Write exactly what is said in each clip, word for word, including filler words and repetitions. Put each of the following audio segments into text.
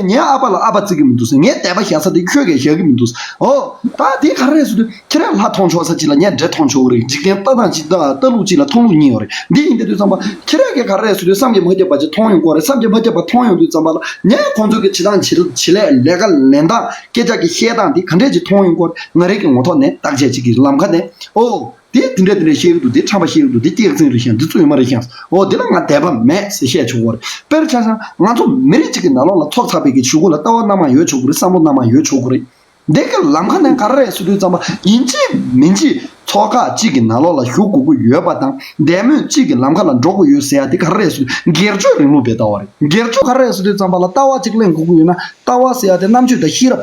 ངའི་ཨ་ཕ་ལ་ཨ་ཕ་བརྩི་གི་མི་འདུག་ཟེར། ངའི་དད་པ་བཞག་ས་དེ་ཁྱོད་ཀྱིས་བཞག་གི་མི་འདུག་ཟེར། ཨོ། ད་དེ་ག་རེ་རེད་ཟེར་དུས། ཁྱེད་རང་ལྷ་མཐོང་ཆོག་ས་ཅིག་ལ་ངས་འདྲེ་མཐོང་ཆོག་གི་རེད། འཇིག་རྟེན་ལྟ་སྟངས་ཅིག་ལྟ་ལྟ་ལུགས་ཅིག་ལ་མཐོང་ལུགས་གཉིས་ཡོད་རེད། འདི་ཡིན་དུས་ཙམ་པ་ཁྱེད་རང་གིས་ག་རེ་རེད་ཟེར་དུས། བསམ་གྱིས་མ་ཁྱབ་པ་ཅིག་མཐོང་ཡོང་གི་རེད། བསམ་གྱིས་མ་ཁྱབ་པ་མཐོང་ཡོང་དུས་ཙམ་པ་ལ། ངས་ཁོང་ཚོ་གི་བྱེད་སྟངས་བྱེད་བྱེད་ལས་ལས་ཀ་ལེན་སྟངས། སྐད་ཆ་གི་བཤད་སྟངས་འདི་ག་འདྲས་ཅིག་མཐོང་ཡོང་གི་རེད། ང་རང་གི་ངོ་ཐོག་ནས་བརྟག་དཔྱད་ཅིག་གི་ལམ་ཁ་ནས། ཨོ། དེ་དེ་འདྲ་དེ་འདྲ་བཤད་ཀྱི་འདུག་དེ་ཁྲམ་པ་བཤད་ཀྱི་འདུག་དེ་སྐྱག་རྫུན་རེད་ཤག་འདི་རྩོད་མ་རེད་ཤག་འོ་དེ་ལ་ང་དད་པ་མེད་ཟེར་བཤད་ཆོག་གི་རེད། དཔེར་ཆ་བཞག་ན་ང་ཚོ་མི་རིགས་གཅིག་གི་ནང་ལོགས་ལ་ཚོགས་ཚགས་པའི་གི་ཆུ་གུ་ལ་ལྟ་བ་སྣ་མང་ཡོད་ཆོག་གི་རེད། བསམ་བློ་སྣ་མང་ཡོད་ཆོག་གི་རེད། འདི་གི་ལམ་ཁ་ནས་ག་རེ་རེད་ཟེར་དུས་ཙམ་པ་ཡིན་གཅིག་མིན་གཅིག་ཚོགས་ཁག་གཅིག་གི་ནང་ལོགས་ལ་ཞུགས་དགོས་ཀྱི་ཡོད་པ་དང་། དད་མོས་གཅིག་གི་ལམ་ཁ་ལ་འགྲོ་དགོས་ཡོད་ཟེར་ཡ་དེ་ག་རེ་རེད་ཟེར་དུས་སྒེར་གཅོད་རིང་ལུགས་པའི་ལྟ་བ་རེད། སྒེར་གཅོད་ག་རེ་རེད་ཟེར་དུས་ཙམ་པ་ལ་ལྟ་བ་གཅིག་གླེང་དགོས་ཀྱི་ཡོད་ན་ལྟ་བ་ཟེར་ཡ་དེ་རྣམ་དཔྱོད་དང་ཤེས་རབ།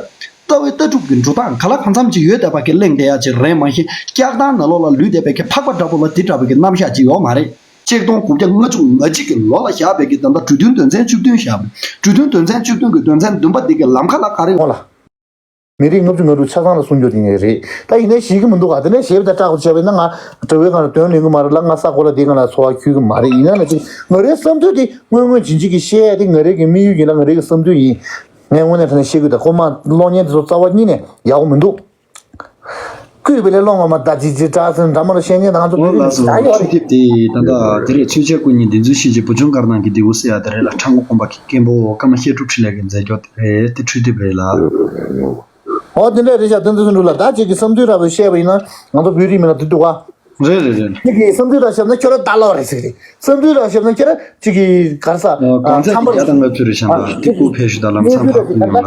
ལྟ་བའི་ལྟ་གྲུབ་ཀྱི་འགྲོ་སྟངས་ག་ལ་གང་འཚམ་ཅིག་ཡོད་བསྡད་པ་གི་གླེང་བསྡད་ཡ་ཅིག་རེད། མ་གཞི་སྐྱག་ཐང་ནང་ལོགས་ལ་ལུས་བསྡད་པའི་གི་ཕག་པ་འདྲ་པོ་ལ་དེ་འདྲ་བའི་གི་རྣམ་གཞག་ཅིག་ཡོད་མ་རེད། ཆིག་སྟོང་དགུ་བརྒྱ་ལྔ་བཅུ་ང་གཅིག་གི་ལོ་ལ་བཞག་པའི་གི་ད་ལྟ་གྲོས་མཐུན་དོན་ཚན་བཅུ་བདུན་བཞག་པ་རེད། གྲོས་མཐུན་དོན་ཚན་བཅུ་བདུན་གི་དོན་ཚན་བདུན་པ་འདི་གི་ལམ་ཁ་ལ་ག་རེ་འོང་ལ། མི་རིགས་ལྔ་བཅུ་ང་དྲུག་ཆ་ཚང་ལ་སྲུང་སྐྱོབ་དེ་ངས་རེད། ད་ཡིན་ནའི་ཞིག་གི་མི་འདུག་ག་དེ་ནས་ཞེ་པོ་ད་སྐྲག་པ་བྱས་པ་ཡིན་ན་ང་དྲི་བའི་སྒང་ལ་དོན་ལེན་གི་མ་རེད་ལ། ང་ས་གོ་ལ་དེའི་སྒང་ལ་ཚོར་བ་འཁྱོལ་གི་མ་རེད། ཡིན་ན་ན་ཅིག་ང་རའི་བསམ་ཚུལ་དེ་དངོས་དངོས་བྱིན་ཅིག་གི་བཤད་ཡ་དེ་ང་རའི་གི་དམིགས་ཡུལ་ཡིན་ལ་ང་རའི་གི་བསམ་ཚུལ་ཡིན། ངས་དངོས་གནས་དྲང་གནས་བཤད་དགོས། ད་ཁོ་མ་གློག་བརྙན་དེ་ཚོ་རྩ་བ་ཉིད་ནས་ཡག་པོ་མི་འདུག་བརྐུས་པའི་ལས་སློང་བ་མ་ད་ཅི་ཅི་དྲག་ཟིན་འདྲ་མ་ལ་བཤད་ཉན་དང་ཚོ། ཨོ་ལགས་སོ། ད་ཡོད་འཕྲུལ་རེད། དེབ་དེ་ད་ལྟ་དེ་རེད། ཆོས་རྒྱལ་སྐུ་གཉིས་བདུད་འཛིན་ཤེས་བྱའི་བུ་ཆུང་དཀར་ནག་གི་ལྡེའུ་ཟེར་ཡ་དེ་རེད་ལ། ཁྲ་འགུ་དགོན་པ་གི་མཁན་པོ་ཀརྨ་བཤད་སྒྲུབ་འཕྲིན་ལས་ཀྱི་མཛད་སྒྱུར་དེ་རེད། དེ་འཕྲུལ་དེབ་རེད་ལ། ཨོ་དེ་འདྲ་རེད་ཤག་དོན་དུ་སུ་འགྲོ་ལ་ད་ཅིག་གི་བསམ་ཚུལ་ར་བའི་བཤད་པ་ཡིན་ན་ང་ཚོ་བོད་རིགས་མི་ལ་དེ་འདུག་ག་རེད་རེད་རེད། ཁྱེད་ཀྱིས་བསམ་ཚུལ་ར་བཤད་ན་ཁྱོད་ར་ད་ལོག་རེད་ཟེར་གི་རེད། བསམ་ཚུལ་ར་བཤད་ན་ཁྱོད་ར་ཅིག་གི་ག་རེ་ཟ། གང་ཚད་ཀྱི་བརྒྱ་དང་ལྔ་བཅུ་རེད་ཤག་ད་ཏི་ཀུ་ཕེ་ཤུ་ད་ལམ་སང་ཕར་ཕུལ་ཡོང་ལ།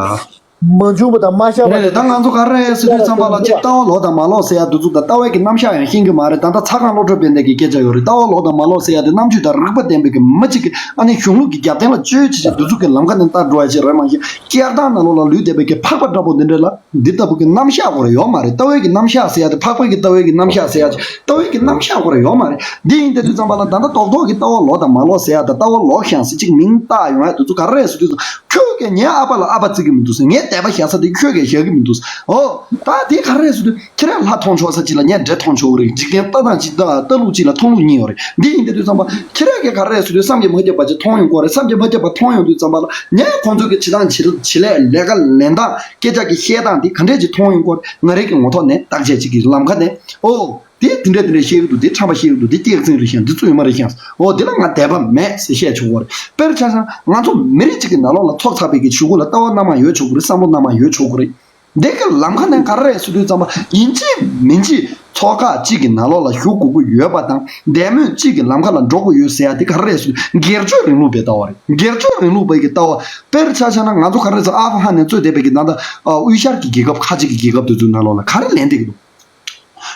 མ་བྱུང་བ་དང་མ་ཤར་བ་རེད་རེད། ད་ང་ཚོ་ག་རེ་ཟེར་དུས་ཙམ་པ་ལ་ཅིག་ལྟ་བ་ལོག་དང་མ་ལོག་ཟེར་ཡ་འདི་ཚོ་དང་ལྟ་བའི་གི་རྣམ་གཞག་ཡང་ཤེས་ཀྱི་མ་རེད། ད་ལྟ་ཚ་ཁང་བློ་གྲོས་དཔལ་ལྡན་གྱི་སྐད་ཆ་ཡོད་རེད། ལྟ་བ་ལོག་དང་མ་ལོག་ཟེར་ཡ་དེ་རྣམ་དཔྱོད་དང་རིག་པ་ལྡན་པའི་གི་མི་གཅིག་གིས་ཨ་ནི་གཞུང་ལུགས་ཀྱི་རྒྱབ་རྟེན་ལ་བཅོལ་བྱས་བྱས་འདི་ཚོ་གི་ལམ་ཁ་ནས་ལྟ་འགྲོ་ཡ་ཅིག་རེད། མ་གཞི་སྐྱག་ཐང་ནང་ལོགས་ལ་ལུས་བསྡད་པའི་གི་ཕག་པ་འདྲ་པོ་འདི་འདྲ་ལ་འདི་ལྟ་བུ་གི་རྣམ་གཞག་ཁོ་ར་ཡོད་མ་རེད། ལྟ་བའི་གི་རྣམ་གཞག་ཟེར་ཡ་དེ་ཕག་པའི་གི་ལྟ་བའི་གི་རྣམ་གཞག་ཟེར་ཡ་ཅིག་ལྟ་བའི་གི་རྣམ་གཞག་ཁོ་ར་ཡོད་མ་རེད། འདི་ཡིན་དེ་དུས་ཙམ་པ་ལ་ད་ལྟ་རྡོག་རྡོག་གི་ལྟ་བ་ལོག་དང་མ་ལོག་ཟེར་ཡ་དང་ལྟ་བ་ལོག་ཤག་ཟེར་ཅིག་མིང་བཏགས་ཡོང་ཡ་དེ་ཚོ་ག་རེ་རེད་ཟེར་དུས་ཙམ། ཁྱོད་ཀྱིས་ངའི་ཨ་ཕ་ལ་ཨ་ཕ་བརྩི་གི་མི་འདུག་ཟེར། ངའི་དད་པ་བཞག་ས་དེ་ཁྱོད་ཀྱིས་བཞག་གི་མི་འདུག་ཟེར། ཨོ། ད་དེ་ག་རེ་རེད་ཟེར་དུས་ཁྱེད་རང་ལྷ་མཐོང་ཆོག་ས་ཅིག་ལ་ངས་འདྲེ་མཐོང་ཆོག་གི་རེད། འཇིག་རྟེན་ལྟ་སྟངས་ཅིག་དང་ལྟ་ལུགས་ཅིག་ལ་མཐོང་ལུགས་གཉིས་ཡོད་རེད། འདི་ཡིན་དེ་དུས་ཙམ་པ་ཁྱེད་རང་གིས་ག་རེ་རེད་ཟེར་དུས་བསམ་གྱིས་མ་ཁྱབ་པ་ཅིག་མཐོང་ཡོང་གི་རེད། བསམ་གྱིས་མ་ཁྱབ་པ་མཐོང་ཡོང་དུས་ཙམ་པ་ལ་ངས་ཁོང་ཚོའི་གི་བྱེད་སྟངས་བྱེད་བྱེད་ལས་ལས་ཀ་ལེན་སྟངས་སྐད་ཆ་གི་བཤད་སྟངས་འདི་ག་འདྲས་ཅིག་མཐོང་ཡོང་གི་རེད། ང་རང་གི་ངོ་ཐོག་ནས་བརྟག་དཔྱད་ཅིག་གི་ལམ་ཁ་ནས། ཨོ། དེ་དེ་འདྲ་དེ་འདྲ་བཤད་ཀྱི་འདུག་དེ་ཁྲམ་པ་བཤད་ཀྱི་འདུག་དེ་སྐྱག་རྫུན་རེད་ཤག་འདི་རྩོད་ཡོད་མ་རེད་ཤག་འོ་དེ་ལ་ང་དད་པ་མེད་ཟེར་བཤད་ཆོག་གི་རེད། དཔེར་ཆ་བཞག་ན་ང་ཚོ་མི་རིགས་གཅིག་གི་ནང་ལོགས་ལ་ཚོགས་ཚགས་པའི་གི་ཆུ་གུ་ལ་ལྟ་བ་སྣ་མང་ཡོད་ཆོག་གི་རེད། བསམ་བློ་སྣ་མང་ཡོད་ཆོག་གི་རེད། འདི་གི་ལམ་ཁ་ནས་ག་རེ་རེད་ཟེར་དུས་ཙམ་པ་ཡིན་གཅིག་མིན་གཅིག་ཚོགས་ཁག་གཅིག་གི་ནང་ལོགས་ལ་ཞུགས་དགོས་ཀྱི་ཡོད་པ་དང་དད་མོས་གཅིག་གི་ལམ་ཁ་ལ་འགྲོ་དགོས་ཡོད་ཟེར་ཡ་དེ་ག་རེ་རེད་ཟེར་དུས་སྒེར་གཅོད་རིང་ལུགས་པའི་ལྟ་བ་རེད། སྒེར་གཅོད་རིང་ལུགས་པའི་གི་ལྟ་བ། དཔེར་ཆ་བཞག་ན་ང་ཚོ་ག་རེ་ཟེར་ཨ་ཧྥ་ཧན་ནས་གཙོས་བསྡད་པའི་གི་ད་ལྟ་དབུས་ཤར་གྱི་རྒྱལ་ཁབ་ཁ་ཅིག་གི་རྒྱལ་ཁབ་དེ་ཚོའི་ནང་ལོགས་ལ་ག་རེ་ལེན་བསྡད་ཀྱི་འདུག་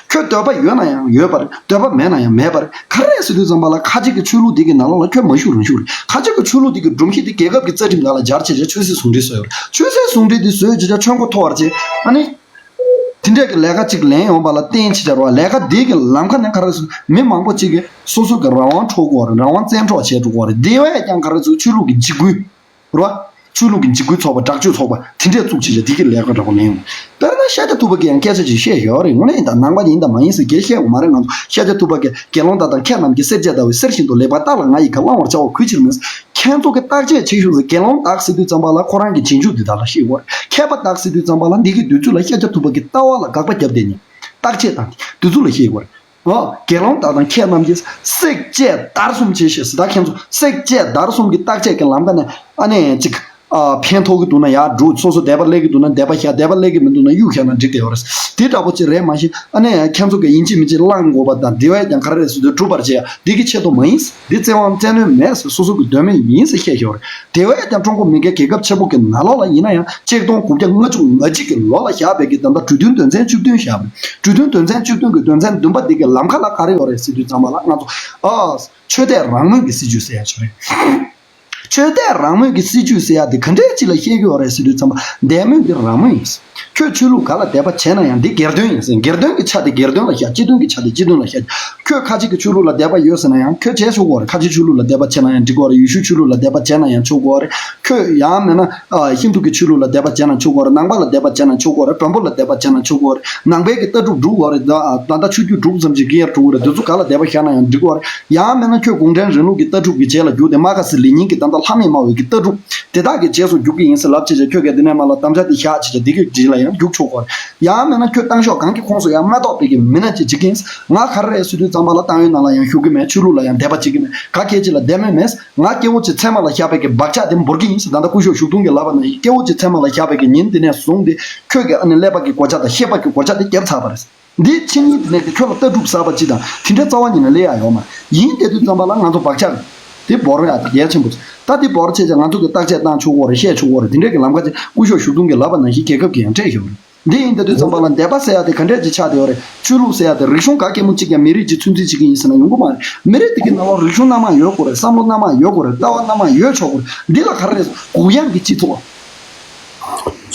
ཁྱོད་འདོད་པ་ཡོད་ན་ཡང་ཡོད་པ་རེད། འདོད་པ་མེད་ན་ཡང་མེད་པ་རེད། ག་རེ་ཟེར་དུས་ཙམ་པ་ལ་ཁ་ཅིག་གི་ཆོས་ལུགས་འདི་གི་ནང་ལོགས་ལ་ཁྱོད་མ་ཞུགས་རང་ཞུགས་རེད། ཁ་ཅིག་གི་ཆོས་ལུགས་འདི་གི་སྒྲོམ་གཞི་འདི་རྒྱལ་ཁབ་ཀྱི་རྩ་ཁྲིམས་ནང་ལ་སྦྱར་བྱས་བྱས་ཆོས་སྲིད་ཟུང་འབྲེལ་བཟོས་ཡོད་རེད། ཆོས་སྲིད་ཟུང་འབྲེལ་འདི་བཟོས་བྱས་བྱས་ཁྱོད་མགོ་མཐོ་བར་བྱས་ཨ་ནི། དེ་འདྲས་ཀྱི་ལས་ཀ་ཅིག་ལེན་ཡོང་པ་ལ་བརྟེན་བྱས་བྱས་རེད་བ། ལས་ཀ་འདི་གི་ལམ་ཁ་ནས་ག་རེ་ཟེར་མི་མང་པོ་ཅིག་གིས་སོ་སོ་གི་རང་དབང་འཕྲོག་གི་ཡོད་རེད། རང་དབང་བཙན་འཕྲོག་བྱས་འགྲོ་གི་ཡོད་རེད། དེ་བས་ཀྱང་ག་རེ་ཟེར་ཆོས་ལུགས་ཀྱི་འཇིགས་སྐུལ། རེད་བ། ཆོས་ལུགས་ཀྱི་འཇིགས་སྐུལ་ཚོགས་པ་དྲག་སྤྱོད་ཚོགས་པ་དེ་འདྲས་བཙུགས་བྱས་བྱས་དེ་གི་ལས་ཀ་འདྲ་པོ་ལེན་ཡོང་། དཔེར་ན་ཤཱཀྱ་ཐུབ་པ་གིས་ཡང་སྐད་ཆ་ཅིག་བཤད་ཡོད་རེད། དངོས་གནས་ཡིན་ད་ནང་པ་ཡིན་ད་མ་ཡིན་ཟེར་གྱི་བཤད་དགོས་མ་རེད། ང་ཚོ་ཤཱཀྱ་ཐུབ་པ་གིས་དགེ་སློང་དག་དང་མཁས་རྣམས་ཀྱིས། སེར་སྐྱ་ཟླ་བའི་གསེར་བཞིན་དུ། ལེགས་པར་བརྟགས་ལ་ང་ཡི་བཀའ། བླང་བར་བྱ་བ་གུས་ཕྱིར་མིན། མཁས་མཆོག་གི་བརྟག་དཔྱད་བྱེད་ཤོག་ཟེར། དགེ་སློང་དག་ཟེར་དུས་ཙམ་པ་ལ་ཁོ་རང་གི་རྗེས་འཇུག་འདི་དག་ལ་བཤད་དགོས་རེད། མཁས་པ་དག་ཟེར་དུས་ཙམ་པ་ལ་འདི་གི་དུས་ཚོད་ལ་ཤཱཀྱ་ཐུབ་པ་གི་ལྟ་བ་ལ་དགག་པ་བརྒྱབ་བསྡད་མཁན་བརྟག་དཔྱད་དང་དེ་དུས་ཚོད་ལ་བཤད་དགོས་རེད། འོ། དགེ་སློང་དག་དང་མཁས་རྣམས་ཀྱིས། བསྲེག་བཅད་བརྡར་གསུམ་བྱས་ཤིང་ཟེར། ད་ཁྱེད་ཚོ་བསྲེག་བཅད་བརྡར་གསུམ་གྱི་བརྟག་དཔྱད་ཀྱི་ལམ་ཁ་ནས་ཨ་ནི་ཅིག་ཨ་ཕན་ཐོགས་ཀྱི་འདུག་ན་ཡར་འགྲོ། སོ་སོ་དད་པ་སླེབས་ཀྱི་འདུག་ན་དད་པ་བཞག་དད་པ་སླེབས་ཀྱི་མི་འདུག་ན་གཡུག་བཞག་ན་འགྲིག་བསྡད་ཡོད་རེད། དེ་འདྲ་པོ་ཅིག་རེད། མ་གཞི་ཨ་ནི་ཁྱེད་ཚོ་གིས་ཡིན་གཅིག་མིན་གཅིག་བླང་དགོས་པ་དང་དེ་བས་ཀྱང་ག་རེ་རེད་ཟེར་དུས་སྒྲུབ་པར་བྱེད་ཡ་འདི་གི་ཆེད་དུ་མ་ཡིན། འདི་བཙན་དབང་བཙན་གནོན་མེད་ཟེར། སོ་སོ་གི་འདོད་མོས་ཡིན་ཟེར་བཤད་ཡོད་རེད། དེ་བས་ཀྱང་ཀྲུང་གོ་མི་སྒེར་རྒྱལ་ཁབ་ཆེན་པོ་གི་ནང་ལོགས་ལ་ཡིན་ན་ཡང་ཆིག་སྟོང་དགུ་བརྒྱ་ལྔ་བཅུ་ང་གཅིག་གི་ལོ་ལ་བཞག་པའི་གི་ད་ལྟ་གྲོས་མཐུན་དོན་ཚན་བཅུ་བདུན་བཞག་པ་རེད། གྲོས་མཐུན་དོན་ཚན་བཅུ་བདུན་གི་དོན་ཚན་བདུན་པ་འདི་གི་ལམ་ཁ་ལ་ག་རེ་ཡོད་རེད་ཟེར་དུས་ཙམ་པ་ལ་ང་ཚོ་ཨ་ཆོས་དད་རང་མོས་ཀྱི་སྲིད་བྱུས་ཟེར་ཡ་ཅིག་རེད། ཆོས་དད་རང་མོས་ཀྱི་སྲིད་བྱུས་ཟེར་ཡ་དེ་ག་འདྲས་ཅིག་ལ་བཤད་ཀྱི་ཡོད་རེད་ཟེར་དུས་ཙམ་པ་དད་མོས་འདི་རང་མོས་ཡིན། ཁྱོད་ཆོས་ལུགས་ག་ལ་དད་པ་བྱས་ན་ཡང་འདི་སྒེར་དོན་ཡིན་ཟེར། སྒེར་དོན་གྱི་ཆ་དེ་སྒེར་དོན་ལ་བཞག་སྤྱི་དོན་གྱི་ཆ་དེ་སྤྱི་དོན་ལ་བཞག་ཁྱོད་ཁ་ཅིག་གི་ཆོས་ལུགས་ལ་དད་པ་ཡོད་ཟེར་ན་ཡང་ཁྱོད་བྱས་ཆོག་གི་རེད། ཁ་ཆེ་ཆོས་ལུགས་ལ་དད་པ་བྱས་ན་ཡང་འགྲིག་གི་རེད། ཡེ་ཤུ་ཆོས་ལུགས་ལ་དད་པ་བྱས་ན་ཡང་ཆོག་གི་རེད། ཁྱོད་ཡང་མིན་ན་ཨ་ཧིན་དུ་གི་ཆོས་ལུགས་ལ་དད་པ་བྱས་ན་ཆོག་གི་རེད། ནང་པ་ལ་དད་པ་བྱས་ན་ཆོག་གི་རེད། བོན་པོ་ལ་དད་པ་བྱས་ན་ཆོག་གི་རེད། ནང་པའི་གི་ལྟ་གྲུབ་འགྲུབ་གི་རེད། ད་ད་ལྟ་ཆོས་བརྒྱུད་དྲུག་ཙམ་ཅིག་གི་ཡར་འགྲོ་གི་རེད། དེ་ཚོ་ག་ལ་དད་པ་བཞག་ན་ཡང་འགྲིག་གི་རེད། ཡང་མིན་ན་ཁྱོད་གུང་ཁྲན་རིང་ལུགས་ཀྱི་ལྟ་གྲུབ་ཀྱི་རྗེས་ལ་རྒྱུགས་ཏེ་མར་ཁེ་སི་ལེ་ཉིན་གྱི་ད་ལྟ་ ལྷ་མི་སྨྲ་བའི་གི་ལྟ་གྲུབ་དེ་དག་གི་རྗེས་སུ་རྒྱུག་གི་ཡིན་ཟེར་ལབ་བྱས་བྱས་ཁྱོད་ཀྱིས་འདི་ནས་མར་ལ་དམ་བཅའ་དེ་བཞག་བྱས་བྱས་འདི་གི་རྗེས་ལ་ཡང་རྒྱུག་ཆོག་གོ། ཡང་མིན་ན་ཁྱོད་ཏང་ཤོག་གང་གི་ཁོངས་སུ་ཡང་མ་གཏོགས་པའི་གི་མི་སྣ་ཅིག་བྱེད་ཀྱི་ཡིན། ང་ག་རེ་རེད་ཟེར་དུས་ཙམ་པ་ལ་ཏང་ཡོན་ནང་ལ་ཡང་ཞུགས་ཀྱི་མེད། ཆོས་ལུགས་ལ་ཡང་དད་པ་བྱེད་ཀྱི་མེད། ག་གལ་ཅིག་ལ་དད་མོས་མེད། ང་སྐྱེ་བོ་ཅིག་ཚད་མ་ལ་བཞག་པའི་གི་བག་ཆགས་དེ་འབོར་གྱི་ཡིན་ཟེར། ད་ལྟ་སྐུ་ཞབས་ཞུ་ཐུང་གིས་ལབ་པ་ནང་བཞིན་སྐྱེ་བོ་ཅིག་ཚད་མ་ལ་བཞག་པའི་གི་ཉིན་དེ་ནས་བཟུང་སྟེ་ཁྱོད་ཀྱིས་ཨ་ནི་ཀླད་པ་གི་གོ་ཆ་དང་ཤེས་པ་གི་གོ་ཆ་དེ་བརྒྱབ་ཚར་བ་རེད། འདི་ཕྱི་ཉིན་དེ་ནས་ཀྱི་ཁྱོད་ལ་ལྟ་གྲུབ་གསར་པ་ཅིག་དང་དེ་འདྲའི་རྩ་བ་ཉིད་ནས་སླེབས་ཡག་ཡོད་མ་རེད། ཡིན་དེ་དུས་ཙམ་པ་ལ་ང་ཚོ་བག་ཆགས་དེ་བོར་ཡག་དེ་གལ་ཆེན་པོ་རེད། ད་དེ་བོར་བྱས་ཙང་ང་ཚོ་གི་བརྟག་དཔྱད་བཏང་ཆོག་གི་རེད། བཤད་ཆོག་གི་རེད། དེ་འདྲའི་གི་ལམ་ཁ་ཅིག་སྐུ་ཞབས་ཞུ་ཐུང་གིས་ལབ་པ་ནང་བཞིན་རྒྱལ་ཁབ་ཀྱིས་ཡང་སྤྲད་ཡོད་རེད། འདི་ཡིན་དེ་དུས་ཙམ་པ་ལ་དད་པ་ཟེར་ཡག་དེ་ག་འདྲས་ཅིག་ཆགས་བསྡད་ཡོད་རེད། ཆོས་ལུགས་ཟེར་ཡག་དེ་རིག་གཞུང་ག་གེ་མོ་གཅིག་ཀྱང་མི་རིགས་ཀྱི་ཚོད་འཛིན་བྱེད་ཀྱི་ཡིན་ཟེར་ན་ཡོང་གི་མ་རེད། མི་རིགས་དེ་གི་ནང་ལོགས་རིག་གཞུང་སྣ་མང་ཡོད་དགོས་རེད། བསམ་བློ་སྣ་མང་ཡོད་དགོས་རེད། ལྟ་བ་སྣ་མང་ཡོད་ཆོག་གི་རེད། འདི་ལ་ག་རེ་རེད། གུ་ཡངས་ཀྱི་སྤྱི་ཚོགས།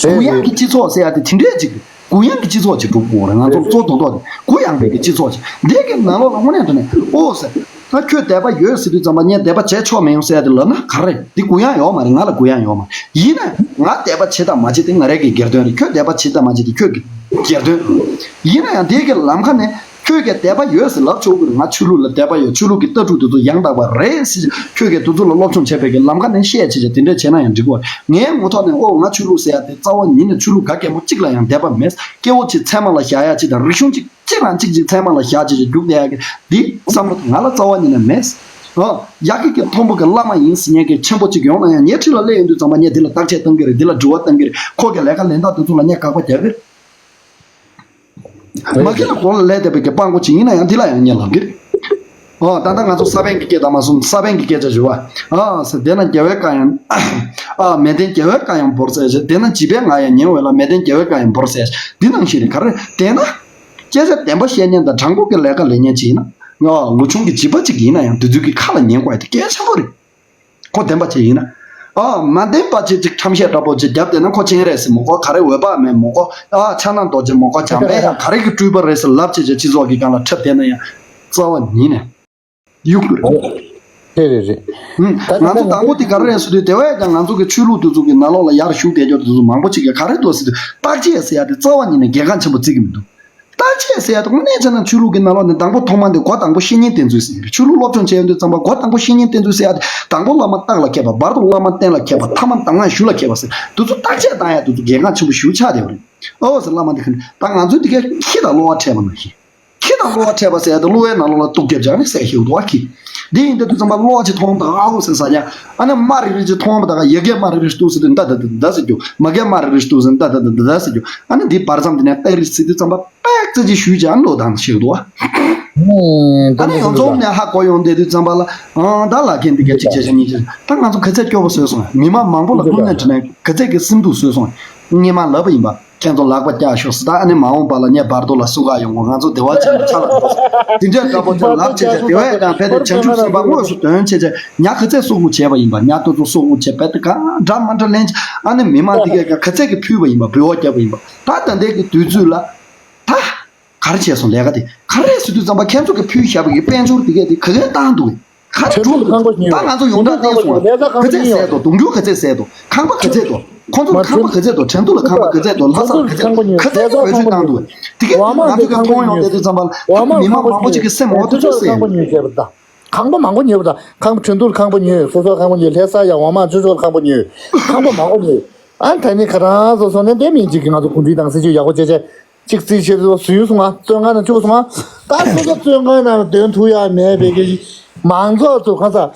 གུ་ཡངས་ཀྱི་སྤྱི་ཚོགས་ཟེར་ཡག་དེ་དེ་འདྲས་ཅིག་རེད། གུ་ཡངས་ཀྱི་སྤྱི་ཚོགས་ཅིག་སྒྲུབ་དགོས་རེད། ང་ཚོ་གཙོ་དོན་ཐོག་དེ་གུ་ཡངས་པའི་གི་སྤྱི་ཚོགས་ཅིག་འདི་གི་ནང་ལོགས་ལ་དངོས་གནས་དྲང་གནས་ཨོ་ཟེར། ད་ཁྱོད་དད་པ་ཡོད་ཟེར་དུས་ཙམ་པ་ངས་དད་པ་བྱས་ཆོག་མི་ཡོང་ཟེར་ཡག་དེ་ལབ་ན་ག་རེ་རེད། འདི་གུ་ཡངས་ཡོད་མ་རེད། ང་ལ་གུ་ཡངས་ཡོད་མ་རེད། ཡིན་ན་ང་དད་པ་བྱེད་དང་མ་བྱེད་དེ་ང་རང་གི་སྒེར་དོན་རེད། ཁྱོད་དད་པ་བྱེད་དང་མ་བྱེད་དེ་ཁྱོད་ཀྱི་སྒེར་དོན་རེད། ཡིན་ན་ཡང་དེ་གི་ལམ་ཁ་ནས་ཁྱོད་ཀྱིས་དད་པ་ཡོད་ཟེར་ལབ་ཆོག་གི་རེད། ང་ཆོས་ལུགས་ལ་དད་པ་ཡོད། ཆོས་ལུགས་ཀྱི་ལྟ་གྲུབ་དེ་ཚོ་ཡང་དག་པ་རེད་ཟེར། ཁྱོད་ཀྱིས་དེ་ཚོ་ལ་སློབ་སྦྱོང་བྱས་པའི་གི་ལམ་ཁ་ནས་བཤད་བྱས་བྱས་དེ་འདྲས་བྱས་ན་ཡང་འགྲིག་གི་རེད། ངའི་ངོ་ཐོག་ནས་ཨོ་ང་ཆོས་ལུགས་ཟེར་ཡག་དེ་རྩ་བ་ཉིད་ནས་ཆོས་ལུགས་ག་གེ་མོ་གཅིག་ལ་ཡང་དད་པ་མེད། སྐྱེ་བོ་གཅིག་ཚད་མ་ལ་བཞག་ཡག་གཅིག་དང་རིག་གཞུང་གཅིག་གཅིག་རང་གཅིག་གཅིག་ཚད་མ་ལ་བཞག་བྱས་བྱས་རྒྱུག་བསྡད་ཡག་གི་འདི་བསམ་བློ་ང་ལ་རྩ་བ་ཉིད་ནས་མེད། ཨོ་ཡ་གི་གི་མཐོན་པོ་གི་བླ་མ་ཡིན་ཟེར་མཁན་གི་ཆེན་པོ་གཅིག་ཡོང་ན་ཡང་ངའི་འཁྲིས་ལ་སླེབས་ཡོང་དུས་ཙམ་པ་ངས་འདི་ལ་བརྟག་དཔྱད་གཏང་གི་རེད། འདི་ལ་དྲི་བ་གཏང་གི་རེད། ཁོ་གི་ལས་ཀ་ལས་སྟངས་དེ་ཚོ་ལ་ངས་དགག་པ་རྒྱག་གི་རེད། མ་གི་ལ་གོང་ལ་ལས་དེ་བའི་གི་དཔང་པོ་ཅིག་ཡིན་ན་ཡང་འདི་ལ་ཡང་ངས་ལབ་གི་རེད། ཨོ་ད་ལྟ་ང་ཚོ་ས་པཎ་གྱི་སྐད་དང་མ་གསུམ་ས་པཎ་གྱི་སྐད་ཆ་ཞུ་བ། ཨ་ས་དེ་ན་རྒྱལ་བའི་བཀའ་ཡང་། ཨ་མལ་སྟན་རྒྱལ་བའི་བཀའ་ཡང་བོར་ཟེར་ཞེས། དེ་ན་བྱིས་པའི་ང་ཡང་ཉན་འོས་ལ་མལ་སྟན་རྒྱལ་བའི་བཀའ་ཡང་བོར་ཟེར། འདི་ནང་བཞིན་རེད། ག་རེ་དེ་ན། སྐད་ཆ་བདེན་པ་བཤད་མཁན་དང་དྲང་པོ་གི་ལས་ཀ་ལས་མཁན་ཅིག་ཡིན་ན། ཨ་ལོ་ཆུང་གི་བྱིས་པ་ཅིག་ཡིན་ན་ཡང་དེ་ཚོའི་གི་ཁ་ལ་ཉན་དགོས་ཡ་དེ་གལ་ཆེན་པོ་རེད། ཁོ་བདེན་པ་ཅིག་ཡིན་ན། ཨ་མ་བདེན་པ་ཅིག་ཅིག་ཁྲམ་བཤད་འདྲ་པོ་ཅིག་བརྒྱབ་བསྡད་ན་ཁོ་སྤྱན་རས་གཟིགས་མི་དགོས། ག་རེ་འོད་དཔག་མེད་མི་དགོས། ཨ་ཕྱག་ན་རྡོ་རྗེ་མི་དགོས། འཇམ་དཔལ་དབྱངས་ག་རེ་གི་སྤྲུལ་པ་རེད་ཟེར་ལབ་བྱས་བྱས་སྤྱི་ཚོགས་ཀྱི་སྒང་ལ་འཁྲབ་བསྡད་ན་ཡང་རྩ་བ་ཉིད་ནས་གཡུག་རྒྱུ་རེད། རེད་རེད་རེད། ཧུམ། ད་ང་ཚོ་དང་པོ་དེ་ག་རེ་རེད་ཟེར་དུས་དེ་བས་ཀྱང་ང་ཚོ་གི་ཆོས་ལུགས་དེ་ཚོ་གི་ནང་ལོགས་ལ་ཡར་ཞུགས་བསྡད་རྒྱུ་དེ་ཚོ་མང་པོ་ཅིག་གིས་ག་རེ་འདུག་ཟེར་དུས་བརྟག་དཔྱད་ཟེར་ཡ་དེ་རྩ་བ་ཉིད་ནས་གལ་འགངས་ཆེན་པོ་བརྩི་གི་མི་འདུག་བརྟག་དཔྱད་ཟེར་ཡ་དེ་དངོས་གནས་བྱས་ན་ཆོས་ལུགས་ཀྱི་ནང་ལོགས་ནས་དང་པོ་ཐོག་མ་དེ་སྒོ་དང་པོ་བཤེས་གཉེན་བསྟེན་ཚུལ་ཟེར་གི་རེད། ཆོས་ལུགས་སློབ་སྦྱོང་བྱས་ཡོང་དུས་ཙམ་པ་སྒོ་དང་པོ་བཤེས་གཉེན་བསྟེན་ཚུལ་ཟེར་ཡ་དེ་དང་པོ་བླ་མ་སྟག་ལ་མཁས་པ། བར་དུ་བླ་མ་བསྟན་ལ་མཁས་པ། ཐ་མ་མདང་དགོང་ཞུ་ལ་མཁས་པ་ཟེར་དེ་ཚོ་བརྟག་དཔྱད་བཏང་ཡ་དེ་ཚོ་གལ་འགངས་ཆེན་པོ་ཞེ་པོ་ཆགས་བསྡད་པ་རེད། ཨོ་ཟེར་བླ་མ་འདི་ག་ད་ང་ཚོ་འདི་གའི་ཁྱི་དང་གློ་བ་འཕྲད་པ་ནང་བཞིན། ཁྱི་དང་གློ་བ་འཕྲད་པ་ཟེར་ཡ་དེ་གློ་བའི་ནང་ལོགས་ལ་གཏུབ་རྒྱབ་ཅིག་ཨ་ནི་བསད་ཤེས་འདུག་ཨ་ཁྱི། འདི་ཡིན་དུས་དུས་ཙམ་པ་གློ་བ་ཅིག་མཐོང་དང་ཨ་ཧོ་ཟེར་ཟ་ཀྱང་ཨ་ནི་རྨ་རིལ་རིལ་ཅིག་མཐོང་བ་དང་ཡ་གིའི་རྨ་རིལ་རིལ་ཅིག་གཏུབ་ཟེར་དུས་འདའ་འདའ་འདའ་འདའ་ཟེར་རྒྱུ། མ་གིའི་རྨ་རིལ་རིལ་ཅིག་གཏུབ་ཟེར་འདའ་འདའ་འདའ་འདའ་ཟེར་རྒྱུ། ཨ་ནི་འདི་བར་མཚམས་འདི་ནས་སྟག་རིལ་ཟེར་དུས་ཙམ་པ་པེག་ཙི་ཅིག་ཞུས་ཀྱང་ཨ་ནི་གློ་བ་ཤེས་འདུག་ཨ། ཨ་ནི་ཡོངས་རྫོགས་ནས་ཧ་གོ་ཡོང་བསྡད་དུས་ཙམ་པ་ལ་ཨང་ད་ལ་ཁན་འདི་ག་ཅིག་བྱས་ཤག་གཉིས་ཅིག་ད་ང་ཚོ་ག་ཚད་སྐྱོ་པོ་བཟོས་སོང་། མི་མང་མང་པོ་ལ་དངོས་གནས་དྲང་གནས་ག་ཚད་ཀྱི་སེམས་སྡུག་བཟོས་སོང་། སྔོན་མ་ལབ་པ་ཡིན་པ། ཁྱེད་ཚོ་ལག་པ་བཀྱག་ཤོག་ཟེར། ད་ཨ་ནི་མ་འོངས་པ་ལ་ངས་བར་དོ་ལ་སུ་ག་ཡོང་གོ། ང་ཚོ་བདེ་བ་ཅན་ལ་ཆ་ལ་འགྲོ་ཟེར། དེ་འདྲའི་འདྲ་པོ་ཅིག་ལབ་བྱས་བྱས་བདེ་བས་དང་ཕན་བདེ་བྱང་ཆུབ་སེམས་དཔའ་དངོས་སུ་དོན་བྱས་བྱས་ཉ་ག་ཚད་གསོག་པོ་བྱས་པ་ཡིན་པ། ཉ་དེ་ཚོ་གསོག་པོ་བྱས་པ་དེ་ག་འདྲ་མ་འདྲ་ལེན་བྱས་ཨ་ནི་མི་མང་དེ་གས་ག་ཚད་ཀྱི་ཕུལ་བ་ཡིན་པ། འབུལ་བ་བརྒྱབ་པ་ཡིན་པ། ད་ད་ལྟའི་གི་དུས་ཚོད་ལ་ད་ག་རེ་བྱས་སོང་ལས་ཀ་དེ་ག་རེ་ཟེར་དུས་ཙམ་པ་ཁྱེད་ཚོ་གི་ཕུལ་བཞག་པའི་གི་དཔལ་འབྱོར་དེ་གས་དེ་ག་གས་བཏང་འདུག་གས། ག་ཚོད་ཁང་པ་ཉོས། ད་ང་ཚོ་ཡོངས་གྲགས་བསྟན་སོང་། ག་ཚད་བསད་འདུག་གདུང་རྒྱུད་ག་ཚད་བསད་འདུག་ཁང་པ་ག་ཚད་འདུག་ཁོང་ཚོ་ལ་ཁང་པ་ག་ཚད་འདུག་ཁྲེང་ཏུའུ་ལ་ཁང་པ་ག་ཚད་འདུག་ལྷ་སར་ག་ཚད་འདུག་ག་ཚད་བེད་སྤྱོད་བཏང་འདུག་དེ་གས་ང་ཚོ་གིས་མཐོང་ཡོང་བསྡད་དུས་ཙམ་པ་ལ་མི་མང་མང་པོ་ཅིག་གི་སེམས་འོ་དེ་ཚོ་སེམས། ཁང་པ་མང་པོ་ཉོས་པ་དང་། ཁང་པ་མང་པོ་ཉོས། ཁྲེང་ཏུའུ་ལ་ཁང་པ་ཉོས། སོ་སོ་ཁང་པ་ཉོས། ལྷ་ས་ཡ་ཝང་མ་ཅོ་ཅོ་ལ་ཁང་པ་ཉོས། ཁང་པ་མང་པོ་ཉོས། ཨ་ད་ནི་ཁ་རང་སོ་སོ་ནས་བསྡད་མིན་ཅིག་གི་ང་ཚོ་གོམས་འདྲིས་དང་སྲིད་ཇུས་ཡག་པོ་བྱས་བྱས། གཅིག་རྩིས་བྱེད་དུ་བཟོས་སོང་ང་། བཙོན་ཁང་ནང་བཅུག་སོང་ང་། ད་སོ་སོ་བཙོན་ཁང་ནང་འདོན་ཐུབ་ཡ་མེད་པའི་གི་མང་ཚོགས་ཚོ་གང་ཟག་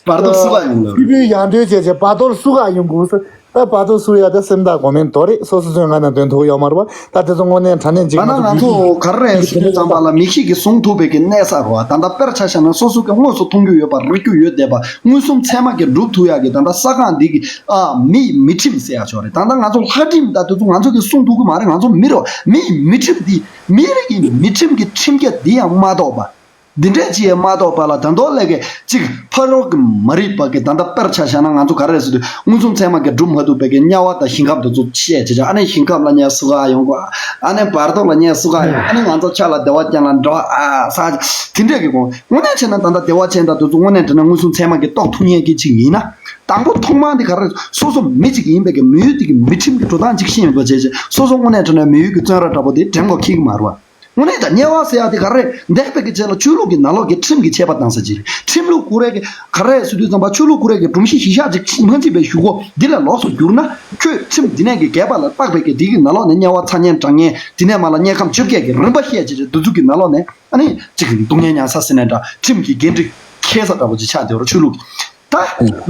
བར་དོ་སུ་ག་ཡོང་ལ། སྐྱིད་པོའི་ཡང་འདོན་བྱས་བྱས་བར་དོར་སུ་ག་ཡོང་དགོས་ཟེར། ད་བར་དོ་སུ་ཡ་ད་སེམས་ཐག་གོ་མེད་དོ་རེད། སོ་སོ་བཙོན་ཁང་ནང་འདོན་ཐུབ་ཡོད་མ་རེད་པ། ད་དེ་ཚོ་དངོས་གནས་དྲང་གནས་ཅིག་ང་ད་ནང་ང་ཚོ་ཚོ་ག་རེ་རེད་ཟེར་དུས་ཙམ་པ་ལ་མི་ཤེས་ཀྱི་བཟུང་ཐུབ་པའི་གི་གནས་ས་རེད་པ། ད་ལྟ་དཔེར་ཆ་བཞག་ན་སོ་སོ་གི་དངོས་སུ་མཐོང་རྒྱུ་ཡོད་པ་རིག་རྒྱུ་ཡོད་བསྡད་པ་མངོན་སུམ་ཚད་མ་གི་སྒྲུབ་ཐུབ་ཡ་གི་ད་ལྟ་ས་སྒང་འདི་གི་ཨ་མི་ཡི་མི་ཁྲིམས་ཟེར་ཡ་ཆོག་རེད། ད་ལྟ་ང་ཚོ་ལྷ་ཁྲིམས་ད་དེ་ཚོ་ང་ཚོ་གི་སྲུང་ཐུབ་གི་མ་རེད། ང་ཚོ་མི་རེད་པ། མི་ཡི་མི་ཁྲིམས་འདི་མི་རིགས་ཀྱི་མི་ཁྲིམས་ཀྱི་ཁྲིམས་རྒྱ་འདི་ཡང་མ་གཏོགས་པ། འདི་འདྲས་ཅིག་ཡང་མ་གཏོགས་པ་ལ་ད་མདོ་ལས་ཀའི་གཅིག་ཕ་རོལ་གྱི་མ་རིག་པ་གི་ད་ལྟ་དཔེར་ཆ་བཞག་ན་ང་ཚོ་ག་རེ་ཟེར་དུས་མངོན་སུམ་ཚད་མ་གི་སྒྲུབ་མ་ཐུབ་པའི་གི་དམྱལ་བ་དང་ཞིང་ཁམས་དེ་ཚོ་བཤད་བྱས་བྱས་ཨ་ནི་ཞིང་ཁམས་ལ་ངས་སུ་ག་ཡོང་གོ། ཨ་ནི་བར་དོ་ལ་ངས་སུ་ག་ཡོང་། ཨ་ནི་ང་ཚོ་ཆ་ལ་བདེ་བ་ཅན་ལ་འགྲོ་ཨ་ས་དེ་འདྲས་ཀྱི་གོ། དངོས་གནས་བྱས་ན་ད་ལྟ་བདེ་བ་ཅན་དང་དེ་ཚོ་དངོས་གནས་དྲང་གནས་མངོན་སུམ་ཚད་མ་གི་རྟོགས་ཐུབ་མཁན་གྱི་ཅིག་ཡིན་ན། དང་པོ་ཐོག་མར་འདི་ག་རེ་སོ་སོ་མི་གཅིག་ཡིན་པའི་གི་མི་ཡུལ་དེ་གི་མི་ཁྲིམས་ཀྱི་འགྲོ་སྟངས་ཅིག་ཤེས་ཡོད་པ་བྱས་བྱས་སོ་སོ་དངོས་གནས་དྲང་གནས་མི་ཡུལ་གྱི་བཙོན་ར་འདྲ་པོ་དེ་འགྲེམས་དགོས་ཁེལ་གི་མ་རེད་པ། དངོས་གནས་ད་དམྱལ་བ་ཟེར་ཡ་དེ་ག་རེ་འདས་པའི་གི་རྗེས་ལ་ཆོས་ལུགས་ཀྱི་ནང་ལོགས་ཀྱི་ཁྲིམས་ཀྱི་ཆད་པ་བཏང་ས་ཅིག་རེད། ཁྲིམས་ལུགས་ཁོ་རའི་གི་ག་རེ་ཟེར་དུས་ཙམ་པ་ཆོས་ལུགས་ཁོ་རའི་གི་སྒྲོམ་གཞི་གཞི་བཞག་ཅིག་མ་འཛིན་པའི་གཞུག་གུ་འདི་ལས་ལོགས་སུ་གྱུར་ན་ཁྱོད་ཁྲིམས་འདི་ནས་གི་འགལ་བ་ལ་དཔག་པའི་གི་འདི་གི་ནང་ལོགས་ནས་དམྱལ་བ་ཚ་དམྱལ་གྲང་དམྱལ་འདི་ནས་མར་ལ་དམྱལ་ཁམས་བཅོ་བརྒྱད་ཀྱི་རིམ་པ་བཤད་ཅིག་རེད། འདི་ཚོ་གི་ནང་ལོགས་ནས་ཨ་ནི་ཅིག་སྡུག་བསྔལ་མྱངས་ས་ཟེར་ནས་འདྲ་ཁྲིམས་ཀྱི་འགན་འཁྲི་འཁྱེར་ས་འདྲ་པོ་ཅིག་ཆགས་བསྡད་ཡོད་རེད་ཆོས་ལུགས་ཀྱི། ད་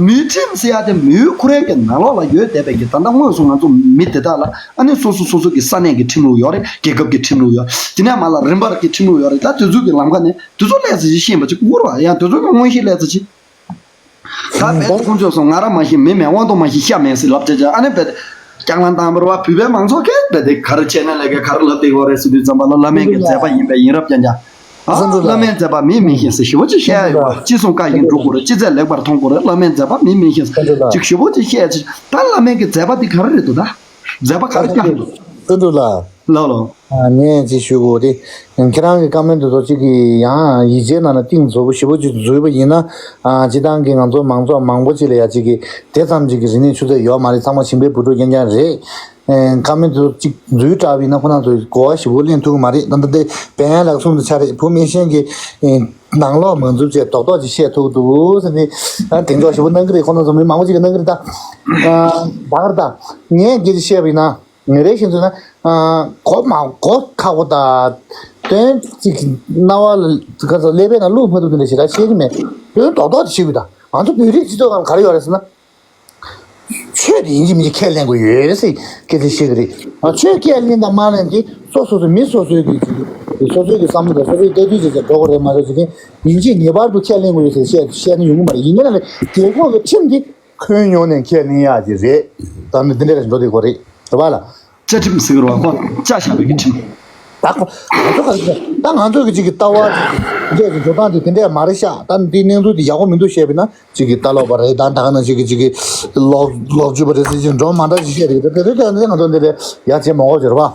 མིའི་ཁྲིམས་ཟེར་ཡ་དེ་མིའི་ཁོ་རའི་གི་ནང་ལོགས་ལ་ཡོད་བསྡད་པའི་གི་ད་ལྟ་དངོས་སུ་ང་ཚོ་མི་དེ་དག་ལ་ཨ་ནི་སོ་སོ་སོ་སོ་གི་ས་གནས་ཀྱི་ཁྲིམས་ལུགས་ཡོད་རེད། རྒྱལ་ཁབ་ཀྱི་ཁྲིམས་ལུགས་ཡོད། དེ་ནས་མར་ལ་རིམ་པར་གྱི་ཁྲིམས་ལུགས་ཡོད་རེད། ད་དེ་ཚོ་གི་ལམ་ཁ་ནས་དེ་ཚོ་ལས་ཚེ་ཞིག་ཤེས་པ་ཅིག་དགོས་རེད་བ། ཡང་དེ་ཚོ་གི་མངོན་ཤེས་ལས་ཚེ་ཅིག་ད་བེད་ཁོང་ཚོས་སོང་ང་ར་མ་ཤེས་མི་མེད་དབང་དུ་མ་ཤེས་ཤ་མེད་ཟེར་ལབ་བྱས་བྱས་ཨ་ནི་བེད་ཀྱང་ལ་དང་པོར་བ་བུད་པའི་མང་ཚོགས་ཀྱིས་བེད་དེ་ག་རེ་བྱས་ན་ལས་ཀ་ག་རེ་ལབ་བསྡད་ཡོད་རེད་ཟེར་དུས་ཙམ་པ་ལ་བླ་མའི་གི་མཛད་པ་ཡིན་པས་ཡིན་རབས་ཀྱང་ཀྱང་། ཨ་བླ་མའི་མཛད་པ་མིས་མི་ཤེས་ཟེར་ཞེ་པོ་ཅིག་བཤད་ཡ་ཡོད་པ། ཅི་གསུང་བཀའ་བཞིན་སྒྲུབ་དགོས་རེད། ཅི་མཛད་ལེགས་པར་མཐོང་དགོས་རེད། བླ་མའི་མཛད་པ་མིས་མི་ཤེས་ཟེར་ཅིག་ཞེ་པོ་ཅིག་བཤད་ཅིག་ད་བླ་མའི་གི་མཛད་པ་འདི་ག་རེ་རེད་འདུག་ད་མཛད་པ་ག་རེ་བསྐྱངས་འདུག་བློ་ལོ། ངས་ཅིག་ཞུ་དགོས་དེ། ཁྱེད་རང་གི་བཀའ་མོལ་འདི་ཚོ་གཅིག་གི་ཡང་ཡིག་ཆའི་ནང་ན་གཏིང་ཟབ་པོ་ཞེ་པོ་ཅིག་འཛུལ་བ་ཡིན་ན། སྤྱི་བཏང་གི་ང་ཚོ་མང་ཚོགས་མང་པོ་ཅིག་ལ་ཡ་གཅིག་གི་དེ་ཙམ་ཅིག་གི་རིག་གནས་ཆུ་ཚད་ཡོད་མ་རེད། ཚང་མ་ཞིང་པའི་བུ་ཕྲུག་རྐྱང་རྐྱང་རེད། ཨེ། བཀའ་མོལ་དེ་ཚོ་གཅིག་འཛུལ་དྲགས་པ་ཡིན་ན་ཁོ་རང་ཚོས་གོ་བ་ཞེ་པོ་ལེན་ཐུབ་ཀྱི་མ་རེད། ད་ལྟ་དེ་བན་ལགས་གསུངས་དེ་ཆ་རེད། བུ་མེད་གཞན་གྱི་ཨེ། ནང་ལོགས་མ་འཛུལ་བྱས་རྡོག་རྡོག་ཅིག་བཤད་ཐུབ་འདུག་ཟེར་ནས་ཨ་གདེང་འཇོག་ཞེ་པོ་གནང་གི་རེད། ཁོ་རང་ཚོ་མི་མང་པོ་ཅིག་གིས་གནང་གི་རེད་ད། ཨ། ད་ག་རེ་ད། ངས་སྐད་ཆ་བཤད་པ་ཡིན་ན། ངས་རེ་བཞིན་དུ་ན། ཨ། གོ་མ་གོ་ཁག་པོ་དང་། དོན་གཅིག་རྣ་བ་ལ་ག་ཚོད་ཀླད་པའི་ནང་བླུག་མ་ཐུབ་དེ་འདྲ་ཞེ་དྲག་བཤད་ཀྱི་མེད། དོན་རྡོག་རྡོག་ཅིག་བཤད་དགོས་ད། ང་ཚོ་བོད་རིགས་སྤྱི་ཚོགས་ནང་ལ་ག་རེ་ཡོད་རེད་ཟེར་ན། ཆོས་དེ་ཡིན་གཅིག་མིན་གཅིག་ཁས་ལེན་དགོས་ཡོད་ཟེར་སྐད་ཆ་བཤད་ཀྱི་རེད། ཨ། ཆོས་ཁས་ལེན་དང་མ་ལེན་དེ་སོ་སོ་སོ་མི་སོ་སོའི་གི་སོ་སོའི་གི་བསམ་བློ་དང་སོ་སོའི་ལྟ་ཚུལ་བྱས་ཏེ་འགྲོ་དགོས་རེད་མ་གཏོགས་ཅིག་ཡིན་གཅིག་ངེས་པར་དུ་ཁས་ལེན་དགོས་ཡོད་ཟེར་བཤད་བཤད་ན་ཡོང་གི་མ་རེད། ཡིན་ན་ལས་རྒྱལ་ཁབ་ཀྱི་ཁྲིམས་དེ་ཁོན་ཡོང་ནས་ཁས་ལེན་ཡག་ཅིག་རེད། ད་ནི་འདི་འདྲ་རེ་འགྲོ་དེ་གོ་རེད། རེད་པ་ལ། བཅའ་ཁྲིམས་ཟེར་གི་རེད་པ། ཁོ་བཅའ་བཞག་པའི་གི་ཁྲིམས། ད་ཁོ་ང་ཚོ་ག་རེ་ཟེར། ད་ང་ཚོ་གི་ཅིག་གི་ལྟ་བ་ཅིག་འདྲ་ཅིག་འགྲོ་སྟངས་དེ་དེ་འདྲས་མ་རེད་ཤག་ད་འདི་གནས་ཚུལ་དེ་ཡག་པོ་མི་འདུག་བཤད་པ་ཡིན་ན་ཅིག་གི་ལྟ་ལོག་པ་རེད། ད་ད་ག་ནང་བཞིན་གི་ཅིག་གི་ལོག་ལོག་སྤྱོད་པ་རེད་ཟེར་ཅིག་འགྲོ་མ་འདྲ་ཅིག་བཤད་རེད། ད་དེ་དེ་དེ་ང་ཚོ་འདི་ལས་ཡག་བྱེད་མ་དགོས་ཅིག་རེད་པ།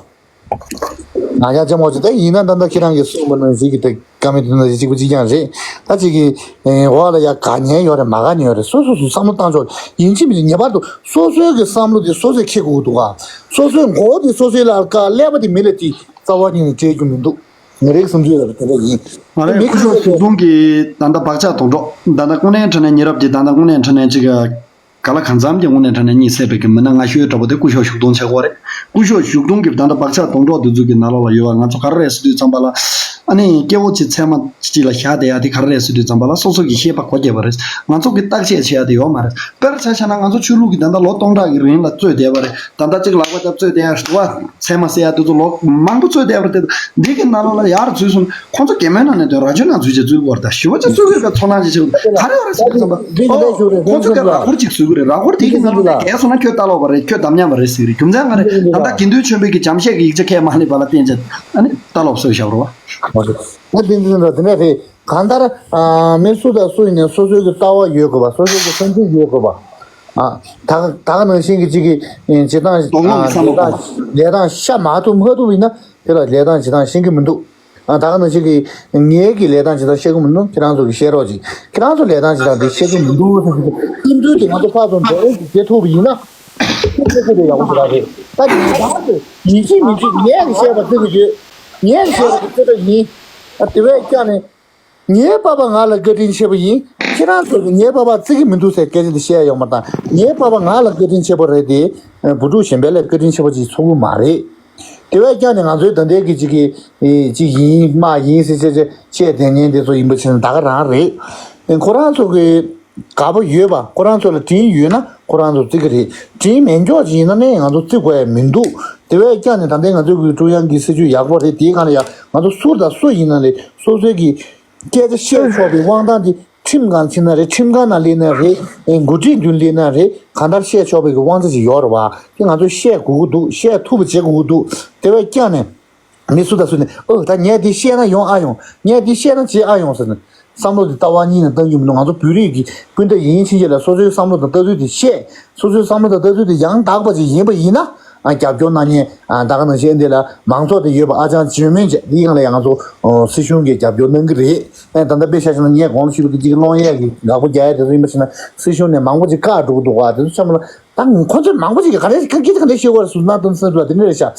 ང་ཡང་ཅེ་མོ་ཅེ་ད་ཡིན་ན་ད་ལྟ་ཁྱེད་རང་གིས་གསུངས་པ་ནང་བཞིན་གྱི་ད་བཀའ་མོལ་དེ་ནང་བཞིན་གཅིག་པ་གཅིག་རྐྱང་རེད། ད་གཅིག་གིས་འོག་ལ་ཡ་དགའ་ཉན་ཡོད་རེད་མ་དགའ་ཉན་ཡོད་རེད། སོ་སོ་སོ་བསམ་བློ་བཏང་ཆོག་ཡིན་གཅིག་མིན་གཅིག་ངེས་པར་དུ་སོ་སོའི་གི་བསམ་བློ་དེ་སོ་སོས་འཁྱེར་དགོས་འདུག་ག་སོ་སོའི་མགོ་བོ་དེ་སོ་སོའི་ལག་ཀ་ཀླད་པ་དེ་མི་ལ་དེ་རྩ་བ་ཉིད་ནས་སྤྲད་རྒྱུ་མི་འདུག་ངེད་རང་གི་བསམ་ཚུལ་ལ་དེ་འདྲ་ཡིན། ང་རེ་མི་སྐུ་ཞབས་གཞུང་གི་ད་ལྟ་བག་ཆགས་སྡོང་གྲོགས་ད་ལྟ་དངོས་གནས་དྲང་གནས་ཉེ་རབས་ཀྱི་ད་ལྟ་དངོས་གནས་དྲང་གནས་གཅིག་ག་ག་ལ་གང་འཚམ་གྱི་དངོས་གནས་དྲང་གནས་གཉིད་སད་པའི་གི་མི་སྣ་སྔ་ཤོས་འདྲ་པོ་དེ་སྐུ་ཞབས་བཞུགས་སྡོང་ཆགས་ཀྱི་རེད། སྐུ་ཞབས་བཞུགས་སྡོང་གི་ད་ལྟ་བག་ཆགས་སྡོང་གྲོགས་འདི་ཚོ་གི་ནང་ལོགས་ལ་ཡོད་པ་ང་ཚོ་ག་རེ་རེད་ཟེར་དུས་ཙམ་པ་ལ། ཨ་ནི་སྐྱེ་བོ་གཅིག་ཚད་མ་གཅིག་ལ་བཞག་བསྡད་ཡ་དེ་ག་རེ་རེད་ཟེར་དུས་ཙམ་པ་ལ་སོ་སོ་གི་ཤེས་པ་གོ་བརྒྱབ་པ་རེད། ང་ཚོ་གི་བརྟག་དཔྱད་བྱེད་ཡ་དེ་ཡོད་མ་རེད། དཔེར་ཆ་བཞག་ན་ང་ཚོ་ཆོས་ལུགས་ཀྱི་ད་ལྟ་ལོ་སྟོང་ཕྲག་གི་རིང་ལ་རྩོད་བསྡད་པ་རེད། ད་ལྟ་གཅིག་ལག་པ་རྒྱབ་རྩོད་བསྡད་ཡ་རེད་བ། ཚད་མ་ཟེར་ཡ་དེ་ཚོ་ལོ་མང་པོ་རྩོད་བསྡད་པ་རེད། འདི་གི་ནང་ལོགས་ལ་ཡར་འཛུལ་སོང་ཁོང་ཚོ་གད་མོའི་ནང་ནས་དོན་ར་ཇོའི་ནང་འཛུལ་བྱས་འཛུལ་དགོས་རེད། ད་ཞི་བ་ཅིག་འཛུལ་དགོས་པའི་ཚོར་སྣང་ཅིག་བྱེད་དགོས། ག་རེ་ཡོད་རེད་ཟེར་དུས་ཙམ་པ། ཨོ། ཁོང་ཚོ་གི་ར་ཧུར་ཅིག་འཛུལ་དགོས་རེད། ར་ཧུར་དེ་གི་ནང་ལོགས་ལ་གས་སོང་ན་ཁྱོད་ལྟ་ལོག་པ་རེད། ཁྱོད་དམ་ཉམས་པ་རེད་ཟེར་གི་རེད། རྒྱུ་མཚན་ག་རེ། ད་ལྟ་དགེ་འདུན་ཆོས་འཕེལ་གྱི་འཇམ་བཤད་ཀྱི་ཡིག་ཆ་ཁས་མ་ལེན་པ་ལ་བརྟེན་བྱས་ཨ་ནི་ལྟ་ལོག་བཟོས་བཞག་རེད་བ། ཨོ་རེད། ཨ་དེ་འདི་འདྲ་དེ་འདྲ་རེད། གང་ལྟར། ཨ། མི་སུ་དང་སུ་ཡིན་ནའི་སོ་སོའི་གི་ལྟ་བ་ཡོད་དགོས་པ། སོ་སོའི་གི་བསམ་ཚུལ་ཡོད་དགོས་པ། ཨ། ད་ད་ག་ནང་བཞིན་གི་གཅིག་གི་ཨེ། བྱེད་སྟངས། དོ་དགོང་གི་ཨ། བསམ་བློ་ལས་སྟངས་ལས་སྟངས་ཤ་མ་ཐུབ་མ་ཐུབ་ཡིན་ན་དེ་ལ་ལས་སྟངས་བྱེད་སྟངས་ཤེས་ཀྱི་མི་འདུག་ཨ། ད་ག་ནང་བཞིན་གི་ངེད་ཀྱི་ལས་སྟངས་བྱེད་སྟངས་ཤེས་ཀྱི་མི་འདུག་ཁྱེད་རང་ཚོ་གི་བཤད་རོགས་གྱིས། ཁྱེད་རང་ཚོ་ལས་སྟངས་བྱེད་སྟངས་འདི་ཤེས་ཀྱི་མི་འདུག་ཟེར་གྱི་འདུག་བསམ་ཚུལ་དེ་ང་ཚོ་ཕར་ཚུར་འགྲོ་རེས་ཀྱི་བྱེད་ཐུབ་པ་ཡིན་ན། ཁྱེད་ཚོ་ཡག་པོ་ཞེ་དྲག་རེད། ད་ནི་ད་དུ་ཡིན་གཅིག་མིན་གཅིག་ངས་ཀྱི་བཤད་པ་བརྩི་གི་ཡོད། ངས་ཀྱི་བཤད་པ་བརྩི་འདོད་ཡིན། ཨ། དེ་བས་ཀྱང་ནི། ངའི་པ་ཕ་ང་ལ་བཀའ་དྲིན་ཆེ་བ་ཡིན། ཁྱེད་རང་ཚོ་གིས་ངའི་པ་ཕ་བརྩི་གི་མི་འདུག་ཟེར་སྐད་ཆ་འདི་བཤད་ཡོང་མ་དང་། ངའི་པ་ཕ་ང་ལ་བཀའ་དྲིན་ཆེ་བ་རེད་དེ། བུ་ཕྲུག་གཞན་པ་ལ་བཀའ་དྲིན་ཆེ་བ་ཅིག་ཚོར་གི་མ་རེད། དེ་བས་ཀྱང་ནི་ང་ཚོའི་ད་ལྟའི་གི་ཅིག་གི་ཅིག་ཡིན་མ་ཡིན་ཟེར་བྱས་བྱས་བཤད་བསྡད་མཁན་དེ་ཚོ་ཡིན་པ་བྱས་ན་ད་ག་རང་རེད། ཁོ་རང་ཚོ་གི་དགའ་པོ་ཡོད་པ། ཁོ་རང་ཚོ་ལ་དྲིན་ཡོད་ན་ཁོ་རང་ཚོ་བརྩི་གི་རེད། དྲིན་མེད་འཇོག་ཅིག་ཡིན་ན་ནི་ང་ཚོ་བརྩི་དགོས་ཡ་མི་འདུག་དེ་བས་ཀྱང་ནི་ད་ལྟའི་ང་ཚོའི་གི་ཀྲུང་དབྱང་གི་སྲིད་བྱུས་ཡག་པོ་རེད། དེའི་སྒང་ལ་ཡ་ང་ཚོ་སུ་དང་སུ་ཡིན་ན་རེད། སོ་སོའི་གི་སྐད་ཆ་བཤད་ཆོག་པའི་དབང་ཐང་དེ་ཁྲིམས་སྒང་ཕྱིན་ན་རེད། ཁྲིམས་ཁང་ནང་སླེབས་ན་རེད། འགོ་ཁྲིད་མདུན་སླེབས་ན་རེད། གང་ལྟར་བཤད་ཆོག་པའི་གི་དབང་ཆ་ཅིག་ཡོད་རེད་བ། དེ་ང་ཚོས་བཤད་དགོས་ཀྱི་འདུག་བཤད་ཐུབ་པ་བྱེད་དགོས་ཀྱི་འདུག་དེ་བས་ཀྱང་ནས་མི་སུ་དང་སུ་ནས་ཨོ་ད་ངས་འདི་བཤད་ན་ཡོང་ཨ་ཡོང་། ངས་འདི་བཤད་ན་བྱེད་ཨ་ཡོང་ཟེར་ནས་བསམ་བློ་དེ་ལྟ་བ་གཉིས་ནས་གཏང་རྒྱུ་མི་འདུག་ང་ཚོ་བོད་རིགས་ཀྱི་སྤུན་ཟླ་ཡིན་ཕྱིན་ཆད་ལ་སོ་སོའི་བསམ་བློ་དང་ལྟ་ཚུལ་དེ་བཤད། སོ་སོའི་བསམ་བློ་དང་ལྟ་ཚུལ་དེ་ཡང་དག་པ་ཅིག་ཡིན་པ་ཡིན་ན། ཨ། རྒྱབ་སྐྱོར་གནང་མཁན། ཨ། ད་ག་ནང་བཞིན་འདི་ལ་མང་ཚོགས་དེ་ཡོད་པ་ཨ་ཅང་བཅོས་མིན་བྱས་འདི་སྒང་ལ་ཡང་ང་ཚོ་སྲིད་གཞུང་གིས་རྒྱབ་སྐྱོར་གནང་གི་རེད། ཨ། ད་ལྟ་དཔེ་ཆ་བཞག་ན་ངས་གོང་ཞུས་པ་གི་གཅིག་སློང་ཡས་ཀྱི་འགག་པ་རྒྱག་ཡས་དེ་ཚོ་ཡིན་པ་བྱས་ན་སྲིད་གཞུང་ནས་མང་པོ་ཅིག་བཀག་འགྲོ་གི་འདུག་ག་དེ་ཚོ་ཆ་མ་ལ་ད་ཁོ་ཚོས་མང་པོ་ཅིག་གིས་ག་རེ་ག་གི་ག་འདྲ་ཤེས་དགོས་རེད་ཟུར་ན་དོན་ཚན་དུ་དེ་འདྲ་རེད་ཤག་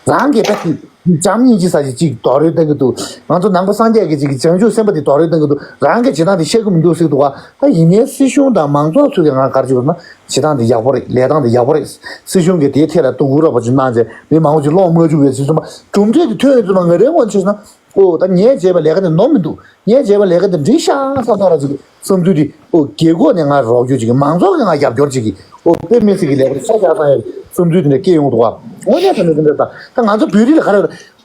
རང་གིས་ད་བྱམས་སྙིང་རྗེ་ཟེར་གྱི་ཅིག་རྡོག་རོལ་བཏང་གི་འདུག་ང་ཚོ་ནང་པ་སངས་རྒྱས་ཀྱི་ཅིག་བྱང་ཆུབ་སེམས་དཔའ་དེ་རྡོག་རོལ་བཏང་གི་འདུག་རང་གིས་བྱེད་སྟངས་དེ་ཤེས་ཀྱི་མི་འདུག་ཟེར་གྱི་འདུག་ག་ད་ཡིན་ནའི་སྲིད་གཞུང་དང་མང་ཚོགས་ཚོས་ཀྱི་ང་ག་རེ་བྱེད་དགོས་ན། བྱེད་སྟངས་དེ་ཡག་པོ་རེད། ལས་སྟངས་དེ་ཡག་པོ་རེད། སྲིད་གཞུང་གིས་དེའི་ཐད་ལ་དོ་ཁུར་རོགས་པ་ཅིག་གནང་བྱས་མི་མང་པོ་ཅིག་སློང་མ་བཅུག་པའི་ཚུལ་གསུངས་པ་གྲུབ་འབྲས་དེ་ཐོན་ཡོད་ཚུལ་མ། ང་རའི་ངོས་ནས་བྱས་ན། ཨོ་ད་ངས་བྱས་པའི་ལས་ཀ་དེ་ནོར་མི་འདུག་ངས་བྱས་པའི་ལས་ཀ་དེ་འགྲིག་ཤག་བསམ་ཐག་ར་ཅིག་བསམ་ཚུལ་དེ། ཨོ་རྒྱལ་ཁབ་ནས་ང་རོགས་སྐྱོར་ཅིག་མང་ཚོགས་ཀྱིས་ང་རྒྱབ་སྐྱོར་ཅིག་ཨོ་དཔེ་མི་སྲིད་ཀྱི་ལས་ཀ་དེ་ཆ་བཞག་ས་ཡོད་བསམ་ཚུལ་དེ་འདྲ་སྐྱེ་ཡོང་འདུག་ག་དངོས་གནས་དྲང་གནས་དེ་འདྲ་ད་ད་ང་ཚོ་བོད་རིགས་ལ་ག་རེ།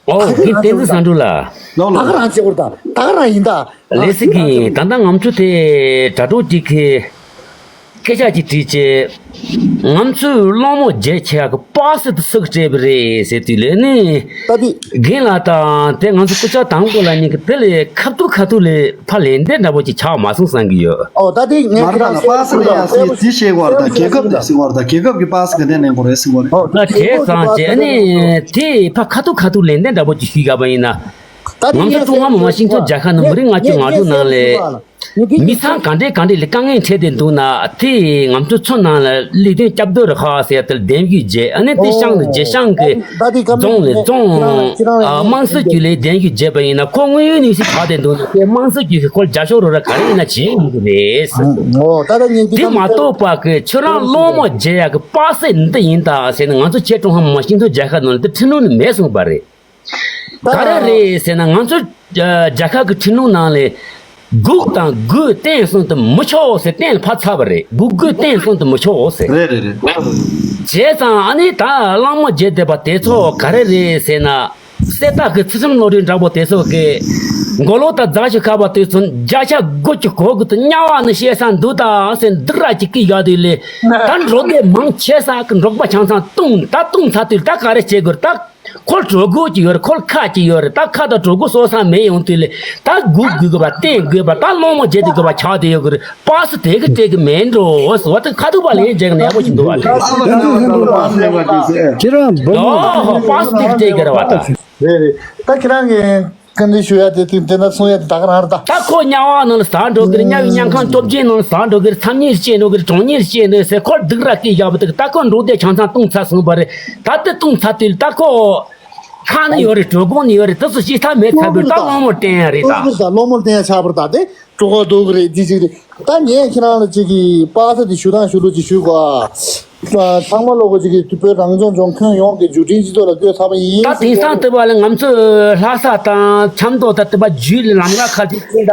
ཨོ་ད་ག་རང་བསྟན་འཛིན་བཟང་དྲུག་ལགས། ད་ག་རང་བྱེད་དགོས་རེད། ད་ད་ག་རང་ཡིན་ད། ལགས་སེ་གི་ད་ལྟ་ང་ཚོ་དེ་དྲ་གྲོགས་ཅིག་གིས་སྐད་ཆ་ཅིག་དྲིས་བྱས། ང་ཚོས་སློང་མོ་བརྒྱབ་བྱས་ཀྱི་པ་སེ་དེ་སུ་གིས་སྤྲད་པ་རེད་ཟེར་དུས་ལན་ནི། ད་དེ། རྒན་ལགས་དང་དེ་ང་ཚོ་སྐུ་ཞབས་དང་པོ་ལ་གཉིས་ཀྱིས་དེ་ལས་ཁ་ཐུག་ཁ་ཐུག་ལས་ཕར་ལན་འདེབས་འདྲ་པོ་ཅིག་ཆགས་མ་སོང་བསམ་གྱི་ཡོད། ཨོ་ད་དེ་ངས་མ་རེད་ཁྱེད་རང་པ་སེ་ལ་ཡ་སེ་དེ་བཤད་དགོས་རེད། ད་རྒྱལ་ཁབ་ནས་ཟེར་དགོས་རེད། ད་རྒྱལ་ཁབ་ཀྱི་པ་སེ་ག་དེ་ལེན་དགོས་རེད་ཟེར་དགོས་རེད། ཨོ་ད་བྱས་ཙང་བྱས་ཨ་ནི་དེ་ཕར་ཁ་ཐུག་ཁ་ཐུག་ལན་འདེབས་འདྲ་པོ་ཅིག་ཞུས་ཡག་པ་ཡིན་ན། ད་དེ་ང་ཚོ་ངས་ཀྲུང་ཧྭ་མི་དམངས་སྤྱི་མཐུན་རྒྱལ་ཁབ་ནང་མི་རིགས་ལྔ་བཅུ་ང་དྲུག་ནང་ལས། མི་ཚང་ག་འདྲས་ག་འདྲས་ལ་དཀའ་ངལ་འཕྲད་བསྡད་འདུག་ན་དེ་ང་ཚོ་ཚོ་ནང་ལ་ལས་དོན་སྐྱབས་བཅོལ་རུ་ཁག་ཟེར་ཡ་དེ་ལ་གདན་ཞུ་བྱས། ཨ་ནི་དེ་ཤང་ནས་རྗེས་ཤང་གི་རྫོང་ནས་རྫོང་དམངས་སྲིད་ཅུས་ལ་གདན་ཞུ་བྱས་པ་ཡིན་ན་ཁོ་དངོས་ཡོད་གནས་ཚུལ་ཆགས་བསྡད་འདུག་ན་དེ་དམངས་སྲིད་ཅུས་ཀྱིས་ཁོ་ལ་རྒྱབ་སྐྱོར་རོགས་ར་ག་རེ་ཡིན་ན་བྱེད་ཡོང་གི་རེད། དེ་མ་གཏོགས་པ་གི་ཁྱོད་རང་སློང་མོ་བརྒྱབ་ཡག་གི་པ་སེ་འདི་ཡིན་ད་ཟེར་ནས་ང་ཚོ་ཁྱེད་ཀྲུང་ཧྭ་མི་དམངས་སྤྱི་མཐུན་རྒྱལ་ཁབ་ནང་ལ་དེ་ཁྲིམས་ལུགས་ནི་མེད་གསུངས་པ་རེད། ག་རེ་རེད་ཟེར་ན་ང་ཚོ་རྒྱལ་ཁབ་ཀྱི་ཁྲིམས་ལུགས་ནང་ལས་དགུག་དང་དགོས་གཏན་གསུམ་དུ་མི་ཆོག་ཟེར་གཏན་ལ་ཕབ་ཚར་བ་རེད། དགུག་དགོས་གཏན་གསུམ་དུ་མི་ཆོག་ཟེར། རེད་རེད་རེད། བྱས་ཙང་ཨ་ནི་ད་གླེང་མོལ་བྱེད་བསྡད་པ་དེ་ཚོ་ག་རེ་རེད་ཟེར་ན། གསེར་རྟ་གི་ཚུལ་ཁྲིམས་བློ་གྲོས་འདྲ་པོ་དེ་ཚོ་གི་མགོ་ལོག་དང་རྫ་ཆུ་ཁ་བ་དེ་ཚོ་བརྒྱ་ཆ་དགུ་བཅུ་གོ་དགུ་དུ་དམྱལ་བ་ནི་བཤད་ས་འདུག་ད་ཟེར་འདི་ར་ཅིག་གི་ཡག་དུས་ལས་ད་འབྲོག་སྡེ་མང་ཆེ་ས་གི་འབྲོག་པ་ཆང་ཚང་བཏུང་ད་བཏུང་ཚར་དུས་ད་ག་རེ་བྱེད་དགོས་ད། ཁོ་གྲོད་ཁོག་ཅིག་ཡོད་རེད། ཁོ་ཁ་ཅིག་ཡོད་རེད། ད་ཁ་དང་གྲོད་ཁོག་གསོ་ས་མེད་ཡོང་དུས་ལས་ད་སྒུག་དགོས་དགོས་པ་བསྟེན་དགོས་པ་ད་སློང་མོ་བྱེད་དགོས་པ་ཆགས་བསྡད་ཡོད་གི་རེད། པ་སེ་དེ་གི་སྤྲད་གི་མེད་འགྲོ་ཟེར་བ་དེ་ཁ་ཐུག་པ་ལན་བྱེད་གི་ནས་ཡག་པོ་ཞིག་འདུག་བ་ལས། ཁྱེད་རང་བུ་མོ། ཨོ་པ་སེ་དེ་གི་སྤྲད་གི་རེད་བ་ད། རེད་རེད། ད་ཁྱེད་རང་གི་བཀའ་འདྲི་ཞུ་ཡ་དེ་དེ་དེ་འདྲ་གསུང་ཡ་དེ་ད་ག་རང་རེད་ད། ད་ཁོ་དམྱལ་བ་ནང་ལ་ཟག་འགྲོ་གི་རེད། དམྱལ་བའི་དམྱལ་ཁམས་སྟོབས་ཆེན་ནང་ལ་ཟག་འགྲོ་གི་རེད། ཚ་དམྱལ་སྐྱེ་འགྲོ་གི་རེད། གྲང་དམྱལ་སྐྱེ་འགྲོ་ཟེར་ཁོ་སྡུག་ར་སྐྱེ་བཞག་པ་དེ་ད་ཁོ་འབྲོག་སྡེ་ཆང་ཚང་བཏུང་ཚར་སོང་བ་རེད། ད་དེ་བཏུང་ཚར་དུས་ད་ཁོ་ཁ་ནི་ཡོད་རེད། གྲོད་ཁོག་ནི་ཡོད་རེད། དེ་ཚོ་ཅི་ཐབས་མེད་ཚར་བུད་ད་སློང་མོ་བསྟེན་ཡ་རེད་ད། སློང་མོ་བསྟེན་ཡ་ཆགས་པ་རེད་ད། དེ་གྲོད་ཁོག་ལྡོག་གི་རེད། འདི་ཅིག་རེད། ད་ངས་ཁྱེད་རང་ལ་ཅིག་གི་པ་སེ་དེ་ཞུ་སྟངས་ཞུ་ལུགས་ཅིག་ཞུ་དགོས། ཚང་མ་ལོག་གི་ཅིག་གི་བོད་རང་སྐྱོང་ལྗོངས་ཁྱོན་ཡོངས་ཀྱི་འབྱོར་འབྲིང་སྤྱི་ཚོགས་ལ་བཀོད་ཚར་བ་ཡིན། ད་དེང་སང་དེ་བ་ལ་ང་ཚོ་ལྷ་ས་དང་ཆབ་མདོ་དང་དེ་བ་བརྒྱུད་ལམ་ཁ་ཁ་ཅིག་ཅིག་ད་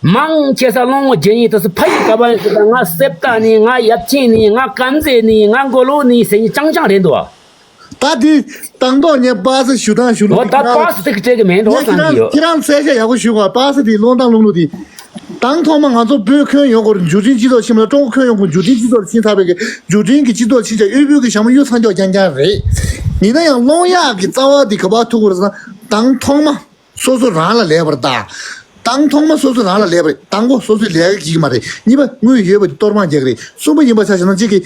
མང་ཆེ་ས་སློང་མོ་བྱེད་ཡིན། དེ་ཚོ་ཕ་ཡུལ་ག་པ་ཡིན་ཟེར་ད་ང་གསེར་རྟ་ནི་ང་ཡབ་ཆེན་ནི་ང་དཀར་མཛེས་ནི་ང་མགོ་ལོག་ནི་ཟེར་ཡིན་ཅང་ཅང་རེད་འདུག་བ། ད་དེ་དང་ཐོག་ངས་པ་སེ་ཞུ་སྟངས་ཞུ་ལུགས་འོ་ད་པ་སེ་དེ་གི་སྤྲད་གི་མེད་འགྲོ་བསམ་གི་ཡོད། ཁྱེད་རང་གསལ་བཤད་ཡག་པོ་ཞུ་དགོས། པ་སེ་དེ་སློང་སྟངས་སློང་ལུགས་དེ། དང་ཐོག་མ་ང་ཚོ་བོད་ཁྱོན་ཡོངས་སྐོར་འབྱོར་འབྲིང་སྤྱི་ཚོགས་ཕྱིན་ལ་ཀྲུང་གོ་ཁྱོན་ཡོངས་སྐོར་འབྱོར་འབྲིང་སྤྱི་ཚོགས་ཕྱིན་ཚར་བའི་གི་འབྱོར་འབྲིང་གི་སྤྱི་ཚོགས་ཕྱིན་ཆ་དབུལ་པོའི་གི་ཞྭ་མོ་གཡུ་ཚང་ཀྱོག་རྐྱང་རྐྱང་རེད། ཡིན་ན་ཡང་སློང་ཡག་གི་རྩ་བ་དེ་ག་པར་ཐུག་གི་རེད་ཟེར་ན་དང་ཐོག་མ་སོ་སོ་རང་ལ་ལས་པར་ལྟ། དང་ཐོག་མ་སོ་སོ་རང་ལ་ལས་པ་རེད། དང་པོ་སོ་སོའི་ལས་ཀ་གྱིས་མ་རེད། གཉིས་པ་དངུལ་ཡོད་པ་དེ་གཏོར་མ་རྒྱག་གི་རེད། གསུམ་པ་ཡིན་པ་ཆ་བཞག་ན་གཅིག་གི་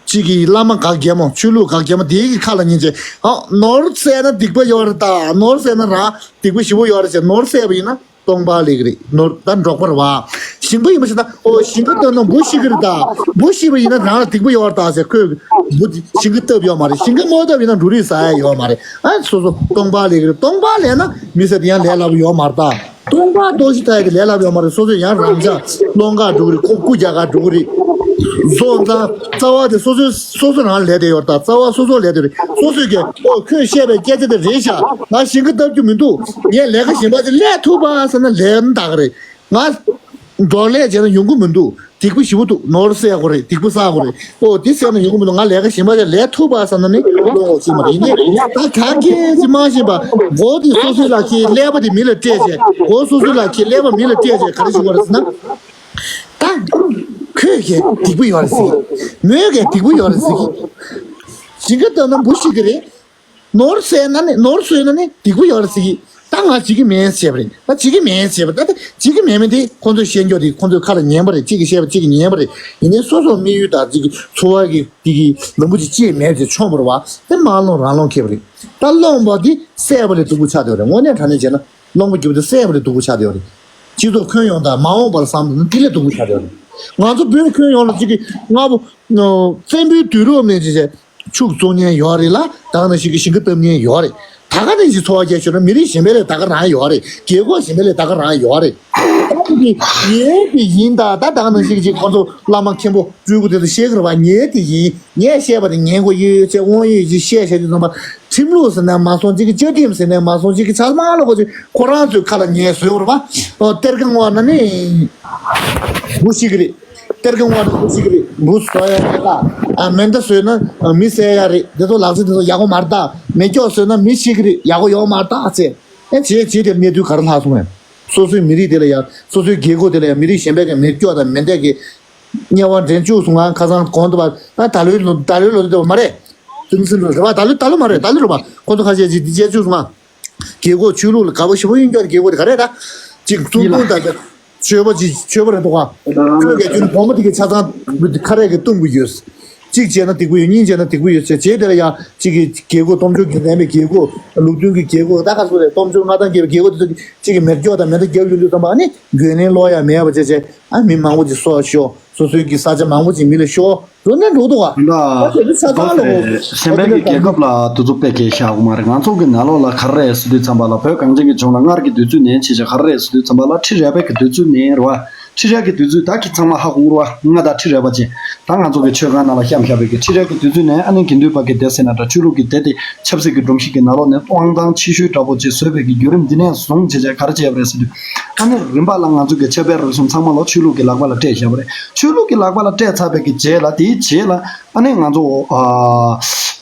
གཅིག་གི་བླ་མ་ག་གེ་མོ་ཆོས་ལུགས་ག་གེ་མོ་དེའི་གི་ཁ་ལ་ཉན་བྱས་ཨ་ནོར་བསད་ན་སྡིག་པ་ཡོད་རེད་ད། ནོར་བསད་ན་རང་སྡིག་པ་ཞེ་པོ་ཡོད་རེད་ཟེར་ནོར་བསད་པ་ཡིན་ན། སྟོང་པ་ལེགས་རེད། ནོར་ད་འབྲོག་པ་རེད་བ། ཞིང་པ་ཡིན་པ་ཞིག་ད་ཨོ་ཞིང་ཁ་བཏབ་ན་འབུ་ཤི་གི་རེད་ད། འབུ་ཤི་བ་ཡིན་ན་རང་ལ་སྡིག་པ་ཡོད་རེད་ད་ཟེར་ཁོས་འབུ་ཞིང་ཁ་བཏབ་ཡོད་མ་རེད། ཞིང་ཁ་མ་བཏབ་ཡིན་ན་འབྲུ་རིགས་ཟ་ཡ་ཡོད་མ་རེད། ཨ་སོ་སོ་སྟོང་པ་ལེགས་རེད། སྟོང་པ་ལེགས་ན་མི་ཟེར་དེ་ཡང་ལས་སླ་པོ་ཡོད་མ་རེད་ད། སྟོང་པ་རྡོ་ཞིག་ད་ཡ་དེ་ལས་སླ་པོ་ཡོད་མ་རེད། སོ་སོས་ཡང་རང་ཅག་སློང་ག་འགྲོ་གི་རེད། ཁོ་རྐུ་རྒྱག་ག་འགྲོ་གི་རེད། བཟོ་ཙང་རྩ་བ་དེ་སོ་སོས་སོ་སོ་རང་ལས་དེ་ཡོད་རེད་ད། རྩ་བ་སོ་སོ་ལས་དེ་རེད། སོ་སོས་ཀྱི་ཨོ་ཁོས་བཤད་པའི་སྐད་ཆ་དེ་རེད་ཤག་ང་ཞིང་ཁ་བཏབ་རྒྱུ་མི་འདུག་ངས་ལས་ཀ་གཞན་པ་ཅིག་ལས་ཐུབ་པ་ཟེར་ན་ལས་ན་ད་ག་རེད། ང་འབྲོག་ལས་བྱས་ན་ཡོང་གི་མི་འདུག་སྡིག་པ་ཞེ་པོ་འདུག་ནོར་བསད་དགོས་རེད། སྡིག་པ་བསགས་དགོས་རེད། ཨོ་དེ་བསད་ན་ཡོང་གི་མི་འདུག་ང་ལས་ཀ་གཞན་པ་ཅིག་ལས་ཐུབ་པ་ཟེར་ན་ནི་བློ་ངོ་ཚིག་མ་རེད། ཡིན་ནའི་ད་ག་གེ་ཅིག་མ་ཤེས་པ་མགོ་དེ་སོ་སོའི་ལག་ཁྱེར་ཀླད་པ་དེ་མི་ལ་སྤྲད་བྱས་མགོ་སོ་སོའི་ལག་ཁྱེར་ཀླད་པ་མི་ལ་སྤྲད་བྱས་ག་རེ་ཞུ་དགོས་རེད་ཟེར་ན། ད་ཁོས་ཀྱི་སྡིག་པ་ཡོད་རེད་ཟེར་གི་མོས་ཀྱི་སྡིག་པ་ཡོད་རེད་ཟེར་གི་ཞིང་ཁ་བཏབ་ན་འབུ་ཤི་གི་རེད། ནོར་བསད་ན་ནི་ནོར་བཟོས་ན་ནི་སྡིག་པ་ཡོད་རེད་ཟེར་གི་ད་ང་བྱེད་ཀྱི་མེད་ཟེར་བ་རེད། ད་བྱེད་ཀྱི་མེད་ཟེར་བ་ད་ད་བྱེད་ཀྱི་མེད་མེད་དེ་ཁོང་ཚོས་བཤད་རྒྱུ་དེ་ཁོང་ཚོས་ཁ་ལ་ཉན་པ་རེད། གཅིག་གིས་བཤད་པ་གཅིག་གིས་ཉན་པ་རེད། ཡིན་ནའི་སོ་སོ་དམིགས་ཡུལ་དང་གཅིག་གི་འཚོ་བ་གི་དེ་གི་ལམ་བུ་གཅིག་ཅིག་མེད་དེ་མཆོངས་པ་རེད་བ། དེ་མ་སློང་རང་སློང་ཁེལ་བ་རེད། ད་སློང་བ་དེ་བསད་པ་ལས་སྡུག་པོ་ཆགས་བསྡད་པ་རེད། དངོས་གནས་དྲང་གནས་བྱས་ན་སློང་བ་རྒྱུ་དེ་བསད་པ་ལས་སྡུག་པོ་ཆགས་བསྡད་པ་རེད། སྤྱི་ཚོགས་ཁྱོན་ཡོངས་དང་མ་འོངས་པར་བསམ་བློ་ནི་དེ་ལས་སྡུག་པོ་ཆགས་བསྡད་པ་རེད། ང་ཚོ་བོད་ཁྱོན་ཡོངས་ལ་གཅིག་གི་སྔ་པོ་བཙན་པོའི་དུས་རབས་ནས་བྱས་བྱས། ཕྱུགས་བཙོང་མཁན་ཡོད་རེད་ལ། ད་ག་ནང་བཞིན་གྱི་ཞིང་ཁ་བཏབ་མཁན་ཡོད་རེད། ད་ག་ནང་བཞིན་འཚོ་བ་སྐྱེལ་ཤོར་ན་མི་རིགས་གཞན་པ་ལས་ད་ག་རང་ཡོད་རེད། རྒྱལ་ཁབ་གཞན་པ་ལས་ད་ག་རང་ཡོད་རེད། ད་ག་ནང་བཞིན་ངའི་དེ་ཡིན་ད། ད་ད་ག་ནང་བཞིན་གྱི་ཁོང་ཚོ་བླ་མ་མཁན་པོ་སྤྲུལ་སྐུ་དེ་ཚོ་བཤད་གི་རེད་བ། ངའི་དེ་ཡིན། ངས་བཤད་པ་དེ་ཉན་དགོས་ཡོད་ཡོད་ཅེས་དབང་ཡོད་ཡོད་ཅེས་བཤད་བཤད་དུས་ཙམ་པ། ཁྲིམས་ལུགས་ཟེར་ན་མ་སོང་གཅིག་གི། བཅའ་ཁྲིམས་ཟེར་ན་མ་སོང་གཅིག་གི། ཆ་ཚང་ལ་གོ་ཆོད་ཁོ་རང་ཚོའི་ཁ་ལ་ངས་བཟོས་པ་རེད་བ། ཨོ་གཏེར་ཁ་བརྔོག་ན་ནི་འབུ་ཤི་གི་རེད། གཏེར་ཁ་བརྔོག་ན་འབུ་ཤི་གི་རེད། འབུ་བཟོ་ཡ་རེད་ད། ཨ་མེ་མདའ་བཟོས་ན་མི་བསད་ཡ་རེད། དེ་ཚོ་ལག་རྩལ་དེ་ཚོ་ཡག་པོ་མ་རེད་ད། མེ་སྒྱོགས་བཟོས་ན་མི་ཤི་གི་རེད། ཡག་པོ་ཡོད་མ་རེད་ད་ཟེར། ཨེ་བྱས་བྱས་དེ་གནས་ཚུལ་ག་རེ་ལྷག་སོང་ངས། སོ་སོའི་མི་རིགས་དེ་ལ་ཡ། སོ་སོའི་རྒྱལ་ཁབ་དེ་ལ་ཡ་མི་རིགས་གཞན་པའི་གི་མེ་སྒྱོགས་དང་མེ་མདའ་གི་དམྱལ་བ་འདྲེན་བཅུག་སོང་ང་། ཁ་སང་གོང་དུ་བ་ད་ད་ལོའི་ལོ། ད་ལོའི་ལོ་དེ་བ་མ་རེད། ཚུན་ཚུན་རེད་བ། ད་ལོ་ད་ལོ་མ་རེད། ད་ལོ་རེད་བ། ཁོ་ཚོ་ཁ་ཤས་ཅིག་འདི་བྱས་བཅུག་སོང་ང་། རྒྱལ་ཁབ་ཆོས་ལུགས་ལ་དགའ་པོ་ཞེ་པོ་ཡིན་ཀྱང་རྒྱལ་ཁབ་དེ་ག་རེད་ད། ཅིག་གཙུག་ཕུད་དང་ཆོས་པ་ཅིག་ཆོས་པ་རེད་འདུག་ག་ཁོས་གལ་ཆུང་བུ་མོ་དེ་གའི་ཆ་ཚང་ཁ་རས་ཀྱི་བཏུང་གི་ཡོད། གཅིག་བྱས་ན་སྡིག་པོ་ཡོད། གཉིས་བྱས་ན་སྡིག་པོ་ཡོད་ཟེར། རྗེས་དེ་ལ་ཡང་གཅིག་གི་རྒྱལ་སྒོ། སྟོབས་འབྱོར་གྱི་ལྡན་པའི་རྒྱལ་སྒོ། ལུགས་མཐུན་གྱི་རྒྱལ་སྒོ། ད་ག་སུ་རེད། སྟོབས་འབྱོར་མངའ་ཐང་རྒྱས་པའི་རྒྱལ་སྒོ་དེ་ཚོ་གཅིག་གི་མེ་སྒྱོགས་དང་མེ་མདའ་བརྒྱབ་ཡོང་དུས་ཙམ་པ། ཨ་ནི་རྒྱུན་ལྡན་ལོག་ཡ་མེད་པ་བྱས་བྱས། ཨ་མི་མང་པོ་ཅིག་སྲོག་ཤོར། སོ་སོའི་གི་ས་ཆ་མང་པོ་ཅིག་མི་ལ་ཤོར། འགྲོ་ནས་འགྲོ་འདུག་ག་ད་དེ་ཚོ་ཆ་ཚང་ལ་གོ། སེམས་པའི་གི་རྒྱལ་ཁབ་ལ་དུ་ཚོ་དཔེ་གལ་བཞག་གོ་མ་རེད། ང་ཚོ་གི་ནང་ལོགས་ལ་ག་རེ་རེད་ཟེར་དུས་ཙམ་པ་ལ། བོད་གངས་ཅན་གྱི་ལྗོངས་ལ་སྔར་གྱི་དུས་ཚོད་ནས་བྱས་བྱས་ག་རེ་རེད་ཟེར་དུས་ཙམ་པ་ལ། ཁྲི་རལ་པའི་གི་དུས་ཚོད་ནས་རེད་བ། ཁྲི་རལ་གྱི་དུས་ཚོད་ད་གི་ཚང་མ་ཧ་གོ་གི་རེད་བ། ང་དང་ཁྲི་རལ་པ་ཅན། ད་ང་ཚོ་གི་ཆོས་ཁང་ནང་ལ་བཤམས་བཞག་པའི་གི་ཁྲི་རལ་གྱི་དུས་ཚོད་ནས། ཨ་ནི་དགེ་འདུན་པ་གི་སྡེ་ཟེར་ན་འདྲ། ཆོས་ལུགས་ཀྱི་སྡེ་དེ་ཆབ་སྲིད་ཀྱི་སྒྲོམ་གཞི་གི་ནང་ལོགས་ནས་དབང་ཐང་ཆེ་ཤོས་འདྲ་པོ་ཅིག་བཟོས་པའི་གི་བརྒྱུད་རིམ་འདི་ནས་བཟུང་བྱས་བྱས་ག་རེ་བྱས་པ་རེད་ཟེར་དུས། ཨ་ནི་རིམ་པ་ལ་ང་ཚོ་གི་ཆབ་དཔལ་རོལ་གསུམ་ཚང་མ་ལོ་ཆོས་ལུགས་ཀྱི་ལག་པ་ལ་སྤྲད་བཞག་པ་རེད། ཆོས་ལུགས་ཀྱི་ལག་པ་ལ་སྤྲད་ཚར་བའི་གི་རྗེས་ལ། དེའི་རྗེས་ལ་ཨ་ནི་ང་ཚོ་ཨ་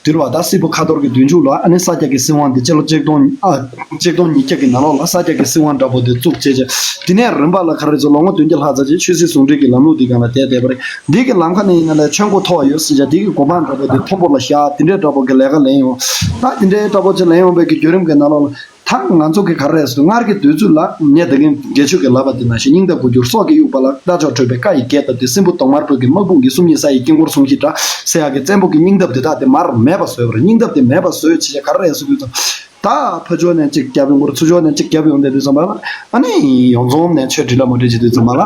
དུས་རབས་ད་སིལ་བུ་ཁ་ཐོར་གྱི་བདུན་ཅུ་ལ། ཨ་ནི་ས་སྐྱ་གི་སྲིད་དབང་འདི་སྤྱི་ལོ་ཆིག་སྟོང་ཨ་ཆིག་སྟོང་ཉིས་བརྒྱ་གི་ནང་ལོགས་ལ་ས་སྐྱ་གི་སྲིད་དབང་འདྲ་པོ་དེ་བཙུགས་བྱས་བྱས། དེ་ནས་རིམ་པ་ལ་ག་རེ་ཚོ་ལོ་ངོ་བདུན་བརྒྱ་ལྷག་ཙམ་ཅིག་ཆོས་སྲིད་ཟུང་འབྲེལ་གྱི་ལམ་ལུགས་འདི་སྒང་ལ་བསྡད་བསྡད་པ་རེད། འདི་གི་ལམ་ཁ་ནས་ཡིན་ན་ལས་ཆོས་མགོ་ཐོགས་ཡོད་ཟེར་བྱས། འདི་གི་གོ་འཕང་འདྲ་པོ་དེ་མཐོན་པོ་ལ་བཞག། དེ་འདྲའི་འདྲ་པོ་གི་ལས་ཀ་ལེན་ཡོང་། ད་དེ་འདྲའི་འདྲ་པོ་ཅིག་ལེན་ཡོང་བའི་གི་བརྒྱུད་རིམ་གྱི་ནང་ལོགས་ལ། ད་ང་ཚོ་གི་ག་རེ་རེད་ཟེར་དུས། སྔར་གྱི་དུས་ཚོད་ལ་ངས་ད་གིན་དགེ་ཆོས་ཀྱི་ལབ་པ་དེ་ནང་བཞིན། སྙིང་སྟོབས་དགུ་འགྱུར་སྲོག་གི་དབྱུག་པ་ལ། རྟ་མཆོག་ཁྲོས་པའི་བཀའ་ཡི་རྒྱས་བཏབ་སྟེ། སྲིན་པོ་གདོང་དམར་པོ་གི་དམག་དཔུང་གིས། སུམ་གཉིས་ས་ཡི་དཀྱིལ་འཁོར་སྲུང་ཞིང་འདྲ་ཟེར་ཡག་གི་བཙན་པོ་གི་སྙིང་སྟོབས་དེ་དག་དེ་མར་མེད་པ་བཟོས་པ་རེད། སྙིང་སྟོབས་དེ་མེད་པ་བཟོས་བྱས་བྱས་ག་རེ་རེད་ཟེར་དུས་ཙམ། ད་ཕར་ཕྱོགས་ནས་གཅིག་རྒྱབ་ཡོང་གི་རེད། ཚུར་ཕྱོགས་ནས་གཅིག་རྒྱབ་ཡོང་བསྡད་དུས་ཙམ་པ་ལ། ཨ་ནི་ཡོངས་རྫོགས་ནས་ཆོས་འགྲིག་ལ་མ་འགྲིག་བྱེད་དུས་ཙམ་པ་ལ།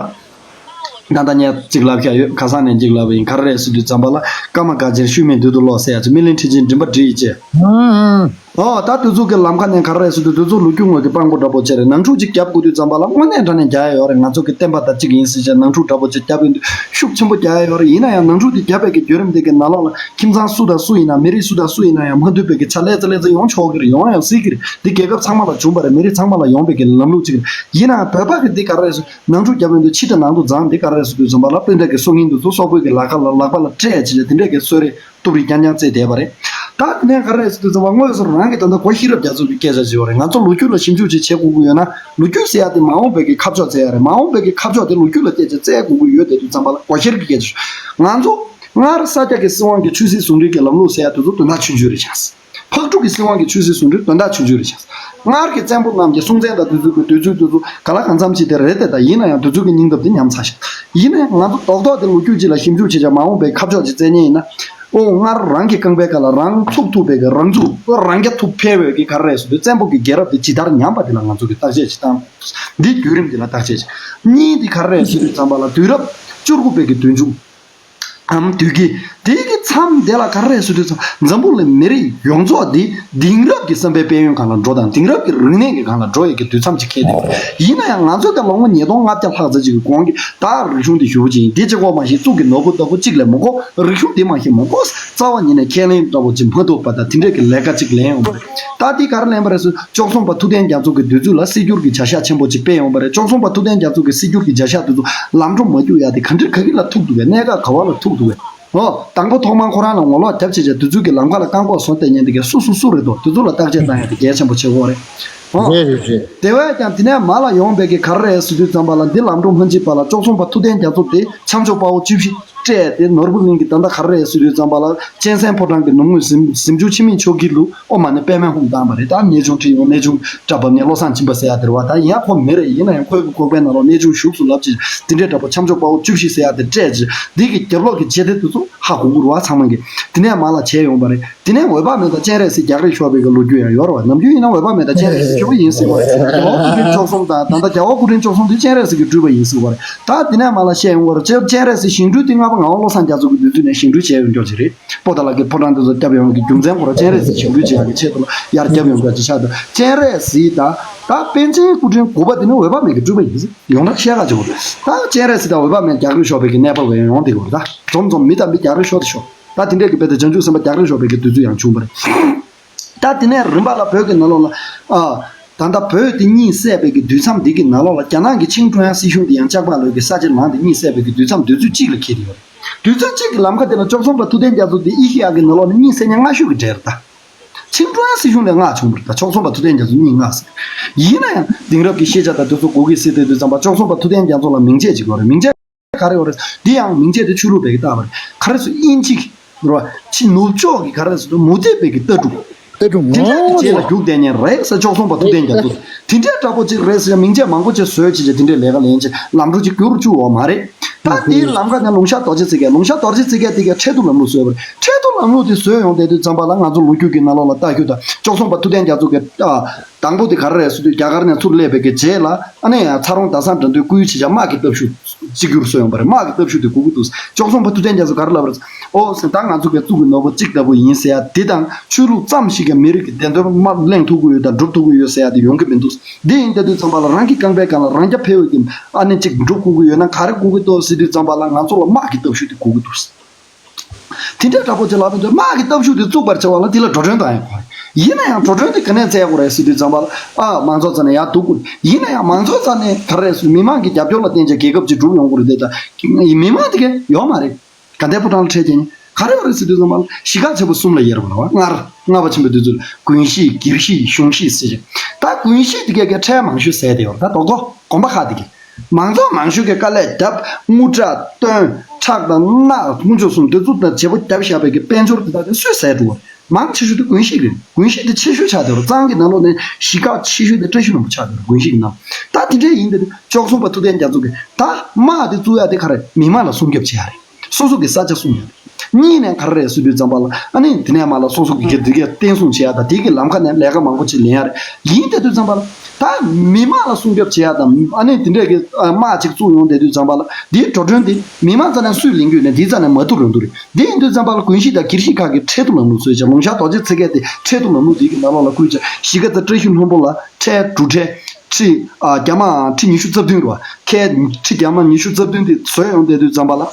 ད་ལྟ་ངས་གཅིག་ལབ་བཞག་ཡོད། ཁ་སང་ནས་གཅིག་ལབ་པ་ཡིན། ག་རེ་རེད་ཟེར་དུས་ཙམ་པ་ལ། སྐར་མ་དགའ་ཆེན་ཤུལ་མའི་དུས་སུ་ལོག་ཟེར་ཡག་ཅིག་སྨིན་གླིང་ཁྲི་ཆེན་མགྲིན་པ་བསྒྲིལ་བྱས། ཨོ་ད་དེ་ཚོ་གི་ལམ་ཁ་ནས་ག་རེ་རེད་ཟེར་དུས། དེ་ཚོ་ལོ་རྒྱུས་ངོས་ཀྱི་དཔང་པོ་འདྲ་པོ་བྱས་རེད། ནང་འཁྲུག་ཅིག་རྒྱབ་དགོས་དུས་ཙམ་པ་ལ་དངོས་གནས་དྲང་གནས་རྒྱག་ཡ་ཡོད་རེད། ང་ཚོ་གི་བསྟན་པ་དང་གཅིག་ཡིན་ཟེར་བྱས་ནང་འཁྲུག་འདྲ་པོ་ཅིག་རྒྱབ་ཡོང་དུས་ཤུགས་ཆེན་པོ་རྒྱག་ཡ་ཡོད་རེད། ཡིན་ན་ཡང་ནང་འཁྲུག་དེ་རྒྱབ་པའི་གི་བརྒྱུད་རིམ་དེ་གི་ནང་ལོགས་ལ། ཁྱིམ་ཚང་སུ་དང་སུ་ཡིན་ན། མི་རིགས་སུ་དང་སུ་ཡིན་ན་ཡང་མ་འདོད་པའི་གི་ཆ་ལེ་ཚ་ལེ་ཚ་ཡོང་ཆོག་གི་རེད། ཡོང་ཡང་སྲིད་ཀྱི་རེད། འདི་རྒྱལ་ཁབ་ཚང་མ་ལ་བྱུང་བ་རེད། མི་རིགས་ཚང་མ་ལ་ཡོང་བའི་གི་ལམ་ལུགས་ཅིག་རེད། ཡིན་ནའང་བོད་པ་གི་འདི་ག་རེ་རེད་ཟེར། ནང་འཁྲུག་རྒྱབ་ཡོང་དུས་ཕྱི་དང་ནང་དུ་འཛིང་། འདི་ག་རེ་རེད་ཟེར་དུས་ཙམ་པ་ལ། སྤུན་ཟླ་གི་སྲོག་སྙིང་དེ་ཚོ་སོག་པོའི་གི་ལག་ཁ་ལ། ལག་པ་ལ་སྤྲད་བྱས་བྱས། དེ་འདྲས་གི་གསོད་རེས་སྟོབས་རིགས་རྐྱང་རྐྱང་བརྩད་བསྡད་པ་རེད། ད་དེ་ནས་ག་རེ་རེད་ཟེར་དུས་ཙམ་པ། དངོས་སུ་རང་གི་ད་ལྟ་གོ་ཤེས་རབ་རྒྱ་མཚོ་གི་སྐད་ཆ་ཅིག་ཡོད་རེད། ང་ཚོ་ལོ་རྒྱུས་ལ་ཞིབ་འཇུག་ཅིག་བྱེད་དགོས་ཀྱི་ཡོད་ན། ལོ་རྒྱུས་ཟེར་ཡ་དེ་མ་འོངས་པའི་གི་ཁ་ཕྱོགས་བཙལ་ཡ་རེད། མ་འོངས་པའི་གི་ཁ་ཕྱོགས་དེ་ལོ་རྒྱུས་ལ་བལྟས་བྱས་བཙལ་དགོས་ཀྱི་ཡོད་བསྡད་དུས་ཙམ་པ་ལ། གོ་ཤེས་རབ་ཀྱི་སྐད་ཆ་ཞུ། ང་ཚོ་སྔར་ས་སྐྱ་གི་སྲིད་དབང་གི་ཆོས་སྲིད་ཟུང་འབྲེལ་གྱི་ལམ་ལུགས་ཟེར་ཡ་དེ་ཚོ་དོན་དག་ཆུང་ཆུང་རེད་ཤག་ཕག་གྲུ་གི་སྲིད་དབང་གི་ཆོས་སྲིད་ཟུང་འབྲེལ་དོན་དག་ཆུང་ཆུང་རེད་ཤག་སྔར་གྱི་བཙན་པོ་རྣམས་ཀྱི་སྲོང་བཙན་དང་དེ་ཚོ་གི་དུས་ཚོད་དེ་ཚོ་ག་ལ་གང་འཚམ་ཅིག་དེ་རེད་དེ། ད་ཡིན་ན་ཡང་དེ་ཚོ་གི་སྙིང་སྟོབས་དེ་ཉམས་ཚར་ཤག་ཡིན་ན་ཡང་ང་ཚོ་རྡོག་རྡོག་དེ་ལོ་རྒྱུས་ཅིག་ལ་ཞིབ་འཇུག་བྱེད་བྱས་མ་འོངས་པའི་ཁ་ཕྱོགས་ཅིག་བཙལ་མཁན་ཡིན་ན། ཨོ་སྔར་རང་གི་རྐང་པའི་ཁ་ལ་རང་ཚུགས་ཐུབ་པའི་གི། རང་ཚུགས་རང་རྐྱ་ཐུབ་འཕེར་བའི་གི་ག་རེ་རེད་ཟེར་དུས། བཙན་པོ་གི་རྒྱལ་རབས་དེ་ཇི་ལྟར་ཉམས་པ་དེ་ལ་ང་ཚོ་གི་བརྟག་དཔྱད་ཅིག་བཏང་། འདི་བརྒྱུད་རིམ་དེ་ལ་བརྟག་དཔྱད་ཅིག་གཉིས་དེ་ག་རེ་རེད་ཟེར་དུས་ཙམ་པ་ལ། དུས་རབས་བཅུ་དགུ་པའི་གི་དུས་མཇུག་ཨམ་དུས་དཀྱིལ་དེ་གི་མཚམས་དེ་ལ་ག་རེ་རེད་ཟེར་དུས་ཙམ། འཛམ་བུ་གླིང་མི་རིགས་ཡོངས་རྫོགས་དེ་དེང་རབས་ཀྱི་བསམ་པའི་དཔལ་ཡོན་སྒང་ལ་འགྲོ་དང་། དེང་རབས་ཀྱི་རིག་གནས་ཀྱི་སྒང་ལ་འགྲོ་ཡས་ཀྱི་དུས་མཚམས་ཅིག་འཁེལ་ཏེ། ཡིན་ན་ཡང་ང་ཚོ་དེ་ལོ་ངོ་ཉིས་སྟོང་ལྔ་བརྒྱ་ལྷག་ཙམ་ཅིག་གི་གོང་གི་ད་རིག་གཞུང་དེ་ཞེ་པོ་ཅིག་ཡིན། དེ་གཅིག་པོ་མ་གཞི་གཙུག་གི་ནོར་བུ་ལྟ་བུ་གཅིག་ལས་མི་དགོས། རིག་གཞུང་དེ་མ་གཞི་མི་དགོས། རྩ་བ་ཉིད་ནས་ཁས་ལེན་འདྲ་པོ་ཅིག་མ་ཐུབ་པ་དང་། དེ་འདྲས་ཀྱི་ལས་ཀ་ཅིག་ལེན་ཡོང་བ་རེད། ད་དེ་ག་རེ་ལེན་པ་རེད་ཟེར། བཅུ་གསུམ་པ་ཐུབ་བསྟན་རྒྱ་མཚོ་གི་དུས་ཚོད་ལ་སྲིད་སྒྱུར་གྱི་བྱ་གཞག་ཆེན་པོ་ཅིག་སྤེལ་ཡོང་བ་རེད། བཅུ་གསུམ་པ་ཐུབ་བསྟན་རྒྱ་མཚོ་གི་སྲིད་སྒྱུར་གྱི་བྱ་གཞག་དེ་ཚོ་ལམ་འགྲོ་མ་བཅུག་ཡ་དེ་ག་འདྲ་ག་གི་ལ་ཐུག་འདུག་གས། གནད་འགག་ག་བ་ལ་ཐུག་འདུག་གས། ཨོ། དང་པོ་ཐོག་མར་ཁོ་རང་ལ་ངོ་ལོག་རྒྱབ་བྱས་བྱས་དུས་ཚོད་ཀྱི་ལམ་ཁ་ལ་བཀག་འགོག་བཟོ་བསྡད་མཁན་དེ་གས་སུ་སུ་སུ་རེད་འདུག་དེ་ཚོ་ལ་བརྟག་དཔྱད་བཏང་ཡ་དེ་གལ་ཆེན་པོ་ཆགས་ཀྱི་ཡོད་རེད། ཨོ། རེད་རེད་རེད། དེ་བས་ཀྱང་དེ་ནས་མར་ལ་ཡོང་བའི་གི་ག་རེ་རེད་ཟེར་དུས་ཙམ་པ་ལ། འདི་ལམ་འགྲོ་མ་བྱེད་པ་ལ་བཅུ་གསུམ་པ་ཐུབ་བསྟན་རྒྱ་མཚོ་དེ་ཆབ་མཆོག་དཔའ་བོ་བཅུ་བཞི་སྤྲད་དེ། ནོར་བུ་གླིང་གི་ད་ལྟ་ག་རེ་རེད་ཟེར་དུས་ཙམ་པ་ལ་གཅན་གཟན་ཕོ་བྲང་གི་ནུབ་ངོས་གཟིམ་གཟིམ་ཆུང་འཆི་མེད་མཆོག་གི་ལུགས། ཨོ་མ་ཎི་པདྨེ་ཧཱུྃ་བཏང་བ་རེད། ད་གནས་ཆུང་ཁྲིད་ཡོང་། གནས་ཆུང་གྲྭ་བབས་ནས་བློ་བཟང་སྦྱིན་པ་ཟེར་ཡ་དེ་རེད་བ། ད་ཡིན་ཡང་ཁོ་མི་རེད། ཡིན་ན་ཡང་ཁོའི་གི་ཁོག་པའི་ནང་ལོགས་གནས་ཆུང་བཞུགས་སུ་ལབ་ཅིག་དེ་འདྲའི་འདྲ་པོ་ཆབ་མཆོག་དཔའ་བོ་བཅུ་བཞི་ཟེར་ཡ་དེ་སྤྲད་ཅིག་འདི་གི་རྒྱབ་ལོགས་ཀྱི་བྱེད་གཏེ་དེ་ཚོ་ཧ་གོ་གི་རེད་བ། ཚང་མ་གི་དེ་ནས་མར་ལ་བྱས་ཡོང་བ་རེད། དེ་ནས་འོད་དཔག་མེད་དང་སྤྱན་རས་གཟིགས་རྒྱག་རེས་ཤོར་བའི་གི་ལོ་རྒྱུས་ཡང་ཡོད་རེད་བ། ནམ་རྒྱུན་ཡིན་ན་འོད་དཔག་མེད་དང་སྤྱན་རས་གཟིགས་ཆོག་གི་ཡིན་ཟེར་བ་རེད། རྒྱལ་བ་སྐུ་ཕྲེང་བཅུ་གསུམ་དང་། ད་ལྟ་རྒྱལ་བ་སྐུ་ཕྲེང་བཅུ་གསུམ་དེ་སྤྱན་རས་གཟིགས་ཀྱི་སྤྲུལ་པ་ཡིན་ཟེར་བ་རེད། ད་དེ་ནས་མར་ལ་བཤད་ཡོང་བ་རེད། སྤྱན་རས་གཟིགས་ཞིང་སྤྲུལ་ཏིང་ལྔ་ ངག་དབང་བློ་བཟང་རྒྱ་མཚོ་གི་དུས་ཚོད་ནས་བཞེངས་སྐྲུན་བྱས་ཡོད་མཁན་ཅིག་རེད། པོ་ཏཱ་ལ་གི་ཕོ་བྲང་དེ་ཚོ་བརྒྱབ་ཡོང་གི་རྒྱུ་མཚན་ཁོ་རང་སྤྱན་རས་གཟིགས་བཞེངས་སྐྲུན་བྱེད་ཡག་གི་ཆེད་དུ་ལ་ཡར་བརྒྱབ་ཡོང་མཁན་ཅིག་ཆགས་འདུག་སྤྱན་རས་གཟིགས་དང་ད་པཎ་ཆེན་སྐུ་ཕྲེང་དགུ་པ་དེ་ནི་འོད་དཔག་མེད་ཀྱི་སྤྲུལ་པ་ཡིན། ཡོངས་གྲགས་བཤད་ཁ་ཅིག་གོ། ད་སྤྱན་རས་གཟིགས་དང་འོད་དཔག་མེད་རྒྱག་རེས་ཤོར་བའི་གི་གནས་བབ་ཡང་ཡོང་བསྡད་ཡོད་རེད། ད་འཛོམས་འཛོམས་མི་དང་མི་རྒྱག་རེས་ཤོར་དེ་ཤོར། ད་དེ་འདྲས་ཀྱི་དཔེ་དེ་བྱང་ཆུབ་སེམས་དཔའ་རྒྱག་རེས་ཤོར་བའི་གི་དུས་ཚོད་ཡང་བྱུང་བ་རེད། ད་དེ་ནས་རིམ་པ་ལ་བོད་ཀྱི་ནང་ལོགས་ལ་ཨ། ད་ལྟ་བོད་དེ་གཉིད་སད་པའི་གི་དུས་མཚམས་འདི་གི་ནང་ལོགས་ལ་རྒྱ་ནག་གི་ཆིང་ཀྲུང་དབྱང་སྲིད་གཞུང་དེ་ཡང་ལྕགས་ཕག་ལོའི་གི་ས་ཆ་ལངས་ཏེ་གཉིད་སད་པའི་གི་དུས་མཚམས་དུས་ཚོད་གཅིག་ལ་འཁེལ་ཡོད་རེད། དུས་ཚོད་གཅིག་གི་ལམ་ཁ་དེ་ལ་བཅུ་གསུམ་པ་ཐུབ་བསྟན་རྒྱ་མཚོ་དེ་ཨེ་ཤེ་ཡ་གི་ནང་ལོགས་ནས་གཉིད་སད་མཁན་སྔ་ཤོས་ཀྱི་གྲས་རེད་ད། ཆིང་ཀྲུང་དབྱང་སྲིད་གཞུང་ལས་སྔ་བྱུང་བ་རེད་ད། བཅུ་གསུམ་པ་ཐུབ་བསྟན་རྒྱ་མཚོ་གཉིད་སྔ་ཟེར། ཡིན་ན་ཡང་དེང་རབས་ཀྱི་ཤེས་བྱ་དང་དེ་ཚོ་གོ་གི་སྲིད་དེ་དུས་ཙམ་པ་བཅུ་གསུམ་པ་ཐུབ་བསྟན་རྒྱ་མཚོ་ལ་མིང་ཆད་ཅིག་ཡོད་རེད། མིང་ཆད་ག་རེ་ཡོད་རེད། འདི་ཡང་མིང་ཆད་དེ་ཆོས་ལུགས་བེད་ཀྱི་བཏགས་པ་རེད། ག་རེ་ཟེར་དབྱིན་ཇི་རེད་བ། ཕྱི་ནུབ་ཕྱོགས་ཀྱི་ག་རེ་ཟེར་དུས་མུ་སྟེགས་པའི་གི་ལྟ་གྲུབ། ལྟ་གྲུབ་དེ་འདྲ་གི་རྗེས་ལ་རྒྱུག་བསྡད་མཁན་རེད་ཟེར། བཅུ་གསུམ་པ་ཐུབ་བསྟན་རྒྱ་མཚོ་དེ་འདྲ་འདྲ་པོ་ཅིག་རེད་ཟེར། མིང་ཆད་མང་པོ་ཅིག་བཟོས་བྱས་བྱས་དེ་འདྲའི་ལས་ཀ་ལེན་བྱས་ལམ་འགྲོ་ཅིག་བསྒྱུར་བཅུག་ཡོད་མ་རེད། ད་དེའི་ལམ་ཁ་ནས་ལུང་ཤར་རྡོ་རྗེ་ཚེ་རྒྱལ། ལུང་ཤར་རྡོ་རྗེ་ཚེ་རྒྱལ་དེ་གའི་ཁྲལ་བསྡུ་ལམ་ལུགས་བཟོས་པ་རེད། ཁྲལ་བསྡུ་ལམ་ལུགས་དེ་བཟོས་ཡོང་བསྡད་དུས་ཙམ་པ་ལ་ང་ཚོ་ལོ་རྒྱུས་ཀྱི་ནང་ལོགས་ལ་ལྟ་རྒྱུ་དང་བཅུ་གསུམ་པ་ཐུབ་བསྟན་རྒྱ་མཚོ་གི་ཨ། དང་པོ་དེ་ག་རེ་རེད་ཟེར་དུས་རྒྱ་གར་ནས་ཚུར་སླེབས་པའི་གི་རྗེས་ལ་ཨ་ནི་ཡང་ཚ་རོང་ཟླ་བཟང་དགྲ་འདུལ་སྐུའི་ཆེད་ཆ་དམག་གི་སྟོབས་ཤུགས་གཅིག་གྱུར་བཟོས་ཡོང་བ་རེད། དམག་གི་སྟོབས་ཤུགས་དེ་དགོས་ཀྱི་འདུག་བཅུ་གསུམ་པ་ཐུབ་བསྟན་རྒྱ་མཚོ་ག་རེ་ལབ་པ་རེད། ཨོ་ཟེར། ད་ང་ཚོ་གི་གཙུག་གི་ནོར་བུ་གཅིག་ལྟ་བུ་ཡིན་ཟེར་ཡ་འདི་དང་ཆོས་ལུགས་ཙམ་ཞིག་གིས་མི་རིགས་ཀྱི་བདེན་དོན་མར་གླེང་ཐུབ་ཀྱི་ཡོད་དང་སྒྲུབ་ཐུབ་ཀྱི་ཡོད་ཟེར་ཡ་དེ་ཡོང་གི་མི་འདུག་འདི་ཡིན་ལྟ་དུས་ཙམ་པ་ལ་རང་གི་རྐང་པའི་སྒང་ལ་རང་རྐྱ་འཕེར་བའི་གི་ཨ་ནི་གཅིག་སྒྲུབ་དགོས་ཀྱི་ཡོད་ན་ག་རེ་དགོས་ཀྱི་འདུག་ཟེར་དུས་ཙམ་པ་ལ་ང་ཚོ་ལ་དམག་གི་སྟོབས་ཤུགས་དེ་དགོས་ཀྱི་འདུག་དེ་འདྲའི་འདྲ་པོ་ཅིག་ལབ་ཡོང་དུས་དམག་གི་སྟོབས་ཤུགས་དེ་བཙུགས་པར་བྱ་བ་ལ་དེ་ལ་འགྲོ་གྲོན་གཏོང་ཡག་དགོས་རེད། ཡིན་ན་ཡང་འགྲོ་གྲོན་དེ་ག་ནས་བཙལ་དགོས་རེད་ཟེར་དུས་ཙམ་པ་ལ་ཨ་མང་ཚོགས་རྩ་ནས་ཡར་གཏུག་དགོས། ཡིན་ན་ཡང་མང་ཚོགས་རྩ་ནས་ག་རེ་རེད་ཟེར་མི་མང་གི་རྒྱབ་སྐྱོར་ལ་བརྟེན་བྱས་རྒྱལ་ཁབ་ཅིག་འགྲུབ་ཡོང་དགོས་རེད་དེ། ད་མི་མང་དེ་གས་ཡོད་མ་རེད། དགའ་ལྡན་ཕོ་བྲང་ལ་ཁྲལ་རྒྱག་མཁན་ག་རེ་ཡོད་རེད་ཟེར་དུས་ཙམ་པ་ལ་གཞིས་ཀ་ཆེན་པོ་གསུམ་ལ་དབྱེ་བ་རེད་བ། སྔར་སྔ་བ་ཆེན་པོ་དེ་ཚོ་ལ་དགོན་གཞིས་སྒེར་གཞིས་གཞུང་གཞིས་ཟེར་བྱས། ད་དགོན་གཞིས་དེ་གས་ཀྱི་ཁྲལ་མང་ཤོས་ཟད་དེ་ཡོད་རེད། ད་རྡོག་རྡོག་དགོན་པ་ཁག་དེ་གས། མང་ཚོགས་མང་ཤོས་ཀྱིས་དཀའ་ལས་བརྒྱབ། དངུལ་སྐྲག་བཏོན། ཁྲག་དང་རྣག་དཀོན་མཆོག་གསུམ་འདི་ཚོ་དང་བརྗེ་པོ་བརྒྱབ་བཞག་པའི་གི་དཔལ་འབྱོར་དེ་དག་དེ་སུས་ཟད་འགྲོ་བ། མང་ཆེ་ཤོས་དེ་དགོན་གཞིས་རེད། དགོན་གཞིས་དེ་ཆེ་ཤོས་ཆགས་བསྡད་རེད། གཙང་གི་ནང་ལོགས་ནས་གཞིས་ཀ་ཆེ་ཤོས་དེ་བཀྲ་ཤིས་ལྷུན་པོ་ཆགས་བསྡད་རེད། དགོན་གཞིས་ཀྱི་ནང་། ད་དེ་འདྲའི་ཡིན་དེ་བཅུ་གསུམ་པ་ཐུབ་བསྟན་རྒྱ་མཚོ་གིས་ད་དམག་དེ་བཙུགས་ཡ་དེ་ག་རེ་མི་མང་ལ་སྲུང་སྐྱོབ་བྱེད་ཡ་རེད། སོ་སོ་གི་ས་ཆ་སྲུང་ཡ་རེད། གཉིས་ནས་ག་རེ་རེད་ཟེར་དུས་ཙམ་པ་ལ་ཨ་ནི་དེ་ནས་མར་ལ་སོ་སོ་གི་གི་དེ་གའི་བརྟན་སྲུང་བྱེད་ཡ་དང་དེ་གི་ལམ་ཁ་ནས་ལས་ཀ་མང་པོ་ཅིག་ལེན་ཡ་རེད། ཡིན་དེ་དུས་ཙམ་པ་ལ་ད་མི་མང་ལ་སྲུང་སྐྱོབ་བྱེད་ཡ་དང་ཨ་ནི་དེ་འདྲས་གི་དམག་ཅིག་བཙུགས་ཡོང་དེ་དུས་ཙམ་པ་ལ་དེའི་འགྲོ་གྲོན་དེ་མི་མང་རྩ་ནས་སུས་ལེན་རྒྱུ་ཡོད་ན་དེའི་རྩ་ནས་མ་ཐུབ་རང་འདུག་རེད། དེ་ཡིན་དུས་ཙམ་པ་ལ་དགོན་གཞིས་དང་སྒེར་གཞིས་ཁག་གིས་ཁྲལ་བསྡུ་ལམ་ལུགས་བཟོས་བྱས། ལུང་ཤར་རྡོ་རྗེ་ཚེ་རྒྱལ་དེ་ཁྲལ་བསྡུ་ལམ་ལུགས་དེ་གི་ནང་ལོགས་ལ་བསྐུལ་བྱས། གཞིས་ཀ་རྩེ་བཀྲ་ཤིས་ལྷུན་པོ་ལ་ཁྲལ་དྲུག་ཁྲལ་ཁྲི་ཨ་རྒྱ་མ་ཁྲི་ཉི་ཤུ་རྩ་བདུན་རེད་བ། ཁལ་ཁྲི་རྒྱ་མ་ཉི་ཤུ་རྩ་བདུན་དེ་བཟོས་ཡོང་བསྡད་དུས་ཙམ་པ་ལ།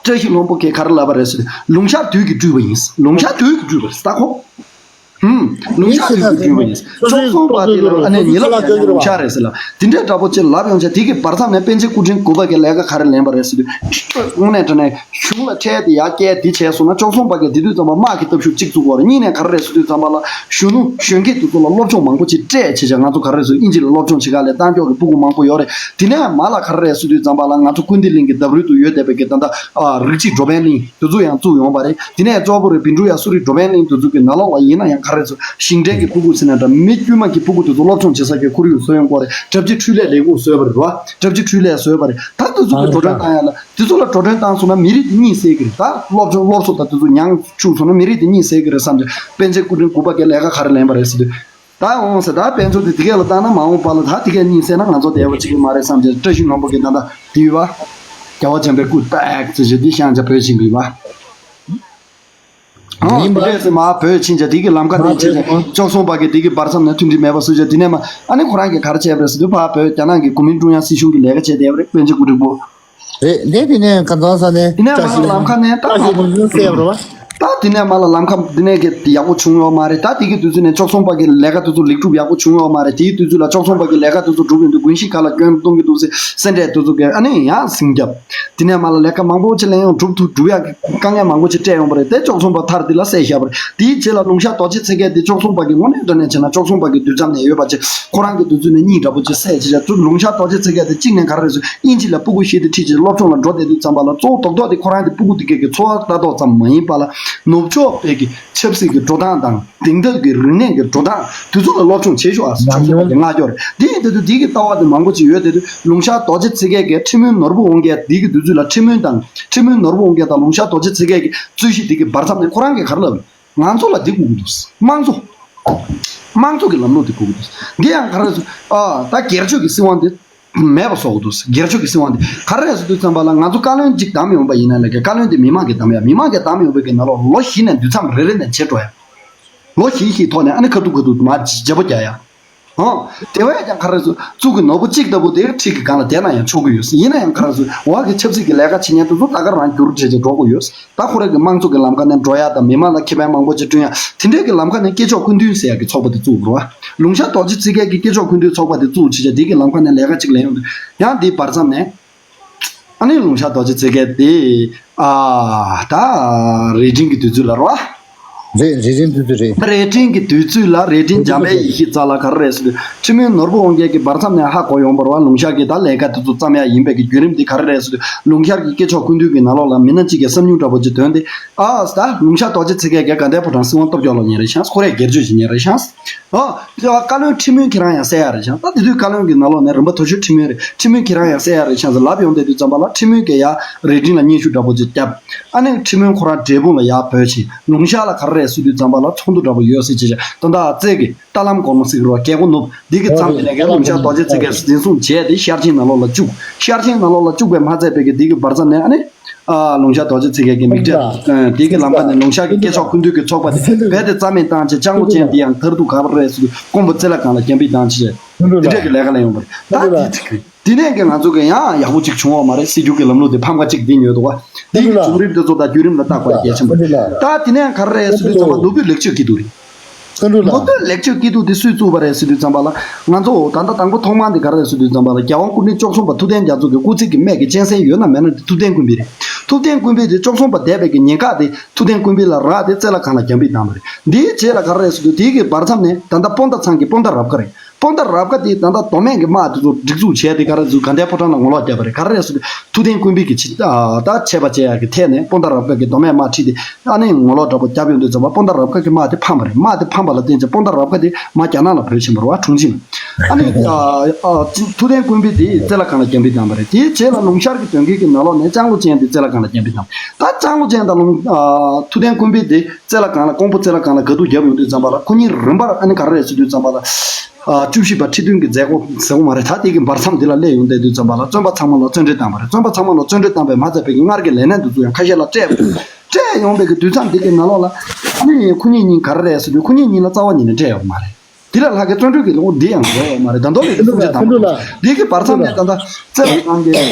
བཀྲ་ཤིས་ལྷུན་པོ་གིས་ག་རེ་ལབ་པ་རེད་ཟེར། ལུང་ཤར་བདུད་ཀྱི་སྤྲུལ་པ་ཡིན། ལུང་ཤར་བདུད་ཀྱི་སྤྲུལ་པ་རེད་ད་ཁོ། ཧུམ། ལུང་ཤར་བདུད་ཀྱི་སྤྲུལ་པ་ཡིན། བཅུ་གསུམ་པ་དེ་ལ་ཨ་ནི་ཉེ་ལམ་ཡང་ལུང་ཤར་རེད་ཟེར་ལ། དེ་འདྲའི་འདྲ་པོ་ཅིག་ལབ་ཡོང་བྱས། དེ་གི་བར་མཚམས་ནས་པཎ་ཆེན་སྐུ་ཕྲེང་དགུ་པ་གིས་ལས་ཀ་ག་རེ་ལེན་པ་རེད་ཟེར་དུས། དངོས་གནས་དྲང་གནས་གཞུང་ལ་ཁྲལ་དེ་ཡར་བསྐྱལ་དེ་བྱས་སོང་ན། བཅུ་གསུམ་པ་གིས་དེ་དུས་ཙམ་པ་དམག་གི་སྟོབས་ཤུགས་གཅིག་བཙུགས་པ་རེད། གཉིས་ནས་ག་རེ་རེད་ཟེར་དུས་ཙམ་པ་ལ་གཞོན་ནུ་གཞོན་སྐྱེས་དེ་ཚོ་ལ་སློབ་སྦྱོང་མང་པོ་ཅིག་སྤྲད་བྱས་བྱས། ང་ཚོ་ག་རེ་རེད་ཟེར་དབྱིན་ཇི་ལ་སློབ་སྦྱོང་བྱེད་ག་ལས་བཏང་ཕྱོགས་ཀྱི་ཕྲུ་གུ་མང་པོ་ཡོད་རེད། དེ་ནས་མར་ལ་ག་རེ་རེད་ཟེར་དུས་ཙམ་པ་ལ་ང་ཚོ་ཀུན་བདེ་གླིང་གི་འདབས་རོལ་དུ་ཡོད་བསྡད་པའི་གི་ད་ལྟ་ཨ་རིགས་གཅིག་འགྲོ་ཕན་གླིང་དེ་ཚོ་ཡང་བཙུགས་ཡོང་བ་རེད། དེ་ནས་ཙོག་པུ་རེད། བཻ་ཌཱུརྱ་སུ་རི་འགྲོ་ཕན་གླིང་དེ་ཚོ་གི་ནང་ལོགས་ལ་ཡིན་ན་ཡང་ག་རེ་རེད་ཟེར། ཞིང་བྲན་གྱི་ཕྲུ་གུ་ཟེར་ན་འདྲ། མི་དཀྱུས་མ་གི་ཕྲུ་གུ་དེ་ཚོ་སློབ་སྦྱོང་བྱེད་ས་གི་ཁོར་ཡུག་བཟོ་ཡོང་གི་རེད། གྲབས་ཆེ་འཕྲུལ་ལས་ལས་ཁུངས་བཟོས་པ་རེད་བ། གྲབས་ཆེ་འཕྲུལ་ལས་བཟོས་པ་རེད། ད་དེ་ཚོ་ལ་འགྲོ་གྲོན་བཏང་ཡ་ལ། དེ་ཚོ་ལ་འགྲོ་གྲོན་བཏང་སོང་ན་མི་རིགས་དེ་གཉིད་སད་ཀྱི་རེད། ད་སློབ་སྦྱོང་སློབ་གསོ་དང་དེ་ཚོ་ཉམས་བཅུག་སོང་ན་མི་རིགས་དེ་གཉིད་སད་ཀྱི་རེད་བསམ་བྱས། པཎ་ཆེན་སྐུ་ཕྲེང་དགུ་པ་གིས་ལས་ཀ་ག་རེ་ལེན་པ་རེད་ཟེར་དུས། ད་འོང་ཟེར། ད་དཔལ་འབྱོར་དེ་དེ་གས་ལ་བཏང་ན་མ་འོངས་པ་ལ་ད་དེ་གས་གཉིད་སད་ན་ང་ཚོ་བདེ་བ་ཅིག་གི་མ་རེད་བསམ་བྱས། བཀྲ་ཤིས་ལྷུན་པོ་གིས་ད་ལྟ་དེ་ཡོད་པ། རྒྱལ་བ་བྱམས་པའི་སྐུ་ཏག་ཙི་ཅིག་འདི་བཞེངས་བྱས་བོད་ཕྱིན་པ་ཡིན་པ། ཨོ་ཡིན་པ། དེ་འདྲས་ཟེར་མར་བོད་ཕྱིན་བྱས། དེ་གི་ལམ་ཁ་ནས་ཕྱིན་བྱས། བཅུ་གསུམ་པ་གིས་དེ་གི་བར་མཚམས་ནས་མཐུན་སྒྲིལ་མེད་པ་བཟོས་བྱས། དེ་ནས་མར་ཨ་ནི་ཁོ་རང་གིས་ག་རེ་བྱས་པ་རེད་ཟེར་དུས། ཕར་བོད་རྒྱ་ནག་གི་གོ་མིན་ཀྲུང་དབྱང་སྲིད་གཞུང་གི་ལས་ཀ་བྱས་བསྡད་པ་རེད། པཎ་ཆེན་སྐུ་ཕྲེང་པོ། རེད། དེ་དེ་ནས་ག་ཚང་ས་ནས་དེ་ནས་མར་ལམ་ཁ་ནས་ད་བཀྲ་ཤིས་ལྷུན་པོ་གསལ་བ་རེད་བ། ད་དེ་ནས་མར་ལ་ལམ་ཁ་དེ་ནས་གི་ཡག་པོ་བྱུང་ཡོད་མ་རེད། ད་དེ་གི་དུས་ཚོད་ནས་བཅུ་གསུམ་པ་གི་ལས་ཀ་དེ་ཚོ་ལེགས་གྲུབ་ཡག་པོ་བྱུང་ཡོད་མ་རེད། དེའི་དུས་ཚོད་ལ་བཅུ་གསུམ་པ་གི་ལས་ཀ་དེ་ཚོ་སྒྲུབ་ཀྱི་འདུག་དགོན་གཞིས་ཁག་ལ་སྐྱོན་གཏོང་གི་འདུག་ཟེར། སེ་འབྲས་དེ་ཚོ་གི་ཨ་ནི་ཡང་ཟིང་རྒྱབ། དེ་ནས་མར་ལ་ལས་ཀ་མང་པོ་ཅིག་ལེན་ཡོང་། སྒྲུབ་ཐུབ་སྒྲུབ་ཡག་གི་དཀའ་ངལ་མང་པོ་ཅིག་འཕྲད་ཡོང་བ་རེད། དེ་བཅུ་གསུམ་པ་མཐར་དེ་ལ་བསད་བཞག་པ་རེད། དེའི་རྗེས་ལ་ལུང་ཤར་རྡོ་རྗེ་ཚེ་རྒྱལ་དེ་བཅུ་གསུམ་པ་གི་དངོས་གནས་དྲང་གནས་བྱས་ན་བཅུ་གསུམ་པ་གི་དུས་མཚམས་ནས་ཡོད་པ་ཅིག་ཁོ་རང་གི་དུས་ཚོད་ནས་གཉིད་འདྲ་པོ་ཅིག་སད་བྱས་བྱས། ལུང་ཤར་རྡོ་རྗེ་ཚེ་རྒྱལ་དེ་གཅིག་ནས་ག་རེ་རེད་ཟེར། དབྱིན་ཇི་ལ་སྤུ་གུ་བཤད་དེ་ཁྲིད་བྱས་སློབ་སྦྱོང་ལ་འགྲོ་བསྡད་དུས་ཙམ་པ་ལ། གཙོ་བོ་རྡོག་རྡོག་དེ་ཁོ་རང་དེ་སྤུ་གུ་དེ་གའི་གི་འཚོ་བ་ལྟ་རྟོག་ཙམ་མ་ཡིན་པ་ལ། ནུབ་ཕྱོགས་པའི་གི་ཆབ་སྲིད་ཀྱི་འགྲོ་སྟངས་དང་། དེང་རབས་ཀྱི་རིག་གནས་ཀྱི་འགྲོ་སྟངས་དེ་ཚོ་ལ་སློབ་སྦྱོང་བྱེད་ཤོག་ཨ་ཟེར། ཆོག་ཤོག་པ་དེ་ང་སྐྱོར་རེད། དེ་ཡིན་དུས་དེ་གི་ལྟ་བ་དེ་མང་པོ་ཅིག་ཡོད་དེ་དུས། ལུང་ཤར་རྡོ་རྗེ་ཚེ་རྒྱལ་གྱིས་ཁྲི་སྨོན་ནོར་བུ་དབང་རྒྱལ་དེ་གི་དུས་ཚོད་ལ། ཁྲི་སྨོན་དང་ཁྲི་སྨོན་ནོར་བུ་དབང་རྒྱལ་དང་ལུང་ཤར་རྡོ་རྗེ་ཚེ་རྒྱལ་གྱི་རྩོད་གཞི་དེ་གི་བར་མཚམས་ནས་ཁོ་རང་གིས་ག་རེ་ལབ། ང་ཚོ་ལ་འདི་དགོས་ཀྱི་འདུག་དམངས་གཙོ། དམངས་གཙོ་གི་ལམ་ལུགས་དེ་དགོས་ཀྱི་འདུག་འདི་ཡང་ག་རེ་ཟེར། ཨ་ད་སྒེར་གཅོད་ཀྱི་སྲིད་དབང་དེ་ མེད་པ་བཟོ་དགོས་འདུག་སྒེར་གཅོད་ཀྱི་སྲིད་དབང་དེ་ག་རེ་རེད་ཟེར་དུས་ཙམ་པ་ལ། ང་ཚོ་བཀའ་བློན་གཅིག་བདམས་ཡོང་པ་ཡིན་ན་ལས་ཀ་བཀའ་བློན་དེ་མི་མང་གིས་བདམས་ཡ། མི་མང་གིས་བདམས་ཡོང་པའི་གི་ནང་ལོགས་ལོ་བཞི་ནས་དུས་མཚམས་རེ་རེ་ནས་བྱེད་འགྲོ་ཡ། ལོ་བཞི་བཞིའི་ཐོག་ནས་ཨ་ནི་ཁ་ཐུག་ཁ་ཐུག་མར་བརྗེ་པོ་རྒྱག་ཡ། ཧོ། དེ་བས་ཀྱང་ག་རེ་ཟེར། གཙུག་གི་ནོར་བུ་གཅིག་ལྟ་བུ་དེ་ཁྲི་གི་སྒང་ལ་བསྡད་ན་ཡང་ཆོག་གི་ཡོད། ཡིན་ན་ཡང་ག་རེ་ཟེར། འོག་གི་ཆབ་སྲིད་ཀྱི་ལས་ཀ་བྱེད་མཁན་དེ་ཚོ་ད་ག་རང་འགྱུར་བྱེད་བྱེད་འགྲོ་དགོས་ཡོད། ད་ཁོ་རང་གི་དམངས་གཙོ་གི་ལམ་ཁ་ནས་འགྲོ་ཡ་དང་མི་མང་ལ་ཁེ་ཕན་མང་པོ་ཅིག་བསྐྲུན་ཡ། དེ་འདྲའི་གི་ལམ་ཁ་ནས་སྐྱེས་མཆོག་སྐུ་མདུན་ཟེར་ཡ་གི་ཚོགས་པ་དེ་བཙུགས་པ་རེད་བ། ལུང་ཤར་རྡོ་རྗེ་ཚེ་རྒྱལ་གྱིས་སྐྱེས་མཆོག་སྐུ་མདུན་ཚོགས་པ་དེ་བཙུགས་བྱས་བྱས་དེ་གི་ལམ་ཁ་ནས་ལས་ཀ་ཅིག་ལས་ཡོང་དུས། ཡང་དེའི་བར་མཚམས་ནས། ཨ་ནི་ལུང་ཤར་རྡོ་རྗེ་ཚེ་རྒྱལ་དེ། ཨ། ད། རྭ་སྒྲེང་གི་དུས་ཚོད་ལ་རེད་བ། རེད། རྭ་སྒྲེང་དུས་ཚོད་རེད། རྭ་སྒྲེང་གི་དུས་ཚོད་ལ་རྭ་སྒྲེང་འཇམ་དཔལ་ཡེ་ཤེས་རྩ་ལ་ག་རེ་རེད་ཟེར་དུས། ཁྲི་མོན་ནོར་བུ་དབང་རྒྱལ་གྱི་བར་མཚམས་ནས་ཧ་གོ་ཡོང་བ་རེད་བ། ལུང་ཤར་གྱི་ད་ལས་ཀ་དེ་ཚོ་བརྩམས་ཡ་ཡིན་པའི་གི་བརྒྱུད་རིམ་དེ་ག་རེ་རེད་ཟེར་དུས། ལུང་ཤར་གྱི་སྐྱེས་མཆོག་སྐུ་མདུན་གྱི་ནང་ལོགས་ལ་མི་སྣ་གཅིག་གིས་བསམ་མྱོང་འདྲ་པོ་ཅིག་ཐོན་ཏེ། ཨ། ད་ལུང་ཤར་རྡོ་རྗེ་ཚེ་རྒྱལ་གྱིས་དགའ་ལྡན་ཕོ་བྲང་སྲིད་དབང་སྟོབས་སྐྱོང་ལོག་མཁན་རེད་ཤག་ཁོ་རང་སྒེར་གཅོད་བྱེད་མཁན་རེད་ཤག་ཨོ། དེ་བ་བཀའ་བློན་ཁྲི་མོན་ཁྱེད་རང་ཡང་གསལ་ཡག་རེད་ཤག་ད་དེ་དུས་བཀའ་བློན་གྱི་ནང་ལོགས་ནས་རིམ་པ་མཐོ་ཤོས་ཁྲི་མོན་རེད། ཁྲི་མོན་ཁྱེད་རང་ཡང་གསལ་ཡག་རེད་ཤག་ཟེར་ལབ་ཡོང་དུས་དུས་ཙམ་པ་ལ། ཁྲི་མོན་གྱིས་ཡ་རྭ་སྒྲེང་ལ་སྙན་ཞུ་འདྲ་པོ་ཅིག་བརྒྱབ། ཨ་ནི་ཁྲི་མོན་ཁོ་རང་འབྲས་སྤུངས་ལ་ཡར་བྲོས་ཕྱིན། ལུང་ཤར་ལ་ག་རེ་རེད་ཟེར་དུས་ཙམ་པ་ལ་ཚོགས་འདུ་འདྲ་པོ་ཡོད་ཟེར་བྱས་བྱས། ད་ལྟ་རྩེ་གི་རྟ་ལམ་སྒོར་མོ་ཟེར་གི་རེད་བ། རྒྱལ་སྒོ་ནུབ། འདི་གི་མཚམས་དེ་ལས་ཀའི་ལུང་ཤར་རྡོ་རྗེ་ཚེ་རྒྱལ་འཛིན་བཟུང་བྱས་ཏེ་ཤར་ཆེན་ནང་ལོགས་ལ་བཅུག་ཤར་ཆེན་ནང་ལོགས་ལ་བཅུག་པའི་མ་ཚད་པའི་གི་འདི་གི་བར་མཚམས་ནས་ཨ་ནི། ཨ། ལུང་ཤར་རྡོ་རྗེ་ཚེ་རྒྱལ་གྱི་མིག་འབྲས། ཨ། དེ་གི་ལམ་ཁ་ནས་ལུང་ཤར་གྱི་སྐྱེས་མཆོག་སྐུ་མདུན་གྱི་ཚོགས་པ་དེ་རྦད་དེ་རྩ་མེད་བཏང་བྱས། ལྕང་ལོ་ཅན་འདི་ཡང་མཐར་ཐུག་ག་པར་རེད་ཟེར་དུས་ཀོང་པོ་རྩེ་ལ་སྒང་ལ་རྒྱ་མི་བཏང་བྱས། འདི་འདྲ་གི་ལས་ཀ་ལས་ཡོང་བ་རེད། ད་འདི་དེ་གི་དེ་ནས་ཀྱི་ང་ཚོ་གི་ཡང་ཡག་པོ་ཅིག་བྱུང་བ་མ་རེད། སྲིད་སྐྱོང་གི་ལམ་ལུགས་དེ་ཕམ་ཁ་ཅིག་འདི་ཉོས་འདུག་བ། འདི་གི་བྱུང་རིམ་དེ་ཚོ་དང་བརྒྱུད་རིམ་ལ་བལྟ་དགོས་གལ་ཆེན་པོ་རེད། ད་དེ་ནས་ག་རེ་རེད་ཟེར་དུས་ཙམ་པ་ནོར་བུས་ལེགས་བཅོས་ཀྱི་འདུག་རེད། ཀ་འགྲོ་ལ། ནོར་བུས་ལེགས་བཅོས་སྐྱིད་སྡུག་དེ་སུས་བཙུགས་པ་རེད་ཟེར་དུས་ཙམ་པ་ལ། ང་ཚོ་ད་ལྟ་དང་པོ་ཐོག་མ་འདི་ག་རེ་རེད་ཟེར་དུས་ཙམ་པ་ལ། རྒྱལ་དབང་སྐུ་ཕྲེང་བཅུ་གསུམ་པ་ཐུབ་བསྟན་རྒྱ་མཚོ་གི་སྐུ་ཚེ་གི་སྨད་ཀྱི་གཅན་གཟན་ཡོད་ན་མེད་ན་དེ་ཐུབ་བསྟན་ཀུན་སྤུན་རེད། ཐུབ་བསྟན་ཀུན་སྤུན་དེ་བཅུ་གསུམ་པ་འདས་པའི་གི་ཉེན་ཁ་དེ་ཐུབ་བསྟན་ཀུན་སྤུན་ལ་རག་སྟེ་རྩེ་ལ་གང་ལ་རྒྱ་མི་བཏང་བ་རེད། འདིའི་རྗེས་ལ་ག་རེ་རེད་ཟེར་དུས་དེའི་གི་བར་མཚམས་ནས་ད་ལྟ་སྤོན་ཟླ་ཚང་གི་སྤོན་ཟླ་རབ་དགའ་རེད། སྤོན་ཟླ་རབ་དགའ་དེ་ད་ལྟ་མདོ་སྨད་ཀྱི་དམག་དེ་ཚོ་སྒྲིག་འཛུགས་བྱས་ཏེ་ག་རེ་ཟེར་དགའ་ལྡན་ཕོ་བྲང་ལ་ངོ་ལོག་བརྒྱབ་པ་རེད། ག་རེ་རེད་ཟེར་དུས་ཐུབ་བསྟན་ཀུན་སྤུན་གྱི་ཆེད་ད་ཆད་པ་བཅད་ཡག་གི་ཐད་ནས་སྤོན་ཟླ་རབ་དགའ་གི་མདོ་སྨད་དམག་ཁྲིད་དེ། ཨ་ནི་ངོ་ལོག་འདྲ་པོ་བརྒྱབ་ཡོང་དུས་ཙམ་པ་སྤོན་ཟླ་རབ་དགའ་གི་དམག་དེ་ཕམ་པ་རེད། དམག་དེ་ཕམ་པ་ལ་བརྟེན་བྱས་སྤོན་ཟླ་རབ་དགའ་དེ་མར་རྒྱ་ནག་ལ་བྲོས་ཕྱིན་པ་རེད་བ། ཁྲུང་ཆིང་། ཨ་ནི། ཨ། ཨ། ཐུབ་བསྟན་ཀུན་སྤུན་དེ་རྩེ་ལ་གང་ལ་རྒྱ་མི་བཏང་བ་རེད། དེའི་རྗེས་ལ་ལུང་ཤར་གྱི་དོན་རྐྱེན་གྱི་ནང་ལོགས་ནས་ལྕང་ལོ་ཅན་དེ་རྩེ་ལ་གང་ལ་རྒྱ་མི་བཏང་། ད་ལྕང་ལོ་ཅན་དང་ལུང་། ཨ། ཐུབ་བསྟན་ཀུན་སྤུན་དེ་རྩེ་ལ་གང་ལ་ཀོང་པོ་རྩེ་ལ་གང་ལ་དགའ་སྡུག་བརྒྱབ་ཡོང་དུས་ཙམ་པ་ལ། ཁོ་གཉིས་རིམ་པར་ཨ་ནི་ག་རེ་རེད་ཟེར་དུས་ཙམ་པ་ལ། ཨ། བཅུ་བཞི་པ་ཁྲི་སྟོན་གྱི་མཛད་སྒོ་ཟེར་བ་མ་རེད། ད་དེ་གི་བར་མཚམས་འདི་ལ་སླེབས་ཡོང་དུས་ཙམ་པ་ལ་བཙོན་པ་ཚང་མ་ལ་བཙོན་གྲོལ་བཏང་བ་རེད། བཙོན་པ་ཚང་མ་ལ་བཙོན་གྲོལ་བཏང་བའི་མ་ཚད་པའི་གི་སྔར་གྱི་ལས་སྣེ་འདི་ཚོ་ཡང་ཁ་ཤས་ལ་སྤྲད། སྤྲད་ཡོང་པའི་གི་དུས་མཚམས་འདི་གི་ནང་ལོགས་ལ། ཨ་ནི་ཁོ་གཉིས་གཉིས་ག་རེ་རེད་ཟེར་དུས་ཁོ་གཉིས་གཉིས་ལ་རྩ་བ་ཉིད་ནས་སྤྲད་ཡོད་མ་རེད། འདི་ལ་ལྷག་གི་བཙོན་གྲོལ་གྱི་ལོ་འདི་ཡང་འགྲོ་ཡོད་མ་རེད། ད་མདོ་ལས་ཀྱི་གསུང་ཆོས་དང་པོ་འདི་གི་བར་མཚམས་ནས་ད་ལྟ་རྩེ་ལ་གང་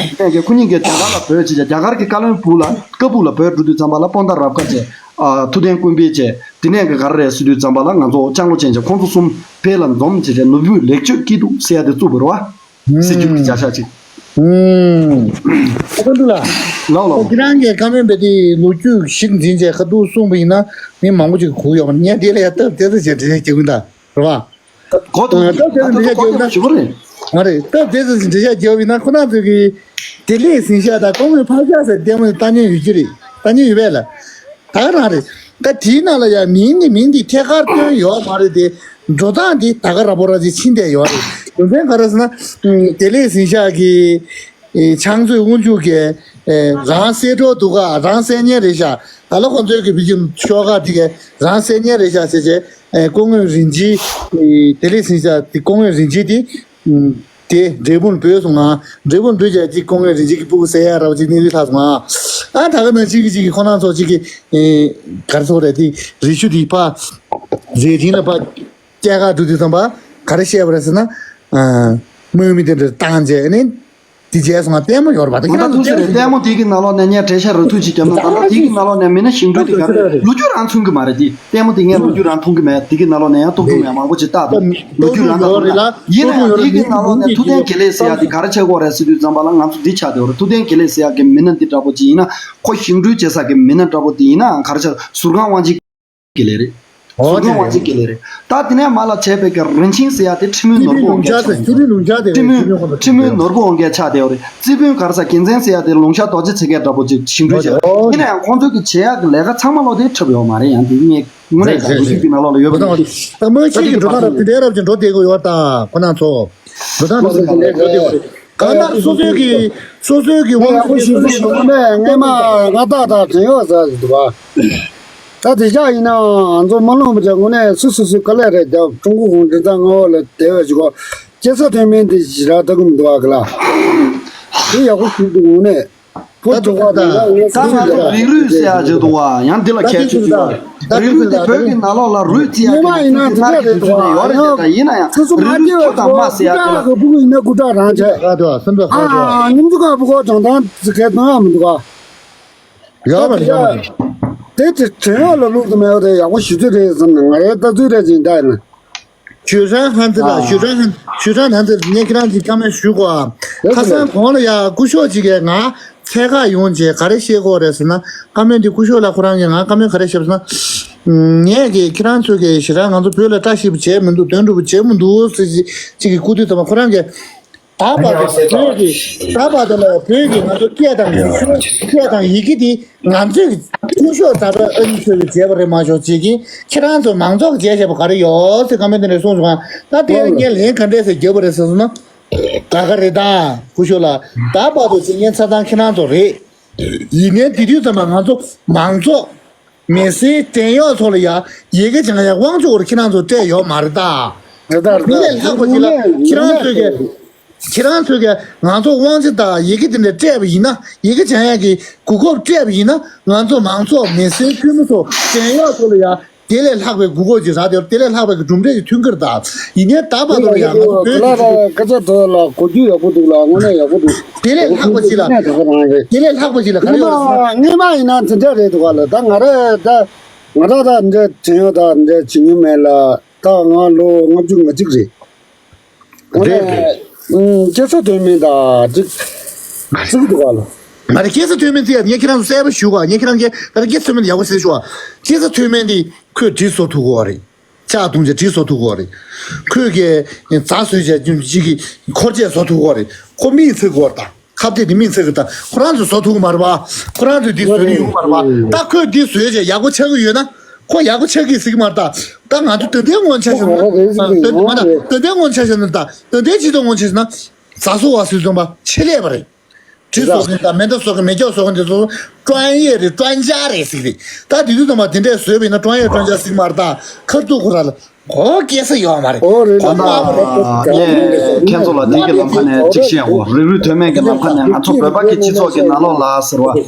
གི་ཁོ་གཉིས་ཀྱི་རྒྱ་གར་ལ་བྲོས་བྱས། རྒྱ་གར་གྱི་བཀའ་བློན་སྦུག་ལ་ཀ་སྦུག་ལ་བྲོས་འགྲོ་དུས་ཙམ་པ་ལ་སྤོན་ཟླ་རབ་དགའ་བྱས། ཨ། ཐུབ་བསྟན་ཀུན་སྤུན་བྱས། དེ་ནས་ག་རེ་རེད་ཟེར་དུས་ཙམ་པ་ལ་ང་ཚོ་ལྕང་ལོ་ཅན་བྱས། ཁོང་ཚོ་གསུམ་བོད་ལ་འཛོམས་བྱས་བྱས་ནོར་བུས་ལེགས་བཅོས་སྐྱིད་སྡུག་ཟེར་ཡ་དེ་བཙུགས་པ་རེད་བ། སྲིད་བྱུས་ཀྱི་བྱ་བཞག་ཅིག་ཨུམ། ཨ་ཁ་འདུག་ལ། ལའོ་ལའོ། ཁྱེད་རང་གིས་བཀའ་མོལ་འབད་དེ་ལོ་རྒྱུས་ཤིག་འཛིན་བྱས་ཁ་ཐུག་གསུངས་པ་ཡིན་ན་མི་མང་པོ་ཅིག་གུག་ཡོད་པ། ངས་དེ་ལ་ཡ་སྟབས་བདེ་ས་ཅིག་འགྲེལ་བཤད་རྒྱག་གི་ཡིན་ད། རེད་བ། གོ་ཐུབ། ཨ། སྟབས་བདེ་ས་འགྲེལ་བཤད་རྒྱག་ཡོད་ན། ཞུ་གི་རེད། ང་རེད། སྟབས་བདེ་ས་ཅིག་འགྲེལ་བཤད་རྒྱག་ཡོད་ན་ཁོ་རང་ཚོ་གི་བདེ་ལེགས་ཟིང་ཆ་དང་སྐུ་ངོ་ཕག་ཤ་ཟེར་ལྟད་མོ་ལྟ་མྱོང་ཡོད་ཀྱི་རེད། ལྟ་མྱོང་ཡོད་པས་ལ། ད་ག་རང་རེད། ད་དེའི་ནང་ལ་ཡང་མིང་ནི་མིང་འདི་ཐད་ཀར་བཏོན་ཡོད་མ་རེད་དེ། འགྲོ་སྟངས་འདི་ད་ག་ར་པོ་ར་ཅིག་ཕྱིན་བསྡད་ཡོད་རེད། རྒྱུ་མཚན་ག་རེ་ཟེར་ན། བདེ་ལེགས་ཟིང་ཆ་གི་ཕྱག་མཛོད་དབུ་འཇུག་གིས་རང་གསལ་འགྲོ་འདུག་ག་རང་གསལ་ཉན་རེད་ཤག་ད་ལོ་ཁོང་ཚོའི་གི་བི་ཇི་ཤོག་ཁག་དེ་གས་རང་གསལ་ཉན་རེད་ཤག་ཟེར་བྱས། སྐུ་ངོ་རིན་ཆེན། བདེ་ལེགས་ཟིང་ཆ་དེ་སྐུ་ངོ་རིན་ཆེན་དེ། དེ་འབྲས་སྤུངས་ལ་བྲོས་སོང་ང་། འབྲས་སྤུངས་ལ་བྲོས་རྗེས་ཅིག་སྐུ་ངོ་རིན་ཆེན་གྱི་སྤུ་གུ་ཟེར་ཡ་ར་བ་ཅིག་གནས་ཚུལ་ལྷག་སོང་ང་། ཨ་ད་ག་ནང་བཞིན་གྱི་ཅིག་གི་ཁོ་རང་ཚོ་ཅིག་གི་ཨེ་ག་རེ་ཟེར་དགོས་རེད། དེ་རི་ཆུ་དེ་ཕར་རི་དེ་ལ་ཕར་སྐྱེལ་ག་འགྲོ་དུས་ཙམ་པ་ག་རེ་བཤད་པ་རེད་ཟེར་ན། ཨ་དམག་མི་དེ་འདྲ་བཏང་རྗེས་ནི་དེ་རྗེས་སོང་ང་ལྟད་མོ་ཡོད་རེད་པ། ད་ཁྱེད་རང་ཚོ་ལྟད་མོ་དེ་གི་ནང་ལོགས་ནས་ངས་འགྲེལ་བཤད་རགས་ཐུག་ཅིག་བརྒྱབ་ན། ད་ལྟ་དེ་གི་ནང་ལོགས་ནས་མི་སྣ་ཞིག་འགྲོ་དེ་ག་རེ་ལོ་རྒྱུས་རང་མཚུངས་གི་མ་རེད། དེ་ལྟད་མོ་དེ་ངས་ལོ་རྒྱུས་རང་མཐོང་གི་མེད། དེ་གི་ནང་ལོགས་ནས་ཡང་རྟོགས་རྒྱུ་མེད། མང་པོ་ཅིག་བལྟ་འདུག་ལོ་རྒྱུས་རང་ལྟ་འདུག་ལ། ཡིན་ན་ཡང་དེ་གི་ནང་ལོགས་ནས་ཐུབ་བསྟན་དགེ་ལེགས་ཟེར་ཡ་དེ་ག་རེ་བྱེད་དགོས་རེད་ཟེར་དུས་ཙམ་པ་ལ། ང་ཚོ་འདི་ཆགས་བསྡད་ཡོད་རེད། ཐུབ་བསྟན་དགེ་ལེགས་ཟེར་ཡ་གི་མི་སྣ་འདི་འདྲ་པོ་ཅིག་ཡིན་ན་ཁོ་ཞིག་འགྲོ་བྱེད་ས་གི་མི་སྣ་འདྲ་པོ་དེ་ཡིན་ནའང་ག་རེ་ཆགས། ཟུར་ཁང་དབང་ཆེན་དགེ་ལེགས་རེད། ཨོ་ཟུར་ཁང་དབང་ཆེན་དགེ་ལེགས་རེད། ད་དེ་ནས་མར་ལ་བྱས་པའི་གི་རིན་ཆེན་ཟེར་ཡ་དེ་ཁྲི་མོན་ནོར་བུ་དབང་རྒྱལ་ཆགས་ཡོད་རེད། ཁྲི་མོན་ནོར་བུ་དབང་རྒྱལ་ཁྲི་མོན་ཁྲི་མོན་ནོར་བུ་དབང་རྒྱལ་ཆགས་བསྡད་ཡོད་རེད། རྩིས་དཔོན་ག་རེ་ཟེར། རྒྱལ་མཚན་ཟེར་ཡ་དེ་ལུང་ཤར་རྡོ་རྗེ་ཚེ་རྒྱལ་འདྲ་པོ་ཅིག་ཞིག་འགྲོ་བྱས། ཨོ། ཡིན་ན་ཡང་ཁོང་ཚོ་གི་བྱེད་ཡག་གི་ལས་ཀ་ཚང་མ་ལོག་དེ་འཁྲབ་ཡོད་མ་རེད། ཡང་དེ་ངས་དངོས་གནས་ཀྱང་ལོ་རྒྱུས་ཀྱི་ནང་ལོགས་ལ་ཡོད་པ་དང་། ད་དམག་ཆེན་གྱི་འགྲོ་སྟངས་རབ་དེ་འདྲའི་རབ་ཅིག་འགྲོ་བསྡད་དགོས་ཡོད་ད་ཁོ་རང་ཚོ། འགྲོ་སྟངས་རབ་དེ་འདྲའི་འགྲོ་བསྡད་དགོས་རེད། གང་ལྟར་སོ་སོའི་གི་སོ་སོའི་གི་དབང་ཁོ་ཞིག་ཞིག་ནས་སྔས་མ་ང་ཏག་ཏག་དྲན་ཡོད་ས་ཞིག་འདུག་བ། ད་དེ་ཆགས་ཡིན་ནའང་ང་ཚོ་མ་ལོངས་པ་ཅག་དངོས་གནས་སུ་སུ་སུ་དཀའ་ལས་རེད་རྒྱབ། ཀྲུང་གོ་གུང་ཁྲན་ཏང་མངའ་འོག་ལ་བསྡད་པའི་ཅིག་གོ། སྐྱེ་ས་ཐོན་མིན་དེ་ཞེ་དྲག་ལྟ་གི་མི་འདུག་ཨ་གི་ལ། དེ་ཡག་པོ་ཞིག་འདུག་དངོས་གནས། བོད་ད་ལྟ་ད་ད་ང་ཚོ་རིགས་རུས་ཟེར་ཡ་ཅིག་འདུག་བ། ཡང་འདི་ལ་ཁྱད་ཆོས་ཅིག་ཡོད་རེད། རིགས་རུས་དེ་བོད་ཀྱི་ནང་ལོགས་ལ་རུས་བརྩི་ཡ་ཉི་མ་ཡིན་ན་དེ་འདྲ་རེད་འདུག་བ། ཡང་ཡོད་རེད་དེ། ད་ཡིན་ན་ཡང་སོ་སོ་མ་རིགས་རུས་སྐྱེས་ཕོ་དང་མ་ཟེར་ཡ་དེ་ལ། སྐུ་ཕྲག་གི་སྤུ་གུ་ཡིན་ན་སྐུ་ཕྲག་རང་བྱས། ཨ་ཉིམ་ཚུ་ཁ་ཕུ་ཁོ་གྲོང་ཐང་ཟི་གས་གཏོང་ཡ་མི་འདུག་བ། ཡོད་མ་རེད། ཡོད་མ་རེད། དེ་དེ་དྲན་ཡོད་ལ་ལུག་ཏུ་མེད་པ་དེ་ཡག་པོ་ཞུ་རྒྱུ་རེད་བསམ་ནས་ང་རའི་ལྟ་ཚུལ་རེད་ཅིང་ད་ཡིན་ན། ཞུ་ཧྲན་ཧན་ཙི་ལ། ཞུ་ཧྲན་ཧན། ཞུ་ཧྲན་ཧན་ཙི་ངས་ཁྱེད་རང་གི་བཀའ་མོལ་ཞུ་གོ། ཁ་སང་གོང་ལ་ཡ་སྐུ་ཞབས་ཅིག་གིས་ང་ཚད་ཁ་ཡོང་རྗེས་ག་རེ་བཤད་གོ་རེད་ཟེར་ན། བཀའ་མོལ་འདི་སྐུ་ཞབས་ལ་ཁོ་རང་གིས་ང་བཀའ་མོལ་ག་རེ་བཤད་པ་ཟེར་ན། ངས་ཀྱི་ཁྱེད་རང་ཚོས་ཀྱི་ཞེ་དྲག་ང་ཚོ་བོད་ལ་བཀྲ་ཤིས་པ་བྱས་མི་འདུག་དོན་འགྲུབ་པ་བྱས་མི་འདུག་ཟེར་ཅིག་གི་སྐུ་དུས་ཙམ་པ་ཁོ་རང་གིས། ད་བར་དུ་བོད་ཀྱི་ད་བར་དུ་ལ་བོད་ཀྱི་ང་ཚོ་སྐད་དང་ཡི་གེ། སྐད་དང་ཡི་གེ་འདི་ང་ཚོས་སྐུ་ཞབས་ཛ་དྲག་ཨ་ནི་ཚོས་བྱས་པ་རེད་མ་ཤོག་ཅིག་གིས་ཁྱེད་རང་ཚོ་མང་ཚོགས་ཀྱིས་བྱས་བྱས་པ་ག་རེ་ཡོད་ཟེར་བཀའ་མོལ་དེ་འདྲ་གསུངས་སོང་། ད་དེར་ངས་ལན་ག་འདྲས་ཟེར་བརྒྱབ་པ་རེད་ཟེར་སོང་ན། དགའ་ག་རེད་ད་སྐུ་ཞབས་ལགས། ད་བར་དུ་ཅིག་ངས་ཆ་ཚང་ཁྱེད་རང་ཚོ་རེད། ཡིན་ནའི་དེ་དུས་ཙམ་པ་ང་ཚོ་མང་ཚོགས། མི་སེར་བྲན་གཡོག་ཚོ་ལ་ཡ་ཡི་གེ་སྦྱང་ཡ་དབང་ཆ་ཁྱེད་རང་ཚོ་སྤྲད་ཡོད་མ་རེད་ད། རེད་ད་རེད་ད། དེ་ལས་ལྷག་པ་ཞིག་ལ་ཁྱེད་རང་ཚོས་ཀྱི་ཁྱེད་རང་ཚོས་ཀྱི་ང་ཚོ་དབང་ཆ་དང་ཡི་གེ་དེ་འདྲ་སྤྲད་པ་ཡིན་ན། ཡི་གེ་སྦྱང་ཡ་གི་གོ་སྐབས་སྤྲད་པ་ཡིན་ན། ང་ཚོ་མང་ཚོགས་མི་སེར་དཀྱུས་མ་ཚོ་བྲན་གཡོག་ཚོ་ལ་ཡ་དེ་ལས་ལྷག་པའི་གོ་སྐབས་ཅིག་རག་དེ། དེ་ལས་ལྷག་པའི་གི་གྲུབ་འབྲས་ཀྱི་མཐུན་འགྱུར་དང་ཡིན་ནའི་ད་བར་དུ་ལ་ཡ་ང་ཚོ་བོད་ཀྱི་སྐད་ཆ་དེ་ལ་གོ་རྒྱུ་ཡག་པོ་འདུག་ལ། དངོས་གནས་ཡག་པོ་འདུག་དེ་ལས་ལྷག་པ་ཅིག་ལ། དེ་ལས་ལྷག་པ་ཅིག་ལ་ག་རེ་ཡོད་རེད་ཟེར་ན། སྔོན་མ་ཡིན་ན་དེ་འདྲ་རེད་འདུག་ག་ལ། ད་ང་ར་ད་ང་ར་ད་འདྲ་བྲན་གཡོག་ད་འདྲ་བྱེད་མྱོང་མེད་ལ། ད་ང་ལོ་ལྔ་བཅུ་ང་གཅིག་རེད། དངོས་གནས་སྐྱེ་ས་ཐོན་མིན་ད་ཅིག་ཅིག་འདུག་ག་ལ། ང་ར་སྐྱེ་ས་ཐོན་མིན་ཙི་ཡ་ངས་ཁྱེད་རང་ཚོ་གསལ་པོ་ཞུ་ག་ངས་ཁྱེད་རང་གིས་ད་སྐྱེ་ས་ཐོན་མིན་ཡག་པོ་ཟེར་ཞུ་བ། སྐྱེ་ས་ཐོན་མིན་དེ་ཁོས་གྲི་བཟོ་ཐུབ་གོ་རེད། ལྕགས་བརྡུངས་བྱས་གྲི་བཟོ་ཐུབ་ཀྱི་ཡོད་རེད། ཁོས་ཀྱི་རྫ་བཟོས་བྱས་ཅིག་གི་འཁོར་ཆས་བཟོ་ཐུབ་ཀྱི་ཡོད་རེད། ཁོ་མིས་འཚོལ་གྱི་ཡོད་རེད་ད། ཁ་གཏད་དེ་མིས་འཚོལ་གྱི་ད། ཁོ་རང་ཚོས་བཟོ་ཐུབ་ཀྱི་མ་རེད་པ། ཁོ་རང་ཚོས་འདི་བཟོས་ནས་ཡོང་མ་རེད་པ། ད་ཁོས་འདི་བཟོས་བྱས་ཡག་པོ་ཆགས་ཀྱི་ཡོད་ན། ཁོ་ཡག་པོ་ཆགས་ཀྱི་ཟེར་གྱི་མ་རེད་ད། ད་ང་ཚོ་ད་ལྟའི་ངོས་ཆ་བཞག་ན། ད་ལྟའི་ངོས་ཆ་བཞག་ན་ད། ད་ལྟའི་སྤྱི་ཚོགས་ངོས་ཆ་བཞག་ན། རྫ་བཟོ་བ་ཟེར་ཙམ་པ་ཆེད་ལས་པ་རེད། གྲི་བཟོ་མཁན་དང་མེ་མདའ་བཟོ་མཁན་མེ་སྒྱོགས་བཟོ་མཁན་དེ་ཚོ་专业རེད། 专家རེད་ཟེར་གི་རེད། ད་དེ་དུས་ཙམ་པ་དེ་འདྲས་བཟོས་པ་ཡིན་ན་专业 专家ཟེར་གི་མ་རེད་ད། ཁ་ཐུག་ཁོ་ར་ལ་གོ་སྐྱེ་ས་ཡོད་མ་རེད། ཨོ་རེད་ད། གོ་དམའ་པོ་རེད། ངས་ཁྱེད་ཚོ་ལ་དེ་གི་ལམ་ཁ་ནས་གཅིག་བཤད་འོ། རིགས་རུས་དོན་མེད་ཀྱི་ལམ་ཁ་ནས་ང་ཚོ་བོད་པ་གི་སྤྱི་ཚོགས་ཀྱི་ནང་ལོགས་ལ་ཟེར་བ།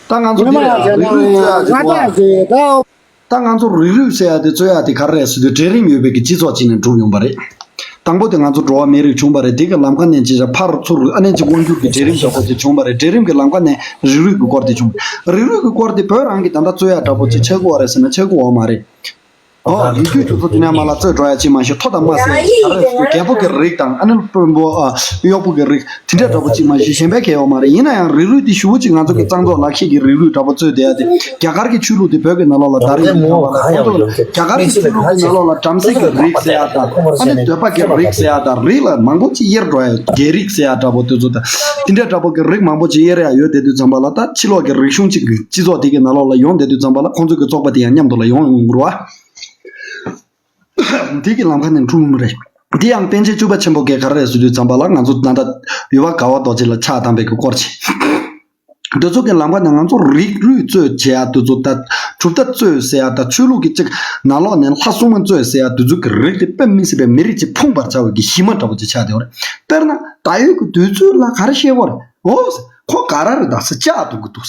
ད་ང་ཚོ་འདི་ལ་རིགས་རུས་རྩོད་ཡ་ཅིག་འདུག་བ། ད་ང་ཚོ་རིགས་རུས་ཟེར་ཡ་དེ་རྩོད་ཡ་དེ་ག་རེ་རེད་ཟེར་དུས་གྲལ་རིམ་ཡོད་པའི་གི་སྤྱི་ཚོགས་ཅིག་ནས་གྲུབ་ཡོང་པ་རེད། དང་པོ་དེ་ང་ཚོ་འགྲོ་བ་མིའི་རིགས་བྱུང་བ་རེད། དེ་གི་ལམ་ཁ་ནས་ཅིག་ཕར་ཚུར་ཨ་ནེ་ཅིག་དབང་སྒྱུར་གྱི་གྲལ་རིམ་འདྲ་པོ་ཅིག་བྱུང་བ་རེད། གྲལ་རིམ་གྱི་ལམ་ཁ་ནས་རིགས་རུས་ཀྱི་སྐོར་དེ་བྱུང་། རིགས་རུས་ཀྱི་སྐོར་དེ་བོད་རང་གི་ད་ལྟ་རྩོད་ཡ་འདྲ་པོ་ཅིག་ཆགས་ཀྱི་ཡོད་རེད་ཟེར་ན་ཆགས་ཀྱི་ཡོད་མ་རེད། ཨོ་ཡིན་དུས་ཁྱོད་ཚོ་དེ་ནས་མ་ལ་རྩོད་འགྲོ་ཡ་ཅིག་མ་ཤེས། ཐོ་དང་མ་ཟེར་ག་རེ་རྒྱལ་པོ་གི་རིགས་དང་ཨ་ནི་དཔོན་པོ་ཨ་གཡོག་པོ་གི་རིགས་དེ་འདྲ་འདྲ་པོ་ཅིག་མ་ཤེས་གཞན་པའི་གལ་ཡོད་མ་རེད། ཡིན་ན་ཡང་རིགས་རུས་དེ་ཞུ་བོ་ཅིག་ང་ཚོ་གི་གཙང་བཙོག་ལག་ཤེས་ཀྱི་རིགས་རུས་འདྲ་པོ་རྩོད་བསྡད་ཡ་དེ་རྒྱ་གར་གྱི་ཆོས་ལུགས་དེ་བོད་ཀྱི་ནང་ལོགས་ལ་དར་ཡོང་དུས་ཙམ་པ་ལ་ཁོང་ཚོ་རྒྱ་གར་གྱི་ཆོས་ལུགས་ཀྱི་ནང་ལོགས་ལ་བྲམ་ཟེ་གི་རིགས་ཟེར་ཡ་དང་ཨ་ནི་འདོད་པ་གི་རིགས་ཟེར་ཡ་དང་རིགས་ལ་མང་པོ་ཅིག་དབྱེར་འགྲོ་ཡ་ཡོད། རྒྱལ་རིགས་ཟེར་ཡ་འདྲ་པོ་དེ་ཚོ་དང་དེ་འདྲ་འདྲ་པོ་གི་རིགས་མང་པོ་ཅིག་དབྱེར་ཡ་ཡོད། དེ་དུས་ཙམ་པ་ལ་ད་ཕྱི་ལོགས་ཀྱི་རིག་གཞུང་ཅིག་གི་སྤྱི་ཚོགས་དེ་གི་ནང་ལོགས་ལ་ཡོང་དེ་དུས་ཙམ་པ་ལ་ཁོང་ཚོ་གི་བཙོག་པ་དེ་ཡང་མཉམ་དུ་ལ་ཡོང་ཡོང་དགོས་རེད་བ། འདི་གི་ལམ་ཁ་ནས་འཁྲུངས་རེད། འདི་ཡང་པཎ་ཆེན་བཅུ་པ་ཆེན་པོ་གིས་ག་རེ་རེད་ཟེར་དུས་ཙམ་པ་ལ་ང་ཚོ་ད་ལྟ་ཡུལ་པ་དགའ་བ་རྡོ་རྗེ་ལ་ཕྱག་བཏང་པའི་གི་སྐོར་ཆེ། འདི་ཚོ་གི་ལམ་ཁ་ནས་ང་ཚོ་རིགས་རུས་རྩོད་བྱེད་ཡ་དེ་ཚོ་ད་གྲུབ་མཐའ་རྩོད་ཟེར་ཡ་ད་ཆོས་ལུགས་ཀྱི་གཅིག་ནང་ལོགས་ནས་ལྷ་སྲུང་མ་རྩོད་ཟེར་ཡ་དེ་ཚོ་གི་རིགས་དེ་དཔེ་མི་སྲིད་པའི་མི་རིགས་ཅིག་ཕུང་བར་བྱ་བའི་གི་གཞི་མ་འདྲ་པོ་ཅིག་ཆགས་བསྡད་ཡོད་རེད། དཔེར་ན་ད་ཡོད་ཀྱི་དུས་ཚོད་ལ་ག་རེ་བཤད་ཀྱི་ཡོད་རེད། འོ། ཁོ་ག་ར་རེད་ད་ཟེར་བཅག་འདུག་གི་འདུག་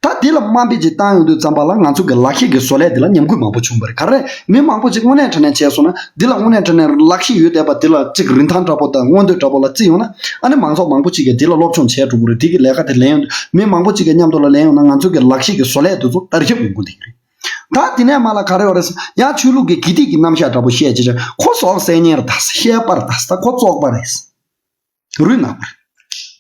ད་འདི་ལ་དམའ་འབེབས་ཅིག་བཏང་ཡོང་དུས་ཙམ་པ་ལ་ང་ཚོ་གི་ལག་ཤེས་ཀྱི་བཟོ་ལས་འདི་ལ་ཉམས་རྒུད་མང་པོ་བྱུང་བ་རེད། ག་རེ་མི་མང་པོ་ཅིག་དངོས་གནས་དྲང་གནས་བྱས་སོང་ན་འདི་ལ་དངོས་གནས་དྲང་གནས་ལག་ཤེས་ཡོད་བསྡད་པ་འདི་ལ་ཅིག་རིན་ཐང་འདྲ་པོ་དང་མངོན་འདོད་འདྲ་པོ་ལ་བརྩིས་ཡོང་ན་ཨ་ནི་མང་ཚོགས་མང་པོ་ཅིག་གིས་འདི་ལ་སློབ་སྦྱོང་བྱས་འགྲོ་གི་རེད། འདི་གི་ལས་ཀ་དེ་ལེན་ཡོང་དུས་མི་མང་པོ་ཅིག་གི་མཉམ་དུ་ལ་ལེན་ཡོང་ན་ང་ཚོ་གི་ལག་ཤེས་ཀྱི་བཟོ་ལས་འདི་ཚོ་དར་ཁྱབ་ཡོང་གི་འདུག་རེད། ད་འདི་ནས་མ་ལ་ག་རེ་ཡོད་རེད་ཟེར་ཡང་ཆོས་ལུགས་ཀྱི་དགེ་སྡིག་གི་རྣམ་གཞག་འདྲ་པོ་བཤད་ཅེས་ཁོ་ཟོག་བསད་ཉེན་རེད་ད་ཟེར། བཤད་པ་རེད་ད་ཟེར། ད་ཁོ་བཙོག་པ་རེད། རུས་ནག་པོ་རེད།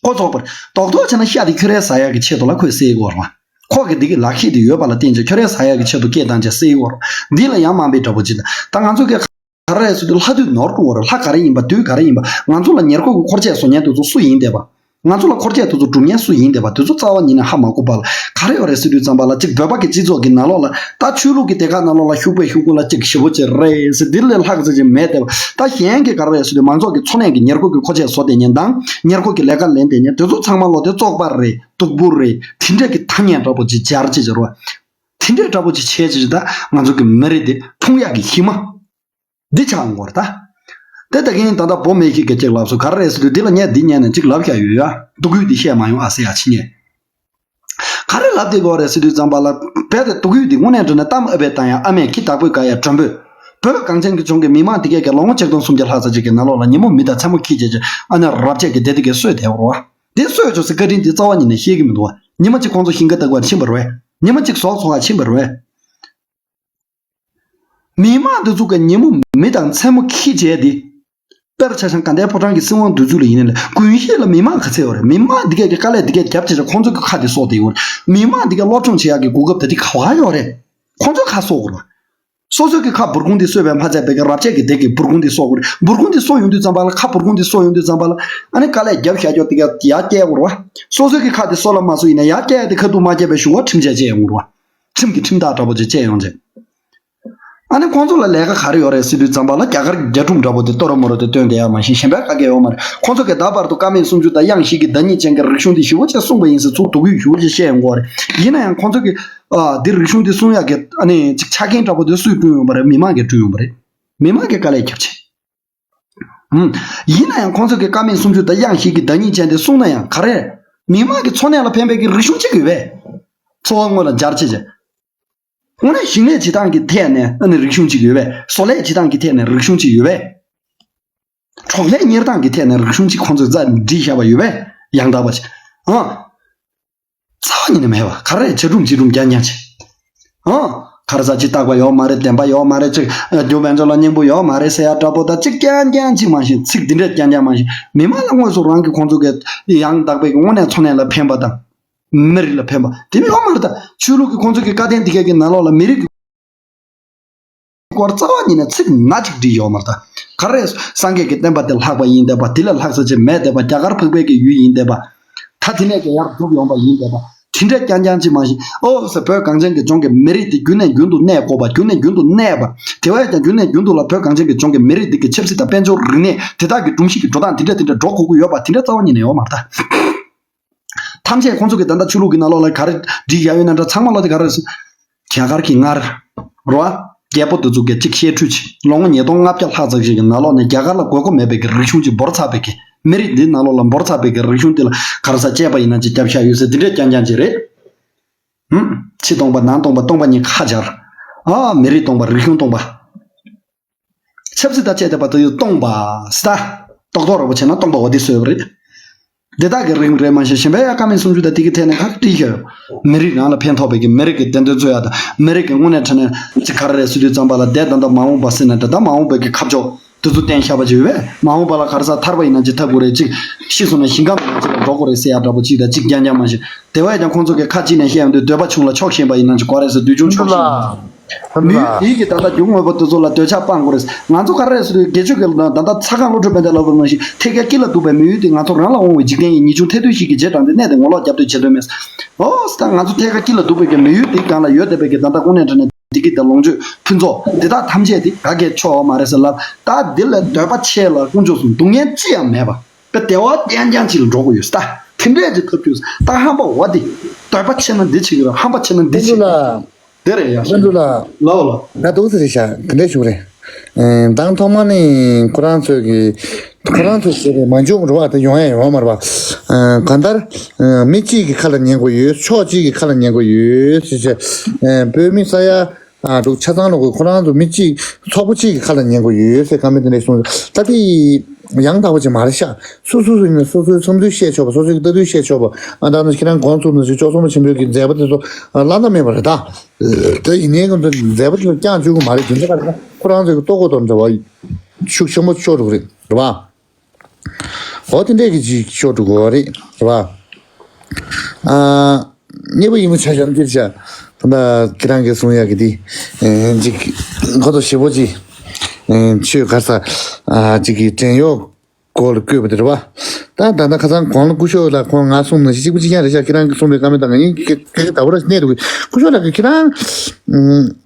ཁོ་བཙོག་པ་རེད། རྡོག་རྡོག་བྱས་ན་ཤ་དེ་ཁྱོད་རས་ཟ་ཡག་གི་ཆེད་དུ་ལ་ཁོས་བསད་ཀྱི་ཡོད་རེད་བ། ཁོ་གི་འདི་གི་ལག་ཤེས་དེ་ཡོད་པ་ལ་བརྟེན་བྱས་ཁྱོད་རས་ཟ་ཡག་གི་ཆེད་དུ་སྐད་བཏང་བྱས་བསད་ཀྱི་ཡོད་རེད། འདི་ལ་ཡང་དམའ་འབེབས་འདྲ་པོ་ཅིག་དང་། ད་ང་ཚོ་གི་ག་རེ་རེད་ཟེར་དུས་ལྷ་དུས་ནོར་འགྲོ་བ་རེད། ལྷ་ག་རེ་ཡིན་པ་དུས་ག་རེ་ཡིན་པ། ང་ཚོ་ལ་ཉེར་མཁོ་གི་འཁོར་ཆས་བཟོ་མཁན་དེ་ཚོ་སུ་ཡིན་བསྡད་པ། ང་ཚོ་ལ་འཁོར་ཆས་དེ་ཚོ་སྒྲུབ་མཁན་སུ་ཡིན་བསྡད་པ། དེ་ཚོ་རྩ་བ་ཉིད་ནས་ཧ་མ་གོ་བ་ལ་ག་རེ་ཡོད་རེད་ཟེར་དུས་ཙམ་པ་ལ་གཅིག་བོད་པ་གི་སྤྱི་ཚོགས་ཀྱི་ནང་ལོགས་ལ་ད་ཆོས་ལུགས་ཀྱི་སྡེ་ཁག་ནང་ལོགས་ལ་ཤུགས་པས་ཤུགས་ཀུན་ལ་གཅིག་ཞེ་པོ་ཅིག་རེད་ཟེར། འདི་ལས་ལྷག་ཙམ་ཅིག་མེད་བསྡད་པ། ད་གཞན་གྱི་ག་རེ་རེད་ཟེར་དུས་མང་ཚོགས་ཀྱི་འཚོ་གནས་ཀྱི་ཉེར་མཁོ་གི་འཁོར་ཆས་བཟོ་བསྡད་མཁན་དང་ཉེར་མཁོ་གི་ལས་ཀ་ལེན་བསྡད་མཁན་དེ་ཚོ་ཚང་མ་ལོ་དེ་བཙོག་པ་རེད། སྡུག་པོ་རེད། དེ་འདྲ་གི་ཐ་སྙད་འདྲ་པོ་ཅིག་སྦྱར་ཅིག་སྦྱར་བ། དེ་འདྲ་འདྲ་པོ་ཅིག་བྱས་ཅིག་ད་ང་ཚོ་གི་མི་རིགས་དེ་ཕུང་ཡག་གི་གཞི་མ། འདི་ཆགས་འགོར་ད། དེ་ད་གིན་ད་ལྟ་བུ་མེད་ཤིག་གི་ཅིག་ལབ་སོང་། ག་རེ་རེད་ཟེར་དུས་འདི་ལ་ངས་འདི་ཉན་ནས་ཅིག་ལབ་བཞག་ཡོད་ཡ། སྡུག་ཡུས་འདི་བཤད་མ་ཡོང་ཨ་ཟེར་ཡ་ཕྱི་ཉལ། ག་རེ་ལབ་བསྡད་དགོས་རེད་ཟེར་དུས་ཙམ་པ་ལ། རྦད་དེ་སྡུག་ཡུས་འདི་དངོས་གནས་དྲང་གནས་གཏམ་ཨ་ཕས་བཏང་ཡ། ཨ་མས་ཁྱི་བདག་པོས་དགའ་ཡ་མགྲོན་པོས། བོད་གངས་ཅན་གྱི་ལྗོངས་ཀྱི་མི་མང་འདི་གས་ཀྱི་ལོ་ངོ་ཆིག་སྟོང་སུམ་བརྒྱ་ལྷག་ཙམ་ཅིག་གི་ནང་ལོགས་ལ་ཉིན་མོ་མི་དང་མཚན་མོ་ཁྱི་བྱས་བྱས་ཨ་ནི་རབ་བྱས་ཀྱི་བདེ་སྡུག་གི་གསོས་བསྡད་པ་རེད་བ། འདི་གསོས་བྱུང་ཟེར་བཀའ་དྲིན་འདི་རྩ་བ་ཉིད་ནས་ཤེས་ཀྱི་མི་འདུག་བ། ཉི་མ་གཅིག་ཁོང་ཚོ་ཞིང་ཁ་བདག་པར་ཕྱིན་པ་རེད་བས། ཉི་མ་གཅིག་ཟོག་འཚོ་བར་ཕྱིན་པ་རེད་བས། མི་མང་འདི་ཚོ་གི་ཉིན་མོ་མི་དང་མཚན་མོ་ཁྱི་བྱས་ཏེ། དཔེར་ཆ་བཞག་དགའ་ལྡན་ཕོ་བྲང་གི་སྲིད་དབང་འདི་ཚོ་ལ་ཡིན་ན་ལས་དགུན་ཤེད་ལ་མི་མང་ག་ཚད་ཡོད་རེད། མི་མང་འདི་གས་ཀྱི་དཀའ་ལས་འདི་གས་རྒྱབ་བྱས་ཁོང་ཚོ་གི་ཁ་འདི་གསོ་བསྡད་ཡོད་རེད། མི་མང་འདི་གས་སློབ་སྦྱོང་བྱེད་ཡག་གི་གོ་སྐབས་ད་འདི་ག་བ་ཡོད་རེད། ཁོང་ཚོ་ཁ་གསོ་དགོས་རེད། སོ་སོ་གི་ཁ་འབུར་གུང་འདི་གསོས་པའི་མ་ཚད་པའི་གི་རབ་བྱས་ཀྱི་སྡེ་གི་འབུར་གུང་འདི་གསོ་དགོས་རེད། འབུར་གུང་འདི་གསོ་ཡོང་དུས་ཙམ་པ་ལ་ཁ་འབུར་གུང་འདི་གསོ་ཡོང་དུས་ཙམ་པ་ལ་ཨ་ནི་དཀའ་ལས་རྒྱབ་བཞག་རྒྱུ་འདི་གས་ཡར་བསྐྱལ་དགོས་རེད་བ། སོ་སོ་གི་ཁ་འདི་གསོ་ལ་མ་གསོ་ཡིན་ན་ཡར་བསྐྱལ་ཡག་འདི་ཁ་ཐུག་མ་བསྐྱལ་བའི་ཞུ་བ་ཁྲིམས་ཆད་བཅད་ཡོང་དགོས་རེད་བ། ཁྲིམས་ཀྱི་ཁྲིམས་ཐག་འདྲ་པོ་ཅིག་བཅད་ཡོང་ཅིག་ཨ་ནི་ཁོང་ཚོ་ལ་ལས་ཀ་ག་རེ་ཡོད་རེད་ཟེར་དུས་ཙམ་པ་ལ་རྒྱ་གར་རྒྱ་ཕྲུག་འདྲ་པོ་དེ་ཏོ་རོ་མོ་རོ་དེ་སྟོན་བསྡད་ཡག་མ་གཞི་གཞན་པ་ག་གེ་ཡོད་མ་རེད། ཁོང་ཚོ་གིས་ད་བར་དུ་ཀ་མད་སུམ་ཅུ་དང་དབྱངས་བཞི་གི་བདག་ཉིད་ཅན་གྱི་རིག་གཞུང་འདི་ཞེ་པོ་ཅིག་གསུངས་པ་ཡིན་ཟེར་ཚུར་སྡུག་ཡུས་ཞེ་པོ་ཅིག་བཤད་ཡོང་གི་ཡོད་རེད། ཡིན་ན་ཡང་ཁོང་ཚོ་གིས་ཨ་འདི་རིག་གཞུང་འདི་གསུང་ཡག་གི་ཨ་ནི་ཅིག་ཆ་རྐྱེན་འདྲ་པོ་དེ་སུས་བསྐྲུན་ཡོང་བ་རེད། མི་མང་གིས་བསྐྲུན་ཡོང་བ་རེད། མི་མང་གིས་དཀའ་ལས་བརྒྱབ་བྱས། ཨུམ། ཡིན་ན་ཡང་ཁོང་ཚོ་གིས་ཀ་མད་སུམ་ཅུ་དང་དབྱངས་བཞི་གི་བདག་ཉིད་ཅན་དེ་གསུངས་ན་ཡང་ག་རེ། མི་མང་གི་འཚོ་གནས་ལ་ཕན་པའི་གི་རིག་གཞུང་གཅིག་ཡོད་པས། འཚོ་བ་དངོས་ལ་སྦྱར་བྱས་བྱས། དངོས་གནས་ཞིང་ལས་བྱེད་སྟངས་ཀྱི་ཐད་ནས་ཨ་ནི་རིག་གཞུང་གཅིག་ཡོད་པས། བཟོ་ལས་བྱེད་སྟངས་ཀྱི་ཐད་ནས་རིག་གཞུང་གཅིག་ཡོད་པས། གྲོགས་ལས་གཉེར་སྟངས་ཀྱི་ཐད་ནས་རིག་གཞུང་གཅིག་ཁོང་ཚོས་རྩ་བསྒྲིགས་བཞག་པ་ཡོད་པས། ཡང་དག་པ་ཞིག་ཨང་། རྩ་བ་ཉིད་ནས་མེད་པ། ག་རེ་ཇ་སྒྲུང་ཇི་སྒྲུང་རྐྱང་རྐྱང་བྱས། ཨང་། ག་རེ་ཟ་ཅིག་རྟག་པ་ཡོད་མ་རེད། བདེན་པ་ཡོད་མ་རེད། ཅིག་རྒྱུ་བན་ཚོ་ལ་སྙིང་པོ་ཡོད་མ་རེད་ཟེར་ཡ་འདྲ་པོ་དང་ཅིག་རྐྱང་རྐྱང་ཅིག་མ་གཞི་ཚིག་འདི་འདྲས་རྐྱང་རྐྱང་མ་གཞི་མི་མང་ལ་དངོས་སུ་རང་གི་ཁོང་ཚོ་གི་ཡང་དག་པའི་གི་དངོས་གནས་འཚོ་གནས་ལ་ཕན་པ་དང་། མི་རིགས་ལ་ཕན་པ་དེ་མི་ཡོད་མ་རེད། ད་ཆོས་ལུགས་ཀྱི་ཁོང་ཚོ་གི་བཀའ་བསྟན་འདི་གས་ཀྱི་ནང་ལོགས་ལ་མི་རིགས་ཀྱི་སྐོར་རྩ་བ་ཉིད་ནས་ཚིག་སྣ་གཅིག་བྲིས་ཡོད་མ་རེད། ད་ག་རེ་སངས་རྒྱས་ཀྱི་བསྟན་པ་དེ་ལྷག་པ་ཡིན་བསྡད་པ། དེ་ལས་ལྷག་ས་ཅིག་མེད་བསྡད་པ། རྒྱ་གར་འཕགས་པའི་གི་ཡུལ་ཡིན་བསྡད་པ། ད་དེ་ནས་ཀྱང་ཡར་འཛུགས་ཡོང་པ་ཡིན་བསྡད་པ། དེ་འདྲས་རྐྱང་རྐྱང་ཅིག་མ་གཞི་ཨོ་ཟེར་བོད་གངས་ཅན་གྱི་ལྗོངས་ཀྱི་མི་རིགས་དེ་རྒྱུན་ནས་རྒྱུན་དུ་གནས་དགོས་པ། རྒྱུན་ནས་རྒྱུན་དུ་གནས་པ། དེ་བས་ཀྱང་རྒྱུན་ནས་རྒྱུན་དུ་ལ་བོད་གངས་ཅན་གྱི་ལྗོངས་ཀྱི་མི་རིགས་དེ་གི་ཆབ་སྲིད་དང་དཔལ་འབྱོར་རིག་གནས་དེ་དག་གི་སྒྲོམ་གཞི་གི་འགྲོ་སྟངས་དེ་འདྲས་དེ་འདྲས་འགྲོ་དགོས་ཀྱི་ཡོད་པ་དེ་འདྲས་རྩ་བ་ཉིད་ནས་ཡོད་མ་རེད། ད། ཐམས་ཅད་ཁོང་ཚོ་གི་ད་ལྟ་ཆོས་ལུགས་ཀྱི་ནང་ལོགས་ལ་ག་རེ་བྲིས་ཡ་ཡོད་ན་འདྲ་ཚང་མ་ལོ་དེ་ག་རེ་རེད། རྒྱ་གར་གྱི་སྔར་རོ། རྒྱལ་པོ་དེ་ཚོ་གི་གཅིག་བཤད་ཁྲུས་ཆེ་ལོ་ངོ་ཉིས་སྟོང་ལྔ་བརྒྱ་ལྷག་ཙམ་ཞིག་གི་ནང་ལོགས་ནས་རྒྱ་གར་ལ་དགོས་མཁོ་མེད་པའི་གི་རིག་གཞུང་ཅིག་འབོར་ཚར་བའི་གི་མི་རིགས་འདི་ནང་ལོགས་ལ་འབོར་ཚར་བའི་གི་རིག་གཞུང་དེ་ལ་ག་རེ་ཟ་བཅད་པ་ཡིན་ན་ཅིག་རྒྱབ་ཤ་ཡོད་ཟེར་དེ་འདྲས་རྐྱང་རྐྱང་ཅིག་རེད། ཧུམ། ཕྱི་སྟོང་པ་ནང་སྟོང་པ་སྟོང་པ་གཉིས་ཁ་སྦྱར། ཨ་མི་རིགས་སྟོང་པ་རིག་གཞུང་སྟོང་པ། ཆབ་སྲིད་དང་བཅས་བསྡད་པ་དེ་ཡོད་སྟོང་པ་ཟེར་ད། རྡོག་རྡོག་ར་པོ་བྱས་ན་སྟོང་པ་འོ་དེ་བཟོས་པ་རེད། འདི་དག་གི་རིགས་རེད་མ་གཞི་གཞན་པའི་ཡ་ཀ་མད་སུམ་ཅུ་དང་དེ་གི་ཐད་ནས་ཁག་བྲིས་ཤག་ཡོད། མི་རིགས་རང་ལ་ཕན་ཐོགས་པའི་གི་མི་རིགས་ཀྱི་བདེན་དོན་རྩོད་ཡ་དང་མི་རིགས་ཀྱི་དངོས་གནས་དྲང་གནས་ཅིག་ག་རེ་རེད་ཟེར་དུས་ཙམ་པ་ལ་འདས་ད་ལྟ་མ་འོངས་པ་ཟེར་ནས་འདྲ་ད་མ་འོངས་པའི་གི་ཁ་ཕྱོགས་དེ་ཚོ་བསྟན་ཤག་པ་ཅིག་ཡོད་པས། མ་འོངས་པ་ལ་ག་རེ་ཟ་ཐར་པ་ཡིན་ན་ཅིག་ཐར་དགོས་རེད། ཅིག་ཤི་སོང་ན་ཞིང་ཁམས་ཡིན་ན་ཅིག་ལ་འགྲོ་དགོས་རེད་ཟེར་ཡ་འདྲ་པོ་ཅིག་དང་ཅིག་རྐྱང་རྐྱང་མ་གཞི། དེ་བས་ཀྱང་ཁོང་ཚོ་གིས་ཁ་གཅིག་ནས་བཤད་ཡོང་དུས་འདོད་པ་ཆུང་ལ་ཕྱོགས་ཞེན་པ་ཡིན་ན་ཅིག་གོ་རེད་ཟེར་དུས་ཆུང་ཕྱོགས་ཞེན་ཡིན། མི་ཡུལ་དེའི་གི་ད་ལྟ་རྒྱུ་དངོས་པོ་དེ་ཚོ་ལ་འདོད་ཆགས་སྤང་དགོས་རེད། ང་ཚོ་ག་རེ་ཟེར་དུས་དགེ་ཆོས་ཀྱི་ད་ལྟ་ཚ་ཁང་བློ་གྲོས་དཔལ་ལྡན་ལབ་པ་ནང་བཞིན་ཐད་ཀའི་དཀྱིལ་ལ་འདུག་པའི་མི་ཡུལ་དེ་ང་ཚོ་རང་ལ་དབང་བའི་འཇིག་རྟེན་ཡིན། ཉེས་ཆུང་ཐལ་རྡུལ་ཞིག་གི་རྗེས་འབྲངས་ཏེ་གནས་ཏེ་ངོ་ལོག་རྒྱབ་སྡོད་བྱེད་འདོད་མེད། ཨོ་ད་ང་ཚོ་ཐད་ཀའི་དཀྱིལ་ལ་འདུག་པའི་གི་མི་ཡུལ་དེའི་སྒང་ལ་ཡོད་བསྡད་པའི་གི་ད་ལྟ་དངོས་གནས་དྲང་གནས་བདེ་སྐྱིད་དང་ལོངས་སྤྱོད་ཕུན་ཚོགས་དེ་དག་ཐམས་ཅད་དེ་ག་གེ་ཆོག་མ་རེད་ཟེར་ལབ། ད་འདི་ལ་འདོད་པ་ཆེ་ལ་དཀོན་མཆོག་གསུམ་སྡུག་བསྔལ་ཅི་ཡང་མེད་པ། པའི་བདེ་བ་རྐྱང་རྐྱང་ཅིག་ལ་འགྲོ་དགོས་ཡོད་ས། དེ་འདྲས་ཅིག་ཐབས་བྱུས་ད་ཧམ་པ་འོ་དེ། འདོད་པ་ཆེ་ན་འདི་བྱེད་ཀྱི་རེད། ཧམ་པ་ཆེ་ན་འདི་བྱེད་ཀྱི་རེད། དེ་རེད་ཡ་ཤ་ལ་ལ་ལ་ལ་དུག་ཟེར་ཤ་དེ་འདྲས་ཞུ་རེད། མདང་ཐོག་མ་ནི་ཁོ་རང་ཚོས་ཀྱི་ཁོ་རང་ཚོས་བྱས་པའི་མ་འཇུག་རུ་བ་དེ་ཡོང་ཡ་ཡོང་མ་རེད་པ། གང་ལྟར་མི་གཅིག་གི་ཁ་ལ་ཉན་དགོས་ཡོད། ཕྱོགས་གཅིག་གི་ཁ་ལ་ཉན་དགོས་ཡོད་ཟེར་བྱས། བོད་མི་ས་ཡ། ཨ་འདུག་ཆ་ཚང་ལ་གོ་ཁོ་རང་ཚོ་མི་གཅིག་ཚོགས་པ་གཅིག་གི་ཁ་ལ་ཉན་དགོས་ཡོད་ཟེར་བཀའ་མོལ་དེ་འདྲ་གསུངས། ད་དེ་ཡང་དག་པ་ཅིག་མ་རེད་ཤག་སོ་སོ་སོ་ཡིན་ན་སོ་སོའི་བསམ་ཚུལ་བཤད་ཆོག་པ། སོ་སོའི་ལྟ་ཚུལ་བཤད་ཆོག་པ། ཨ་ད་ནི་ཁྱེད་རང་གོང་ཚུགས་ནས་བཅོ་ཚོང་པ་ཆེན་པོའི་གི་མཛད་པ་དེ་ཚོ་བླ་ན་མེད་པ་རེད་ད། དེ་ཡིན་ནའི་ཁོང་ཚོ་མཛད་པ་དེ་ཚོ་རྐྱང་བཅུག་གི་མ་རེད། དེ་འདྲ་ག་རེད་ན་ཁོ་རང་ཚོའི་གི་ལྟོ་གོས་དང་འདྲ་བ་ཤུགས་ཆེན་པོ་ཤོར་འགྲོ་གི་རེད། རེད་པ། འོ་དེ་འདྲས་ཀྱི་ཅིག་ཤོར་འགྲོ་གི་རེད། རེད་པ། ཨ། གཉིས་པ་ཡིན་པ་ཆ་བཞག་ན་འདིར་བྱ། ད་ལྟ་ཁྱེད་རང་གིས་གསུང་ཡག་གི་འདི། ཅིག་ཁོ་ཚོ་ཞེ་པོ་ཅིག་ཆོས་ག་ས། ཅིག་གི་བྲན་གཡོག་སྐོར་ལ་བཀོད་པ་དེ་རེད་པ། ད་ད་ལྟ་ཁ་སང་གོང་ལ་སྐུ་ཞབས་ལ་ཁོང་ང་གསུངས་ནས་གཅིག་པ་གཅིག་རྐྱང་རེད་ཤག་ཁྱེད་རང་གིས་གསུངས་པའི་བཀའ་མོལ་དང་ངས་སྐད་ཆ་ད་བར་གནས་འདུག་སྐུ་ཞབས་ལགས་ཀྱིས་ཁྱེད་རང་།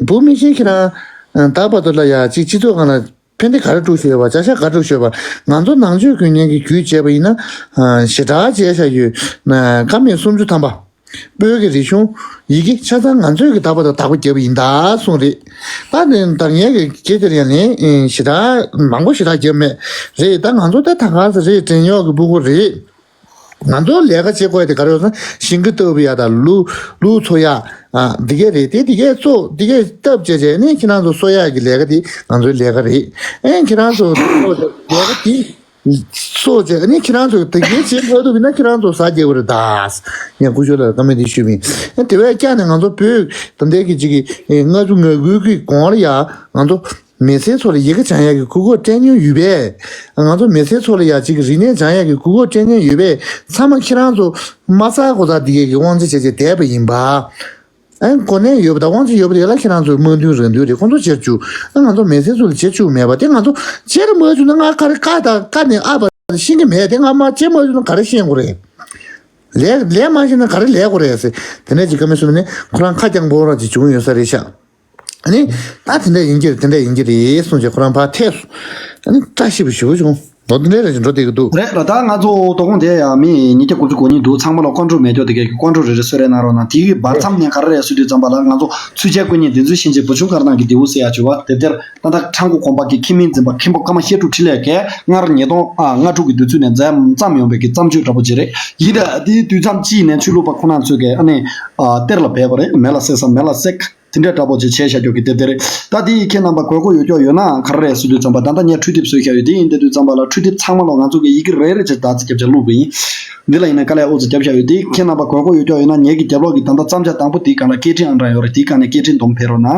བུ་མི་ཤེས་ཁྱེད་རང་། ད་བར་དུ་ལ་ཡ་གཅིག་སྤྱི་ཚོགས་སྒང་ལ། ཕན་བདེ་ག་རེ་སྒྲུབ་ཤོད་པ། བྱ་བཞག་ག་རེ་སྒྲུབ་ཤོད་པ། ང་ཚོ་ནང་ཆོས་དགོན་གཉེན་གྱི་རྒྱུད་བྱས་པ་ཡིན་ན། ཞེ་དྲག་བྱས་བཞག་ཡོད། ཀ་མད་སུམ་ཅུ་ཐམ་པ། བོད་ཀྱི་རིག་གཞུང་ཡི་གེ་ཆ་ཚང་ང་ཚོས་ཀྱི་དག་པ་དང་དག་པ་བརྒྱབ་པ་ཡིན་ད་གསུངས་རེད། ད་ནི་ད་ངས་ཀྱི་སྐད་ཆ་དེར་ཡང་ནི་ཞེ་དྲག་མང་པོ་ཞེ་དྲག་བརྒྱབ་མེད་རེད། ད་ང་ཚོ་ད་ད་ག་ས་རེད། བྲན་གཡོག་གི་ཕྲུ་གུ་རེད། ང་ཚོ་ལས་ཀ་བྱེད་དགོས་དེ་ག་རེ་ཡོད་ཟེར་ན་ཞིང་ཁ་བཏབ་ཡ་དང་ལུག་ལུག་འཚོ་ཡ། ཨ་འདི་གས་རེད། དེ་འདི་གས་བཙོ་འདི་གས་བཏབ་བྱས་བྱས་ནི་ཁྱེད་རང་ཚོ་གསོ་ཡ་གི་ལས་ཀ་དེ་ང་ཚོའི་ལས་ཀ་རེད། ཨེ་ཁྱེད་རང་ཚོ་ལས་ཀ་དེ་གསོ་བྱས་ནི་ཁྱེད་རང་ཚོ་དེ་གས་བྱེད་མ་ཐུབ་ན་ཁྱེད་རང་ཚོ་ཟ་རྒྱག་གི་རེད་ད། ཡང་སྐུ་ཞབས་ལགས་ཀ་མེད་དེ་ཞུས་པ་ཡིན། ཨེ་དེ་བས་ཀྱང་ནས་ང་ཚོ་བོད་ད་ལྟའི་གི་ཅིག་གི་ལྔ་བཅུ་ང་དགུ་གི་གོང་ལ་ཡ་ང་ཚོ། མི་སེར་ཚོ་ལ་ཡི་གེ་སྦྱང་ཡག་གི་གོ་སྐབས་སྤྲད་མྱོང་ཡོད་པས། ང་ཚོ་མི་སེར་ཚོ་ལ་ཡ་གཅིག་རིག་གནས་སྦྱང་ཡག་གི་གོ་སྐབས་སྤྲད་མྱོང་ཡོད་པས། ཚང་མ་ཁྱེད་རང་ཚོ་མ་རྩ་གོ་རྩ་འདི་གའི་གི་དབང་ཆ་བྱས་བྱས་བསྡད་པ་ཡིན་པ། ཨ་གོ་གནས་ཡོད་པ་དང་དབང་ཆ་ཡོད་པ་དེ་ལ་ཁྱེད་རང་ཚོའི་དམངས་དོན་རང་དོན་རེད། ཁོང་ཚོ་བྱེད་བཅུག་ཨ་ང་ཚོ་མི་སེར་ཚོ་ལ་བྱེད་བཅུག་མེད་པ་དེ་ང་ཚོ་བྱེད་ར་མ་བཅུག་ན་ང་ག་རེ་ཀ་དང་ཀ་ནས་ཨ་བ་ཤེས་ཀྱི་མེད་དེ། ང་མ་བྱེད་མ་བཅུག་ན་ག་རེ་ཤེས་དགོས་རེད། ལས་ལས་མ་ཤེས་ན་ག་རེ་ལས་དགོས་རེད་ཟེར། དེ་ནས་ཅིག་ཀ་མེད་སུ་མེད་ནས་ཁོ་རང་ཁ་རྐྱང་པོ་རང་ཅིག་བྱུང་ཡོད་ས་རེད་ཤག་ཨ་ནི། ད་དེ་འདྲ་ཡིན་གྱི་རེད། དེ་འདྲ་ཡིན་གྱི་རེད་གསུངས་བྱས་ཁོ་རང་ཕར་ཐད་སོང་། ཨ་ནི་བཀྲ་ཤིས་པ་ཞེ་པོ་བྱུང་། ལོ་འདི་འདྲ་རེ་ཞིག་འགྲོ་བསྡད་ཀྱི་འདུག་རེད་ལ། ད་ང་ཚོ་དོ་དགོང་དེ་ཡང་མི་ཉིས་བརྒྱ་དགུ་བཅུ་གོ་གཉིས་འདུག་ཚང་མ་ལ་ཀོན་ཀྲོལ་མེད་ཀྱོག་དེ་གའི་ཀོན་ཀྲོལ་རེ་རེ་གསོལ་རས་གནང་རོགས་གནང་། དེའི་བར་མཚམས་ནས་ག་རེ་རེད་ཟེར་དུས་ཙམ་པ་ལ་ང་ཚོ་ཚུལ་འཆལ་ཀུན་ཉེས་བདེན་རྫུན་ཤན་འབྱེད་བུ་ཆུང་དཀར་ནག་གི་རྡེའུ་ཟེར་ཡག་བྱུང་བ་དེབ་ཐེར་ཏག་ཏག་ཁྲ་མགོ་གོང་འཕེལ་གྱི་ཁྱིམ་མིང་འཛིན་པ་མཁན་པོ་ཀརྨ་བཤད་སྒྲུབ་འཕྲིན་ལས་ཀྱིས་སྔར་ཉིས་སྟོང་ལྔ་དྲུག་གི་དུས་ཚོད་ནས་མཛད་བརྩམས་ཡོང་བའི་གི་བརྩམས་ཆོས་འདྲ་པོ་ཅིག་རེད། ཡིན་ད་དེའི་དུས་མཚམས་གཅིག་ནས་ཆོས་ལུགས་པ་ཁོ་ན་ཚོས་ཀྱིས་ཨ་ནི་གཏེར་ལ་སྦས་པ་རེད། མེ་ལ་བསྲེགས་ས་མེ་ལ་བསྲེགས། དེ་འདྲའི་འདྲ་པོ་ཅིག་བྱས་བཞག་རྒྱུ་གི་དེབ་དེ་རེད། ད་དེ་ཡི་ཁྱེད་རྣམ་པ་དགོས་མཁོ་ཡོད་ཀྱོག་ཡོད་ན་ག་རེ་རེད་ཟེར་དུས་ཙམ་པ། ད་ལྟ་ངས་འཕྲུལ་དེབ་བཟོས་བཞག་ཡོད། དེ་ཡིན་དེ་དུས་ཙམ་པ་ལ་འཕྲུལ་དེབ་ཚང་མ་ལ་ང་ཚོ་གི་ཡི་གེ་རེ་རེ་བྱས་དག་ཙི་རྒྱབ་བྱས་བླུགས་པ་ཡིན། འདི་ལ་ཡིན་ན་དཀའ་ལས་ཨོ་ཙི་རྒྱབ་བཞག་ཡོད། དེ་ཁྱེད་རྣམ་པ་དགོས་མཁོ་ཡོད་ཀྱོག་ཡོད་ན་ངེད་ཀྱི་རྒྱབ་ལོགས་ཀྱི་ད་ལྟ་བརྩམས་བྱ་དང་པོ་དེའི་སྒང་ལ་སྐད་འཕྲིན་ཨང་གྲངས་ཡོད་རེད། དེའི་སྒང་ནས་སྐད་འཕྲིན་འདོམ་ཕེབས་རོགས་གནང་།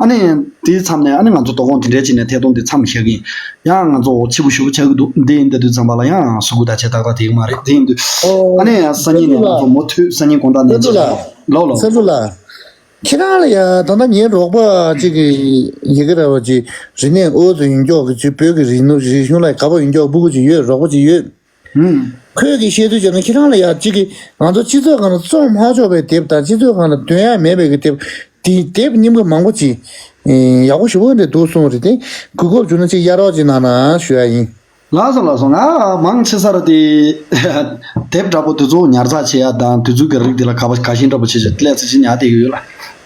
ཨ་ནི། དེའི་མཚམས་ནས་ཨ་ནི་ང་ཚོ་དོ་དགོང་དེ་འདྲའི་བྱས་ནས་ཐད་གཏོང་དེ་མཚམས་བཞག་གི་ཡིན། ཡང་ང་ཚོ་འོ་ཕྱི་པོ་ཞུ་བོ་ཆགས་ཀྱི་འདུག་འདི་ཡིན་དེ་དུས་ཙམ་པ་ལ་ཡང་གཟུགས་པོ་ད་ཆེ་ཏག་ཏག་དེ་གི་མ་རེད། དེ་ཡིན་དུས་ཨ་ནི་ཡང་སང་ཉིན་ནས་ང་ཚོ་མུ་མཐུད་སང་ཉིན་དགོང་དག་ནས་བྱེད་ལོ་ལོ་ལོ། ལོ་ལོ། ལོ་ལོ། ཁྱེད་རང་ལ་ཡ་ད་ལྟ་ངའི་རོགས་པ་གཅིག་གི་ཡི་གེ་ར་བ་གཅིག་རིག་གནས་ཨོ་ཙི་ཡོད་ཀྱོག་གི་གཅིག་བོད་ཀྱི་རིག་གནས་རིག་གཞུང་ལ་དགའ་པོ་ཡོད་ཀྱོག་སྤུ་གུ་གཅིག་ཡོད། རོགས་པ་གཅིག་ཡོད། ཁོས་ཀྱི་བཤད་ཚུལ་བྱས་ན་ཁྱེད་རང་ལ་ཡ་གཅིག་གི་ང་ཚོ་སྤྱི་ཚོགས་སྒང་ལ་བཙོང་མ་ཆོག་པའི་དེབ་དང་སྤྱི་ཚོགས་སྒང་ལ་འདོན་ཡ་མེད་པའི་གི་དེབ་དེ་དེབ་རྙིང་པ་མང་པོ་ཅིག་ཡག་པོ་ཞེ་པོ་འདྲ་འདུག་གསུངས་རེད་དེ། གོ་སྐབས་བྱུང་ན་ཅིག་གཡར་རོགས་ཅིག་གནང་ན་ཞུ་ཡ་ཡིན། ལགས་སོ་ལགས་སོ། ང་མང་ཆེ་ས་ར་དེ་དེབ་འདྲ་པོ་དེ་ཚོ་ཉར་ཚགས་བྱེད་ཡ་དང་དེ་ཚོའི་གི་རིགས་དེ་ལ་ག་བ་ག་ཤིང་འདྲ་པོ་བྱེད་བྱེད་ལས་ཚེ་ཅིག་ཉར་བསྡད་ཀྱི་ཡོད་ལ།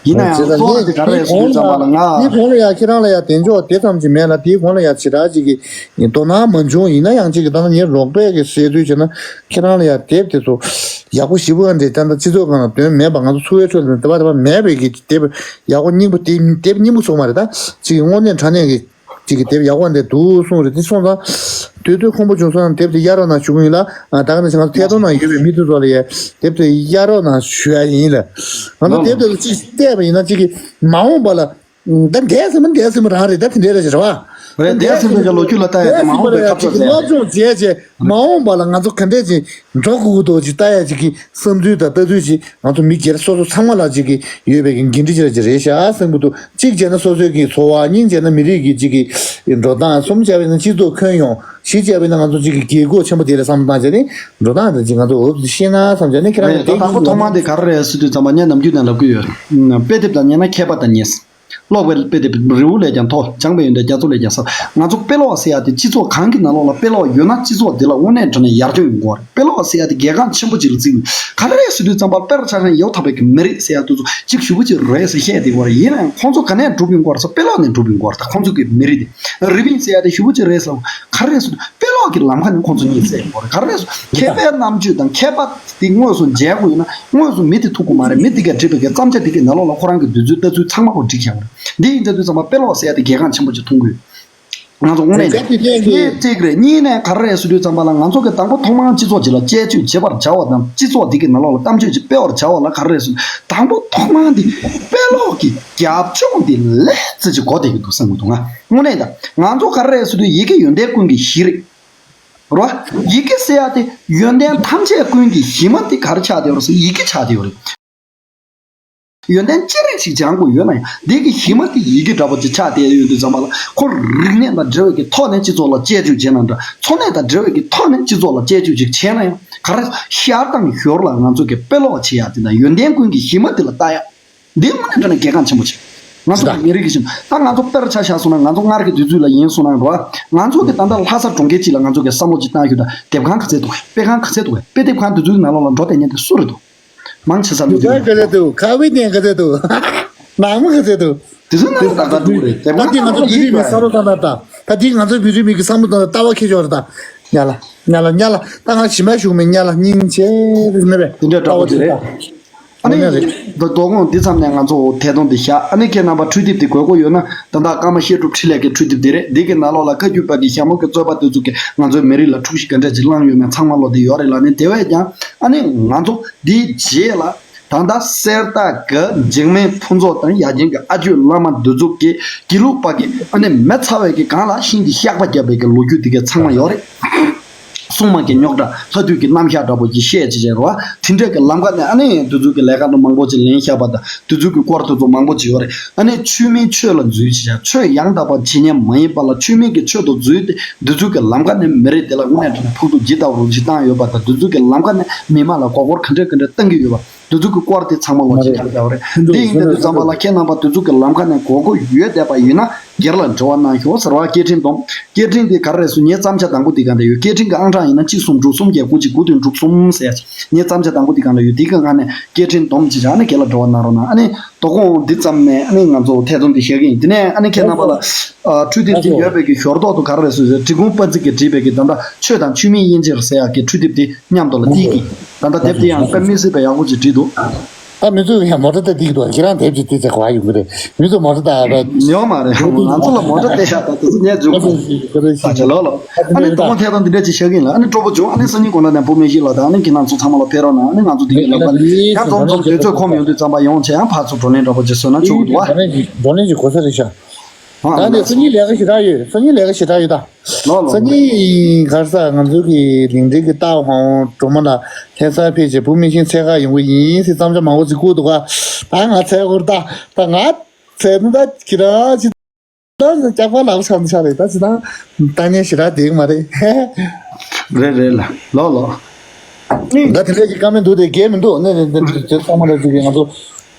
ཡིན་ན་ཡང་གཙོ་བོ་དེ་ག་རེ་ཟེར་དུས་ཙམ་པ་ལ་ང་དེའི་གོང་ལ་ཡ་ཁྱེད་རང་ལ་ཡ་གདེང་འཇོག་དེ་ཙམ་ཅིག་མེད་ལ། དེའི་གོང་ལ་ཡ་ཇི་ལྟར་ཅིག་གི་དོ་སྣང་མ་བྱུང་། ཡིན་ན་ཡང་ཅིག་གི་ད་ལྟ་ངའི་རོགས་པས་གི་བཤད་ཚུལ་བྱས་ན་ཁྱེད་རང་ལ་ཡ་དེབ་དེ་ཚོ་ཡག་པོ་ཞེ་པོ་འདྲ་ད་ལྟ་སྤྱི་ཚོགས་སྒང་ལ་འདོན་མེད་པ། ང་ཚོ་འཚོ་བའི་ཁྲོད་ལ་དེ་བ་དེ་བ་མེད་པའི་གི་དེབ་ཡག་པོ་རྙིང་པ་དེ་དེབ་རྙིང་པ་སོང་མ་རེད། ད་ཅིག་གི་དངོས་གནས་དྲང་གནས་གི་ཅིག་གི་དེབ་ཡག་པོ་འདྲ་འདུག་གསུངས་རེད། དེ་སོང་ཙང་དུས་ཚོད་ཁོམ་པོ་བྱུང་སོང་ན་དེབ་དེ་གཡར་རོགས་གནང་ཞུ་གི་ཡིན་ལ། ད་ག་ནང་བཞིན་ང་ཚོ་ཐད་གཏོང་ནང་ཡོད་པའི་མི་དེ་ཚོ་ལ་ཡ་དེབ་དེ་གཡར་རོགས་གནང་ཞུ་ཡ་ཡིན་ལ། ང་ཚོ་དེབ་དེ་ཚོ་ཅིག་བལྟས་པ་ཡིན་ན་ཅིག་གི་མ་འོངས་པ་ལ་ད་འདས་ཟིན་པ་འདས་ཟིན་པ་རང་རེད། ད་དེ་འདྲ་རེད་བ། རེད། འདས་ཟིན་པའི་ལོ་རྒྱུས་ལ་ལྟ་ཡ་དེ་མ་འོངས་པའི་ཁ་ཕྱོགས་ཟེར་ཡ་སློབ་སྦྱོང་བྱས་བྱས་མ་འོངས་པ་ལ་ང་ཚོ་ག་འདྲས་ཅིག་འགྲོ་དགོས་ཀྱི་འདུག་ཅིག་ལྟ་ཡ་ཅིག་གི་བསམ་ཚུལ་དང་ལྟ་ཚུལ་ཅིག་ང་ཚོ་མི་སྒེར་སོ་སོ་ཚང་མ་ལ་ཅིག་གི་ཡོད་པའི་གི་འགན་འཁྲི་ཅིག་ལ་ཅིག་རེད་ཤག་བསམ་གྱི་འདུག་གཅིག་བྱས་ན་སོ་སོའི་གི་འཚོ་བ། གཉིས་བྱས་ན་མི་རིགས་ཀྱི་ཅིག་གི་འགྲོ་སྟངས། གསུམ་བྱས་པ་ཡིན་ན་སྤྱི་ཚོགས་ཁྱོན་ཡོངས། བཞི་བྱས་པ་ཡིན་ན་ང་ཚོ་ཅིག་གི་རྒྱལ་ཁབ་ཆེན་པོ་དེ་ལ་བསམ་བློ་བཏང་བྱས་ནས་འགྲོ་སྟངས་དེ་ཅིག་ང་ཚོ་འོབ་ཙམ་ཤེས་ན་བསམ་བྱས་ནས་ཁྱེད་རང་ཡང་དེ་དང་པོ་ཐོག་མ་དེ་ག་རེ་རེད་ཟེར་དུས་ཙམ་པ་ངས་ནམ་རྒྱུན་ནས་ལབ་ཀྱི་ཡོད། དཔེ་དེབ་དང་ཉན་ན་མཁས་པ་དང་ཉེ། ཀློག་པའི་དཔེ་དེབ་རི་བོ་ལས་ཀྱང་མཐོ། སྦྱངས་པའི་ཡོན་ཏན་རྒྱ་མཚོ་ལས་ཀྱང་ཟབ། ང་ཚོ་དཔེ་ཀློག་ཟེར་ཡ་དེ་སྤྱི་ཚོགས་གང་གི་ནང་ལོགས་ལ་དཔེ་ཀློག་ཡོད་ན་སྤྱི་ཚོགས་འདི་ལ་དངོས་གནས་དྲང་གནས་ཡར་རྒྱས་ཡོང་གི་རེད། དཔེ་ཀློག་ཟེར་ཡ་དེ་གལ་འགངས་ཆེན་པོ་ཅིག་ལ་བརྩི་གི་ཡོད། ག་རེ་རེད་ཟེར་དུས་ཙམ་པ་དཔེར་ཆ་བཞག་ན་ཡོ་ཐག་པའི་གི་མི་རིགས་ཟེར་ཡ་དེ་ཚོ་གཅིག་ཞུ་བ་ཅིག་རེད་ཟེར་བཤད་བསྡད་ཀྱི་ཡོད་རེད། ཡིན་ན་ཡང་ཁོང་ཚོ་ག་ནས་གྲུབ་ཡོང་གི་རེད་ཟེར། དཔེ་ཀློག་ནས་གྲུབ་ཡོང་གི་རེད། ད་ཁོང་ཚོ་གི་མི་རིགས་དེ་རི་པིན་ཟེར་ཡ་དེ་ཞུ་བ་ཅིག་རེད་ཟེར། ག་རེ་རེད་ཟེར་དུས་དཔེ་ཀློག་གི་ལམ་ཁ་ནས་ཁོང་ཚོ་རྙེད་ཟེར་ཡོང་གི་རེད། ག་རེ་རེད་ཟེར་མཁས་པའི་རྣམ་དཔྱོད་དང་མཁས་པ་དེ་དངོས་སུ་མཇལ་དགོས་ཡོད་ན། དངོས་སུ་མི་དེ་ཐུག་གི་མ་རེད། མི་དེ་གས་བྲིས་པའི་གི་བརྩམས་བྱ་དེ་གི་ནང་ལོགས་ལ་ཁོ་རང་གི་འདོད་ཚུལ་ལྟ་ཚུལ་ཚང་མ་ཁོ་བྲིས་ཁྱེར་ཡོང་རེད། འདི་ཡིན་ཙང་དུས་ཙམ་པ་དཔེ་ཀློག་ཟེར་ཡ་དེ་གལ་འགངས་ཆེན་པོ་ཅིག་མཐོང་གི་ཡོད། ང་ཚོ་དངོས་གནས་དེ་གཅིག་རེད། གཉིས་ནས་ག་རེ་རེད་ཟེར་དུས་ཙམ་པ་ལ་ང་ཚོ་གི་དང་པོ་ཐོག་མར་སྤྱི་ཚོགས་ཅིག་ལ་དཔྱད་བརྗོད་བྱེད་པར་བྱ་བ་དང་། སྤྱི་ཚོགས་དེ་གི་ནང་ལོགས་ལ་གཏམ་བརྗོད་ཅིག་སྤེལ་བར་བྱ་བ་ལ་ག་རེ་རེད་ཟེར་ན། དང་པོ་ཐོག་མར་དེ་དཔེ་ཀློག་གི་རྒྱབ་ལྗོངས་དེ་ལས་ཙི་ཅིག་གོ་བསྡད་ཀྱི་འདུག་བསམ་གྱི་འདུག་ང་དངོས་གནས་ད་ང་ཚོ་ག་རེ་རེད་ཟེར་དུས་ཡི་གེ་ཡོན་ཏན་ཀུན་གྱི་གཞི་རེད། རོ། ཡི་གེ་ཟེར་ཡ་དེ་ཡོན་ཏན་ཐམས་ཅད་ཀུན་གྱི་གཞི་མ་དེ་ག་རེ་ཆགས་བསྡད་ཡོད་རེད་ཟེར། ཡི་གེ་ཆགས་བསྡད་ཡོད་རེད། ཡོན་ཏན་ཅི་རིགས་ཤིག་སྦྱང་དགོས་ཡོད་ན་ཡང་དེ་གི་གཞི་མ་དེ་ཡི་གེ་འདྲ་པོ་ཅིག་ཆགས་བསྡད་ཡོད་དུས་ཙམ་པ་ལ་ཁོ་རིག་གནས་དང་འབྲེལ་བའི་གི་ཐོག་ནས་སྤྱི་ཚོགས་ལ་དཔྱད་བརྗོད་བྱས་ན་འདྲ། འཚོ་གནས་དང་འབྲེལ་བའི་གི་ཐོག་ནས་སྤྱི་ཚོགས་ལ་དཔྱད་བརྗོད་ཅིག་བྱས་ན་ཡང་ག་རེ་ཞར་དང་ཞོར་ལ་ང་ཚོ་གི་དཔེ་ཀློག་བྱེད་ཡ་དེ་དང་ཡོན་ཏན་ཀུན་གྱི་གཞི་མ་དེ་ལ་ལྟ་ཡ། འདི་དངོས་གནས་དྲང་གནས་གལ་འགངས་ཆེན་པོ་ཆེ། ང་ཚོ་གི་ཉིན་རེ་གི་ཞིང་ད་ང་ཚོ་དཔེར་ཆ་བཞག་སོང་ན་ང་ཚོ་སྔར་གྱི་དུས་ཚོད་ལ་ཡིན་སོང་ན་རོ། ང་ཚོ་གི་ད་ལྟ་ལྷ་ས་གྲོང་ཁྱེར་གཅིག་ལ་ང་ཚོ་གི་བསམ་བློ་གཅིག་བཏང་ཞུ་ད། དེབ་ཁང་ག་ཚད་འདུག་དཔེ་ཁང་ག་ཚད་འདུག་དཔེ་དེབ་ཁང་དེ་ཚོའི་ནང་ལོགས་ལ་འགྲོ་བསྡད་མཁན་དེ་སུ་རེད་འདུག་མང་ཆེ་ས་མི་འདུག་ག་ཚད་འདུག་ཁ་བའི་གནས་ག་ཚད་འདུག་ནང་མི་ག་ཚད་འདུག་དེ་ཚོ་ནང་ད་ག་འདུག་རེད། དེ་མ་ད་དེ་ང་ཚོ་བོད་རིགས་མི་བསམ་བློ་བཏང་ན་ད་ད་དེ་ང་ཚོ་བོད་རིགས་མི་གི་བསམ་བློ་བཏང་ན་ལྟ་བ་ཁྱེར་ཆོག་རེད་ད། ཉ་ལ་ཉ་ལ་ཉ་ལ་ད་ང་ཞི་མ་ཞུགས་མི་ཉ་ལ་སྙིང་རྗེ་རེད་མེད་པས་དེ་འདྲ་འདྲ་པོ་དེ་རེད། ཨ་ནི་ད་དོ་དགོང་འདི་ཙམ་ནས་ང་ཚོ་ཐད་གཏོང་འདི་བཞག་ཨ་ནི་ཁྱེད་རྣམ་པ་འཕྲུལ་དེབ་དེ་དགོས་མཁོ་ཡོད་ན་ད་ལྟ་ཀརྨ་བཤད་སྒྲུབ་འཕྲིན་ལས་ཀྱི་འཕྲུལ་དེབ་དེ་རེད། འདི་གི་ནང་ལོགས་ལ་བཀའ་བརྒྱུད་པ་གི་ཞྭ་མོ་གི་རྩོད་པ་དེ་ཚོ་གི་ང་ཚོའི་མི་རིགས་ལ་འཁྲུག་གཞི་ག་འདྲ་ཅིག་བསླངས་ཡོད་མེད་ཚང་མ་ལོག་དེ་ཡོད་རེད་ལ། ནི་དེ་བས་ཀྱང་ཨ་ནི་ང་ཚོ་འདིའི་རྗེས་ལ་ད་ལྟ་གསེར་རྟ་གི་འཇིགས་མེད་ཕུན་ཚོགས་དང་ཡ་རྒྱན་གྱི་ཨ་ཇོའི་བླ་མ་འདི་ཚོ་གི་དགེ་ལུགས་པ་གི་ཨ་ནི་མི་ཚ་བའི་གི་གང་ལ་ཤིང་གི་བཤགས་པ་བརྒྱབ་པའི་གི་ལོ་རྒྱུས་དེ་གི་ཚང་མ་ཡོད་རེད། སྲུང་མ་གི་རྙོག་དྲ་ལྷ་དུས་ཀྱི་རྣམ་གཞག་འདྲ་པོ་ཅིག་བཤད་ཅིག་བྱས་རོ། དེ་འདྲ་གི་ལམ་ཁ་ནས་ཨ་ནི་དེ་ཚོ་གི་ལས་ཀ་འདྲ་མང་པོ་ཅིག་ལེན་བཞག་པ་དང་དེ་ཚོ་གི་སྐོར་དེ་ཚོ་མང་པོ་ཅིག་ཡོད་རེད། ཨ་ནི་ཆོས་མིན་ཆོས་ལ་འཛུལ་ཅིག་བྱས་ཆོས་ཡང་དག་པ་ཇི་སྙེད་མ་ཡིན་པ་ལ་ཆོས་མིན་གྱི་ཆོས་དུ་འཛུལ་ཏེ་དེ་ཚོ་གི་ལམ་ཁ་ནས་མི་རིགས་དེ་ལ་དངོས་གནས་དྲང་གནས་ཕོག་ཐུག་ཇི་ལྟ་བུ་ཅིག་བཏང་ཡོད་པ་དང་དེ་ཚོ་གི་ལམ་ཁ་ནས་མི་མང་ལ་མགོ་སྐོར་ག་འདྲ་ག་འདྲ་བཏང་གི་ཡོད་པ། དེ་ཚོ་གི་སྐོར་དེ་ཚང་མ་ལོ་ཅི་ལྟར་བྱ་བ་རེད། འདི་ཡིན་དུས་དུས་ཙམ་པ་ལ་ཁྱེད་རྣམ་པ་དེ་ཚོ་གི་ལམ་ཁ་ནས་གོ་གོ་ཡོད་བསྡད་པ་ཡིན་ན་སྒེར་ལ་འབྲེལ་བ་གནང་ཤོག་ཟེར་བ་སྐད་འཕྲིན་སྡོམ། སྐད་འཕྲིན་དེ་ག་རེ་རེད་ཟེར་ངའི་བརྩམས་བྱ་དང་པོ་དེ་ག་འདྲ་ཡོད། སྐད་འཕྲིན་གི་ཨང་གྲངས་ཡིན་ན་གཅིག་གསུམ་དྲུག་གསུམ་བརྒྱད་དགུ་གཅིག་དགུ་བདུན་དྲུག་གསུམ་ཟེར་ཡ་ཅིག་ངའི་བརྩམས་བྱ་དང་པོ་དེ་ག་འདྲ་ཡོད། དེ་གི་སྒང་ནས་སྐད་འཕྲིན་སྡོམ་ཅིག་བྱས་ནས་སྒེར་ལ་འབྲེལ་བ་གནང་རོགས་གནང་། ཨ་ནི་དོ་དགོང་འདི་ཙམ་ནས་ཨ་ནི་ང་ཚོ་ཐད་གཏོང་འདི་བཞག་གི་ཡིན། དེ་ནས་ཨ་ནི་ཁྱེད་རྣམ་པ་ལ་འཕྲུལ་དེབ་དེ་ཡོད་པའི་གི་ཞོར་ཐོག་ཏུ་ག་རེ་རེད་ཟེར་ཏེ་འབྲི་གུང་དཔལ་བརྩེགས་ཀྱིས་བྲིས་པའི་གི་ད་ལྟ་ཆོས་དང་ཆོས་མིན་དབྱེ་འབྱེད་ཟེར་ཡག་གི་འཕྲུལ་དེབ་དེ་མཉམ་དུ་ལ་བསྡུས་ཀྱི། ད་ལྟ་དེབ་དེ་ཡང་དཔེ་མི་སྲིད་པའི་ཡག་པོ་ཅིག་བྲིས་འདུག་ད་མི་ཚོས་ཡང་མོ་ཊ་སྟེར་བསྡད་ཀྱི་འདུག་ཁྱེད་རང་དེབ་ཅིག་སྟེར་ཚེ་ག་པར་ཡོང་གི་རེད། མི་ཚོས་མོ་ཊ་སྟེར་ཡག་ད་ཡོད་མ་རེད། ང་ཚོ་ལ་མོ་ཊ་སྟེར་ཡག་ད་དེ་ཚོ་ངས་འཇུག་གི་ད་ཆ་ལོ་ལོ། ཨ་ནི་དོ་དགོང་ཐད་གཏོང་འདི་འདྲ་ཅིག་བཞག་གི་ཡིན་ལ། ཨ་ནི་སྤྲོ་པོ་བྱུང་། ཨ་ནི་སང་ཉིན་དགོང་ན་ནས་བུ་མེ་ཤི་ལ་དང་ཨ་ནི་ཁྱེད་རང་ཚོ་ཚང་མ་ལ་ཕེབས་རོགས་གནང་། ཨ་ནི་ང་ཚོ་དེ་གི་ལམ་ཁ་ཡང་འཛོམས་འཛོམས་དུས་ཚོད་ཁོམ་ཡོང་དུས་ཙམ་པ་ཡོང་བྱས་ཡང་ཕར་ཚུར་བགྲོ་གླེང་འདྲ་པོ་ཅིག་བཟོས་ན་ཆོག་གི་འདུག་ཨ། བགྲོ་གླེང་ཅིག་གོ་ས་རེད་ཤག་ད་ནི་སང་ཉིན་ལས་ཀ་ཞེ་དྲག་ཡོད། སང་ཉིན་ལས་ཀ་ཞེ་དྲག་ཡོད་ད། ལོ་ལོ། སང་ཉིན་གར་ས་ང་ཚོ་གི་ལིང་ཏི་གི་སྟག་ཧོང་སྒྲོལ་མ་ལགས་ལྷ་སར་ཕེབས་བྱས་བུ་མེ་ཤི་འཚོལ་ག་ཡོང་གི་ཡིན་ཟེར་བརྩམས་བྱ་མང་པོ་ཅིག་བསྐུར་འདུག་ག་ད་ང་འཚོལ་དགོས་རེད་ད། ད་ང་འཚོལ་ན་ད་ཁྱེད་རང་ཅིག་ད་སྐྱག་པ་ལབ་ཆགས་ཆགས་རེད། ད་ཅི་ད་ལྟ་ཉན་ཞེ་དྲག་བསྡད་ཀྱི་མ་རེད། རེད་རེད་ལ་ལོ་ལོ། ད་དེ་འདྲ་ཅིག་བཀའ་མོལ་འདུག་དེ་འགལ་མི་འདུག་ནས་དེ་ཚང་མ་ལ་ཅིག་ང་ཚོ་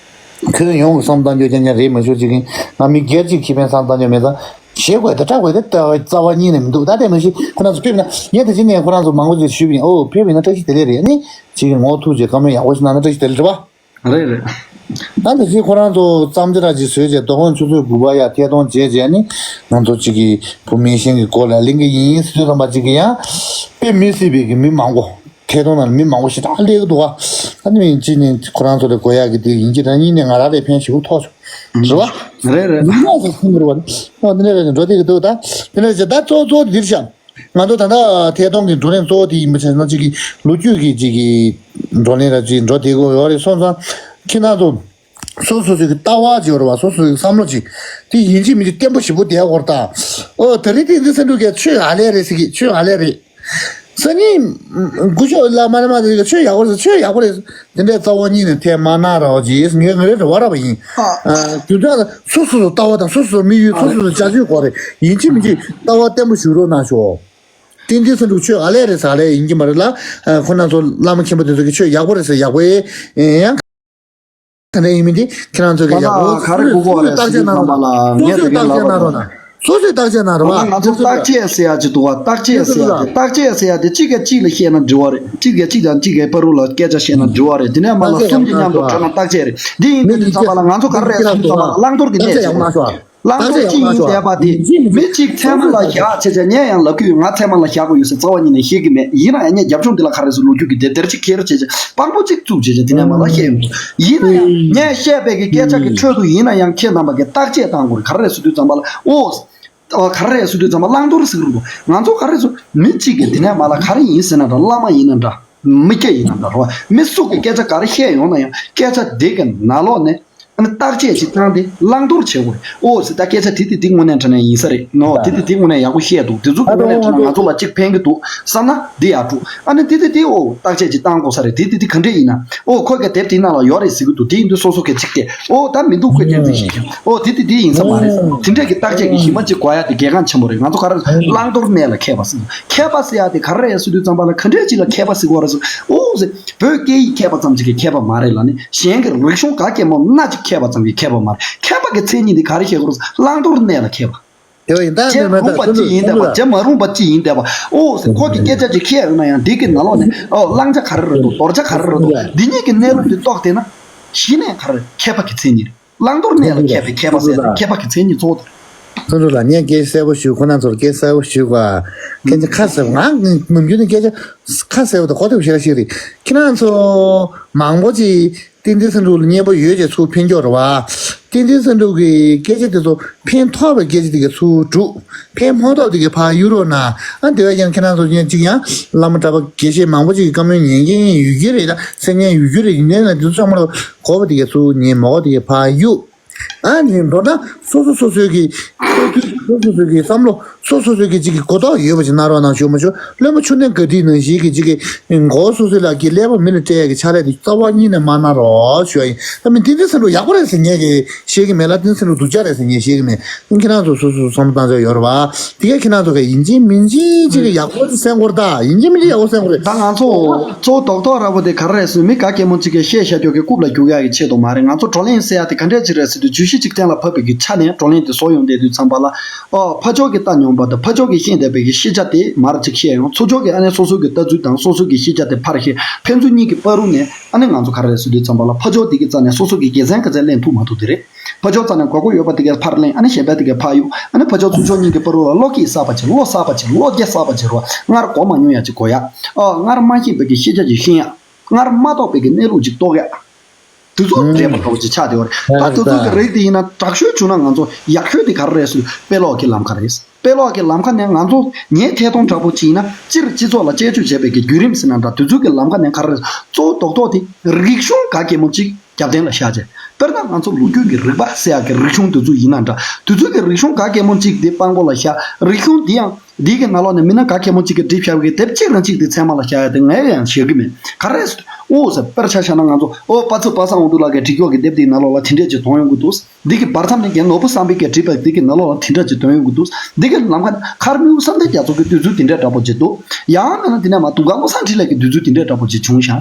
ཁྱོན་ཡོངས་ཀྱི་བསམ་བཏང་རྒྱུ་རྐྱང་རྐྱང་རེད་མ་ཞུ་ཅིག་ཡིན། ང་མི་སྒེར་གཅིག་ཁེ་ཕན་བསམ་བཏང་རྒྱུ་མེད་ཙང་བྱེད་དགོས་དེ་སྐྲག་དགོས་དེ་རྩ་བ་ཉིད་ནས་མི་འདུག་ད་དེ་མ་གཞི་ཁོ་རང་ཚོ་ཕེབས་ན་ངས་དེ་ཅི་ནས་ཁོ་རང་ཚོ་མང་པོ་ཅིག་ཞུས་པ་ཡིན། ཨོ་ཕེབས་ཡིན་ན་བཀྲ་ཤིས་བདེ་ལེགས་རེད། ཨ་ནི་ཅིག་ངོ་ཐུག་ཅིག་བཀའ་མོལ་ཡག་པོ་ཞིག་གནང་ན་བཀྲ་ཤིས་བདེ་ལེགས་རེད་པ། རེད་རེད། ད་འདི་ཕྱིན་ཁོ་རང་ཚོ་བརྩམས་ཆོས་ར་ཅིག་བཟོས་རྗེས་དོ་དགོང་ཆུ་ཚོད་དགུ་པ་ཡར་ཐད་གཏོང་བྱས་རྗེས་ནི་ང་ཚོ་གཅིག་གི་བུ་མེ་ཤི་གི་སྐོར་ལ་གླེང་གི་ཡིན་ཟེར་དུས་ཙམ་པ་གཅིག་གི་ཡང་དཔེ་མི་སྲིད་པའི་གི་མི་མང་པོ་ཐད་གཏོང་ནང་ལ་མི་མང་པོ་ཞེ་དྲག་སླེབས་ཀྱི་འདུག་ག་ད་ནི་མི་གཅིག་ནི་ཁོ་རང་ཚོ་ལ་དགོས་ཡག་གི་དེ་ཡིན་གྱི་རང་ཉིད་ནས་ང་རང་ལ་ཕན་ཞེ་པོ་ཐོགས་བྱུང་། རེད་བ། རེད་རེད། མི་མང་ཚོ་ཁུངས་འགྱུར་བ་རེད། ཨོ་དེ་འདྲ་རེད། འགྲོ་བསྡད་ཀྱི་འདུག་ད་དེ་འདྲ་བྱས་ད་གཙོ་གཙོ་འདིར་བཞག་ང་ཚོ་ད་ལྟ་ཐད་གཏོང་གི་བགྲོ་གླེང་གཙོ་བོ་དེ་ཡིན་པ་བྱས་ན་གཅིག་གི་ལོ་རྒྱུས་ཀྱི་གཅིག་གི་བགྲོ་གླེང་ར་གཅིག་འགྲོ་བསྡད་དགོས་ཡོད་རེད། སོང་ཙང་ཁྱེད་རྣམ་ཚོ་སོ་སོ་སོའི་གི་ལྟ་བ་ཅིག་ཡོད་རེད་བ། སོ་སོའི་གི་བསམ་བློ་ཅིག་དེ་ཡིན་གཅིག་མིན་གཅིག་བརྟན་པོ་ཞེ་པོ་བསྡད་དགོས་རེད་ད། ཨོ་ད་རེས་དེ་འདི་སེ་འབྲུག་གིས་ཆོས་ཨ་ལས་རེད་ཟེར་གི། ཆོས་ཨ་ལས་རེད། སང་ཉིན་སྐུ་ཞབས་བླ་མ་རེ་མ་དེ་གི་ཆོས་ཡག་པོ་རེད་ཟེར། ཆོས་ཡག་པོ་རེད། དེ་འདྲའི་རྩ་བ་ཉིད་ནས་ཐད་མ་གནང་རོགས་གྱིས། ངས་ངས་རེ་རེ་བ་ར་བ་ཡིན། ཨ། རྒྱུ་མཚན་ལ་སོ་སོ་སོ་ལྟ་བ་དང་སོ་སོ་སོ་དམིགས་ཡུལ་སོ་སོ་སོ་བྱ་སྤྱོད་སྐོར་རེད། ཡིན་གཅིག་མིན་གཅིག་ལྟ་བ་བརྟན་པོ་ཞིག་རོགས་གནང་ཤོག་དེ་འདི་སེ་འབྲུག་ཆོས་ཨ་ལས་རེད་ཟེར་ཨ་ལས་ཡིན་གྱི་མ་རེད་ལ། ཁོ་རྣམ་ཚོ་བླ་མ་མཁན་པོ་དེ་ཚོ་གི་ཆོས་ཡག་པོ་རེད་ཟེར་ཡག་པོ་ཡང་ག་འདྲ་ཡིན་མིན་དེ་ཁྱེད་རང་ཚོ་གི་ཡག་པོ་ག་རེ་དགོས་གོ་རེད་ཟེར་དུས་ཙམ་པ་ལ་ངས་དེ་ག་ལབ་པ་རེད། སོ་སོས་བརྟག་དཔྱད་གནང་རོགས་གནང་། སོ་སོས་བརྟག་དཔྱད་གནང་རོགས་གནང་། ང་ཚོ་བརྟག་དཔྱད་ཟེར་ཡག་ཅིག་འདུག་བ། བརྟག་དཔྱད་ཟེར་ཡག་དེ་བརྟག་དཔྱད་ཟེར་ཡག་དེ་གཅིག་གིས་གཅིག་ལ་བཤད་ན་འགྲིག་པ་རེད། གཅིག་གིས་གཅིག་དང་གཅིག་གིས་བར་དུ་ལ་སྐད་ཆ་བཤད་ན་འགྲིག་པ་རེད། དེ་ནས་མ་ལ་གསུམ་གྱིས་མཉམ་དུ་གྲོས་ན་བརྟག་དཔྱད་རེད། འདི་ཡིན་དུས་ཙམ་པ་ལ་ང་ཚོ་ག་རེ་རེད་ཟེར་དུས་ཙམ་པ་ལ་བླང་དོར་གྱི་གནས་ཆེན་པོ་རེད། བླང་དོར་ཅི་ཡིན་བསྡད་པ་དེ་མི་གཅིག་ཚད་མ་ལ་བཞག་བྱས་བྱས། ངས་ཡང་ལབ་ཀྱི་ཡོད། ང་ཚད་མ་ལ་བཞག་དགོས་ཡོད་ཟེར་རྩ་བ་ཉིད་ནས་བཤད་ཀྱི་མེད། ཡིན་ན་ཡང་ངས་རྒྱབ་ལྗོངས་འདི་ལ་ག་རེ་ཟེར་ལོ་རྒྱུས་ཀྱི་དེབ་དེར་ཅིག་ཁྱེར་བྱས་བྱས་དཔང་པོ་གཅིག་བཙུགས་བྱས་བྱས་དེ་ནས་མ་ལ་བཤད་ཡོང་། ཡིན་ན་ཡང་ངས་བཤད་པའི་གི་སྐད་ཆ་གི་ཁྲོད་དུ་ཡིན་ན་ཡང་ཁྱེད་རྣམ་པ་གིས་བརྟག་དཔྱད་བཏང་དགོས་རེད། ག་རེ་རེད་ཟེར་དུས་ཙམ་པ་ལ་ཨོ་ག་རེ་རེད་ཟེར་དུས་ཙམ་པ་བླང་དོར་ཟེར་གི་རེད་འདུག་ང་ཚོ་ག་རེ་ཟེར་མི་གཅིག་གིས་དེ་ནས་མ་ལ་ག་རེ་ཡིན་ཟེར་ན་འདྲ། བླ་མ་ཡིན་ན་འདྲ། མི་སྐྱ་ཡིན་ན་འདྲ་རོ། མི་སུ་གིས་སྐད་ཆ་ག་རེ་བཤད་ཡོང་ན་ཡང་སྐད་ཆ་དེ་གི་ནང་ལོགས་ནས། ཨ་ནི་བརྟག་དཔྱད་ཅིག་བཏང་སྟེ་བླང་དོར་བྱེད་དགོས་རེད། ཨོ་ཟེར་ད་སྐད་ཆ་དེ་དེ་དེ་དངོས་གནས་དྲང་གནས་ཡིན་ས་རེད་ནོ། དེ་དེ་དེ་དངོས་གནས་ཡག་པོ་བཤད་འདུག་དེ་ཚོ་དངོས་གནས་དྲང་གནས་ང་ཚོ་ལ་གཅིག་ཕན་གྱི་འདུག་བསམ་ན་འདི་ཡག་འགྲོ། ཨ་ནི་དེ་དེ་དེ་ཨོ་བརྟག་དཔྱད་ཅིག་བཏང་དགོས་ས་རེད། དེ་དེ་དེ་ག་འདྲས་ཡིན་ན་ཨོ་ཁོ་གི་དེབ་དེའི་ནང་ལ་ཡོད་རེད་ཟེར་གྱི་འདུག་དེ་ཡིན་དུས་སོ་སོ་གི་གཅིག་དེ་ཨོ་ད་མི་འདུག་ཁོས་སྐྱོན་འཛིན་ཤེས་ཀྱང་ཨོ་དེ་དེ་དེ་ཡིན་ས་མ་རེད། དེ་འདྲས་ཀྱི་བརྟག་དཔྱད་ཀྱི་གཞི་མ་གཅིག་དགོས་ཡ་དེ་གལ་འགངས་ཆེན་པོ་རེད། ང་ཚོ་ག་རེ་བླང་དོར་གནས་ལ་མཁས་པ་ཟེར། མཁས་པ་ཟེར་ཡ་དེ་ག་རེ་རེད་ཟེར་དུས་ཙམ་པ་ལ་ག་འདྲས་ཅིག་ལ་མཁས་པ་ཟེར་དགོས་རེད་ཟེར་ཨོ་ཟེར། བོད་སྐད་ཡིག་མཁས་པ་ཙམ་ཞིག་གིས་མཁས་པ་མ་རེད་ལ་ནི། གཞན་གྱི་རིག་གཞུང་ག་གེ་མོ་སྣ་གཅིག་མཁས་པ་ཙམ་གྱིས་མཁས་པ་མ་རེད། མཁས་པ་གི་མཚན་ཉིད་འདི་ག་རེ་བཤད་དགོས་རེད། བླང་དོར་གནས་ལ་མཁས་པ། དེ་བ་ཡིན་ད་བྱེད་མེད་མེད་རུང་བ་ཅི་ཡིན་བསྡད་པ། བྱེད་མ་རུང་བ་ཅི་ཡིན་བསྡད་པ། ཨོ་ཟེར་ཁོ་གི་སྐད་ཆ་ཅིག་བཤད་ཡོང་ན་ཡང་འདི་གི་ནང་ལོགས་ནས་ཨོ་བླང་བྱ་ག་རེ་རེད་འདུག་དོར་བྱ་ག་རེ་རེད་འདུག་འདི་གཉིས་ཀྱི་གནས་ལུགས་འདི་རྟོགས་བསྡད་ན་གཞི་ནས་ག་རེ་རེད། མཁས་པ་གི་མཚན་ཉིད་རེད། བླང་དོར་གནས་ལ་མཁས་པའི་མཁས་པ་ཟེར་ན་མཁས་པ་གི་མཚན་ཉིད་གཙོ་བོ་དེ་རེད། ཚོགས་འདུ་ལ་ངས་སྐད་གསལ་པོ་ཞུ། ཁོ་རང་ཚོར་སྐད་གསལ་པོ་ཞུ་ག་སྐད་ཆ་ཁ་གསལ་པོ། ང་ནམ་རྒྱུན་ནས་སྐད་ཆ་ཁ་གསལ་པོ་དང་གོ་ཐོས་ཤེས་ར་ཤེས་རེད། ཁྱེད་རང་ཚོ་མང་པོ་ཅིག་བསྟན་འཛིན་ཚེ་རིང་ལ་མཉེས་པོ་ཡོད་ཅེས་ཚུར་ཕན་རྒྱོ་རེད་བ། བསྟན་འཛིན་ཚེ་རིང་གི་སྐད་ཆ་དེ་ཚོ་ཕན་ཐོགས་པའི་སྐད་ཆ་དེ་ག་ཚུར་སྒྲུག་ཕན་མ་ཐོགས་དེ་ག་ཕར་གཡུག་རོགས་གནང་། ཨ་དེ་བས་ཀྱང་ཁྱེད་རང་ཚོ་ཉན་ཅིག་ཡང་བླ་མ་གྲྭ་པ་དགེ་བཤེས་མང་པོ་ཅིག་གི་བཀའ་མོལ་ཉན་མཁན་ཡོད་ཀྱི་རེད། ད་གསན་མཁན་ཡོད་ཀྱི་རེད། ཡིན་ནའི་ལ་དེ་ཚོ་ཚང་མ་ལ་གོ་བ་དེ་ག་ཚུར་ཉན། མ་གོ་དེ་ག་ཕར་གཡུག་ཨ་ནི་མདོར་ན་སོ་སོ་སོ་སོའི་གི་ལྟ་ཚུལ། སོ་སོ་སོ་སོའི་གི་བསམ་བློ། སོ་སོ་སོའི་གི་ཅིག་གི་གོ་རྟོགས་ཡོད་པ་ཅིག་གནང་རོགས་གནང་ཞུ། མ་ཞུ་བློན་པོ་ཆུ་སྣོད་དགའ་སྡིག་ནང་བཞིན་གི་ཅིག་གི་མགོ་བོ་སོ་སོའི་ལག་གི་ཀླད་པ་མི་ལ་སྤྲད་ཡ་གི་ཕྱག་ལས་དེ་རྩ་བ་ཉིད་ནས་མ་གནང་རོགས་ཞུ་ཡ་ཡིན། ད་མི་བསྟན་འཛིན་ཚེ་རིང་ཡག་པོ་རེད་ཟེར་ངས་གི་བཤད་གི་མེད་ལ། བསྟན་འཛིན་ཚེ་རིང་སྡུག་ཅག་རེད་ཟེར་ངས་བཤད་གི་མེད། ཁྱེད་རང་ཚོ་སོ་སོ་བསམ་བློ་བཏང་ཆོག་ཡོད་རེད་བ། དེ་གས་ཁྱེད་རང་ཚོ་གས་ཡིན་གཅིག་མིན་གཅིག་ཅིག་གི་ཡག་པོ་ཅིག་གསན་དགོས་རེད་ད། ཡིན་གཅིག་མིན་གཅིག་ཡག་པོ་གསན་དགོས་རེད། ད་ང་ཚོ་གཙོ་བོ་རྡོག་རྡོག་ར་བོ་དེ་ག་རེ་རེད་ཟེར་ན། མི་ག་གེ་མོ་གཅིག་གིས་བཤད་བཞག་རྒྱུ་གི་རྐུབ་ལ་རྒྱུག་ཡག་གི་ཆེད་དུ་མ་རེད། ང་ཚོ་བགྲོ་གླེང་ཟེར་ཡག་དེ་ག་འདྲས་ཅིག་རེད་ཟེར་དུས། བརྗོད་གཞི་གཅིག་གཏན་ལ་ཕབ་པའི་གི་ཆ་ནས་བགྲོ་གླེང་དེ་བཟོ་ཡོང་བསྡད་དུས་ཙམ་པ་ལ། ཨོ་ཕར་ཕྱོགས་ཀྱིས་ལྟ་མྱོང་པ་དང་ཕར་ཕྱོགས་ཀྱིས་ཤེས་བསྡད་པའི་གི་ཤེས་བྱ་དེ་མར་ཅིག་བཤད་ཡོང་། ཚུར་ཕྱོགས་ཀྱིས་ཨ་ནི་སོ་སོའི་གི་ལྟ་ཚུལ་དང་སོ་སོའི་གི་ཤེས་བྱ་དེ་ཕར་བཤད། ཕན་ཚུན་གཉིས་ཀྱི་བར་དུ་ནས་ཨ་ནི་ང་ཚོ་ག་རེ་རེད་ཟེར་དུས་ཙམ་པ་ལ། ཕར་ཕྱོགས་དེ་གི་རྩ་ནས་སོ་སོ་གི་དགེ་མཚན་ག་ཚད་ལེན་ཐུབ་མ་ཐུབ་དེ་རེད། ཕར་ཕྱོགས་རྩ་ནས་དགོས་མཁོ་ཡོད་པ་དེ་གས་ཕར་ལེན། ཨ་ནི་གཞན་པ་དེ་གས་ཕར་གཡུག་ཨ་ནི་ཕར་ཕྱོགས་ཚུར་ཕྱོགས་གཉིས་ཀྱི་བར་དུ་ལ་བློ་སྐྱེད་གསར་པ་ཅིག་བློ་གསར་པ་ཅིག་བློ་སྐྱེད་གསར་པ་ཅིག་རོ། སྔར་གོ་མ་མྱོང་ཡ་ཅིག་གོ་ཡ། ཨ་སྔར་མ་ཤེས་པའི་གི་ཤེས་བྱ་ཅིག་ཤེས་ཡ། སྔར་མ་རྟོགས་པའི་གི་གནས་ལུགས་ཅིག་རྟོགས་ཡ། དེ་ཚོ་འདྲེས་པ་འདྲ་བོ་ཅིག་ཆགས་བསྡད་ཡོད་རེད། ད་དེ་ཚོ་གི་རིགས་དེ་ཡིན་ན་དྲག་ཤོས་བྱུང་ན་ང་ཚོ་ཡག་ཤོས་དེ་ག་རེ་རེད་ཟེར་དུས་དཔེ་ཀློག་གི་ལམ་ཁ་རེད། དཔེ་ཀློག་གི་ལམ་ཁ་ནས་ང་ཚོ་ངས་ཐད་གཏོང་དྲག་པོ་བྱས་ན་སྤྱིར་སྤྱི་ཚོགས་ལ་དཔྱད་བརྗོད་བྱས་པའི་གི་བརྒྱུད་རིམ་ཟེར་ན་འདྲ། དེ་ཚོ་གི་ལམ་ཁ་ནས་ག་རེ་རེད། གཙོ་བོ་རྡོག་རྡོག་དེ་རིག་གཞུང་ག་གེ་མོ་ཅིག་རྒྱབ་རྟེན་ལ་བཞག་བྱས། དཔེར་ན་ང་ཚོ་ལོ་རྒྱུས་ཀྱི་རིག་པ་ཟེར་ཡག་གི་རིག་གཞུང་དེ་ཚོ་ཡིན་ན་འདྲ། དེ་ཚོ་གི་རིག་གཞུང་ག་གེ་མོ་ཅིག་དེ་པང་པོ་ལ་བཞག་རིག་གཞུང་དེ་ཡང་འདི་གི་ནང་ལོགས་ནས་མི་སྣ་ག་གེ་མོ་ཅིག་གིས་བྲིས་བཞག་པའི་དེབ་གཅིག་རང་གཅིག་དེ་ཚད་མ་ལ་བཞག་ཡ་དེ་ངས་ཡང་བཞག་གི་མེད། ག་རེ་ཟེར་དུས་ཨོ་ཟེར། དཔེར་ཆ་བཞག་ན་ང་ཚོ་ཨོ་པ་ཚུ་པ་སངས་དབང་འདུས་ལགས་ཀྱིས་བྲིས་ཀྱོག་གི་དེབ་དེའི་ནང་ལོགས་ལ་དེ་འདྲས་ཅིག་མཐོང་ཡོང་གི་འདུག་འདི་གི་བར་མཚམས་ནས་རྒན་ནོར་བུ་བསམ་འཕེལ་གྱིས་བྲིས་པ་འདི་གི་ནང་ལོགས་ལ་དེ་འདྲ་ཅིག་འདོན་ཡོང་གི་འདུག་འདི་གི་ལམ་ཁ་ནས་མཁར་རྨེའུ་བསམ་གཏན་རྒྱ་མཚོ་གི་དུས་ཚོད་དེ་འདྲ་འདྲ་པོ་ཅིག་འདུག་ཡང་མིན་ན་དེ་ནས་མར་དུང་དཀར་བློ་བཟང་འཕྲིན་ལས་ཀྱི་དུས་ཚོད་དེ་འདྲ་འདྲ་པོ་ཅིག་བྱུང་ཤག་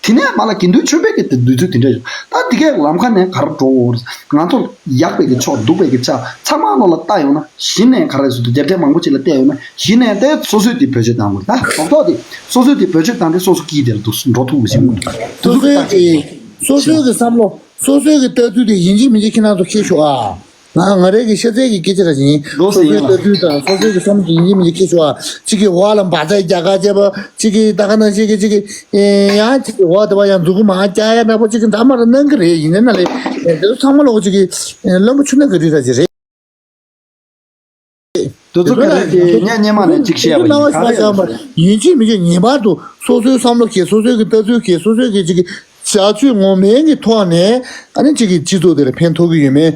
དེ་ནས་མར་ལ་དགེ་འདུན་ཆོས་འཕེལ་གྱི་དུས་ཚོད་དེ་འདྲ་བྱུང་། ད་འདི་གའི་ལམ་ཁ་ནས་ག་རེ་འགྲོ་འོ་རེད། ང་ཚོ་ཡག་པའི་གི་ཕྱོགས་སྡུག་པའི་གི་ཆ་ཚང་མ་ནང་ལ་ལྟ་ཡོང་ན་གཞི་ནས་ག་རེ་ཟེར་དུས་དེབ་ཐེར་མང་པོ་ཅིག་ལ་བལྟས་ཡོང་ན་གཞི་ནས་དེ་སོ་སོས་དེ་བེད་སྤྱོད་གཏང་དགོས། ད་རྡོག་རྡོག་དེ་སོ་སོས་དེ་བེད་སྤྱོད་བཏང་སྟེ་སོ་སོ་སྐྱིད་དེ་ལ་འདུག་འགྲོ་ཐུབ་པ་ཞིག་སོ་སོའི་གི་བསམ་བློ། སོ་སོའི་གི་ལྟ་ཚུལ་དེ་ཡིན་གཅིག་མིན་གཅིག་ཁྱེད་རང་ཚོ་ཁྱེར་ཤོག་ཨ། ང་ང་རའི་གི་ཤ་ཚའི་གི་སྐད་ཆ་ར་ཡིན། སོ་སོའི་ལྟ་ཚུལ་དང་སོ་སོའི་གི་བསམ་བློ་དེ་ཡིན་གཅིག་མིན་གཅིག་ཁྱེར་ཤོག་ཨ། གཅིག་གི་འོག་ལ་འབག་རྩྭའི་རྒྱ་གར་བྱས་པ། གཅིག་གི་ད་ག་ནང་བཞིན་གི་གཅིག་གི་ཡང་གཅིག་གི་འོག་དེ་བ་ཡང་མཛུ་གུ་མར་བཀྱག་ཡ་འདྲ་པོ་གཅིག་གི་འདྲ་མ་ར་གནང་གི་རེད། ཡིན་ན་ལས་དེ་ཚོ་ཚང་མ་ལོག་གཅིག་གི་བློན་པོ་ཆུ་སྣོད་དགའ་སྡིག་ར་ཅིག་རེད། དེ་ཚོ་ག་རེ་དེ་ངས་སྔོན་མ་ནས་གཅིག་བཤད་པ་ཡིན། ག་རེ་ཡིན་གཅིག་མིན་གཅིག་ངེས་པར་དུ་སོ་སོའི་བསམ་བློ་གིས་སོ་སོའི་གི་ལྟ་ཚུལ་གིས་སོ་སོའི་གི་གཅིག་གི་བྱ་སྤྱོད་ངོ་མའི་གི་ཐོག་ནས་ཨ་ནི་གཅིག་གི་སྤྱི་ཚོགས་དེ་ལ་ཕན་ཐོགས་ཀྱི་ཡོད་མེད།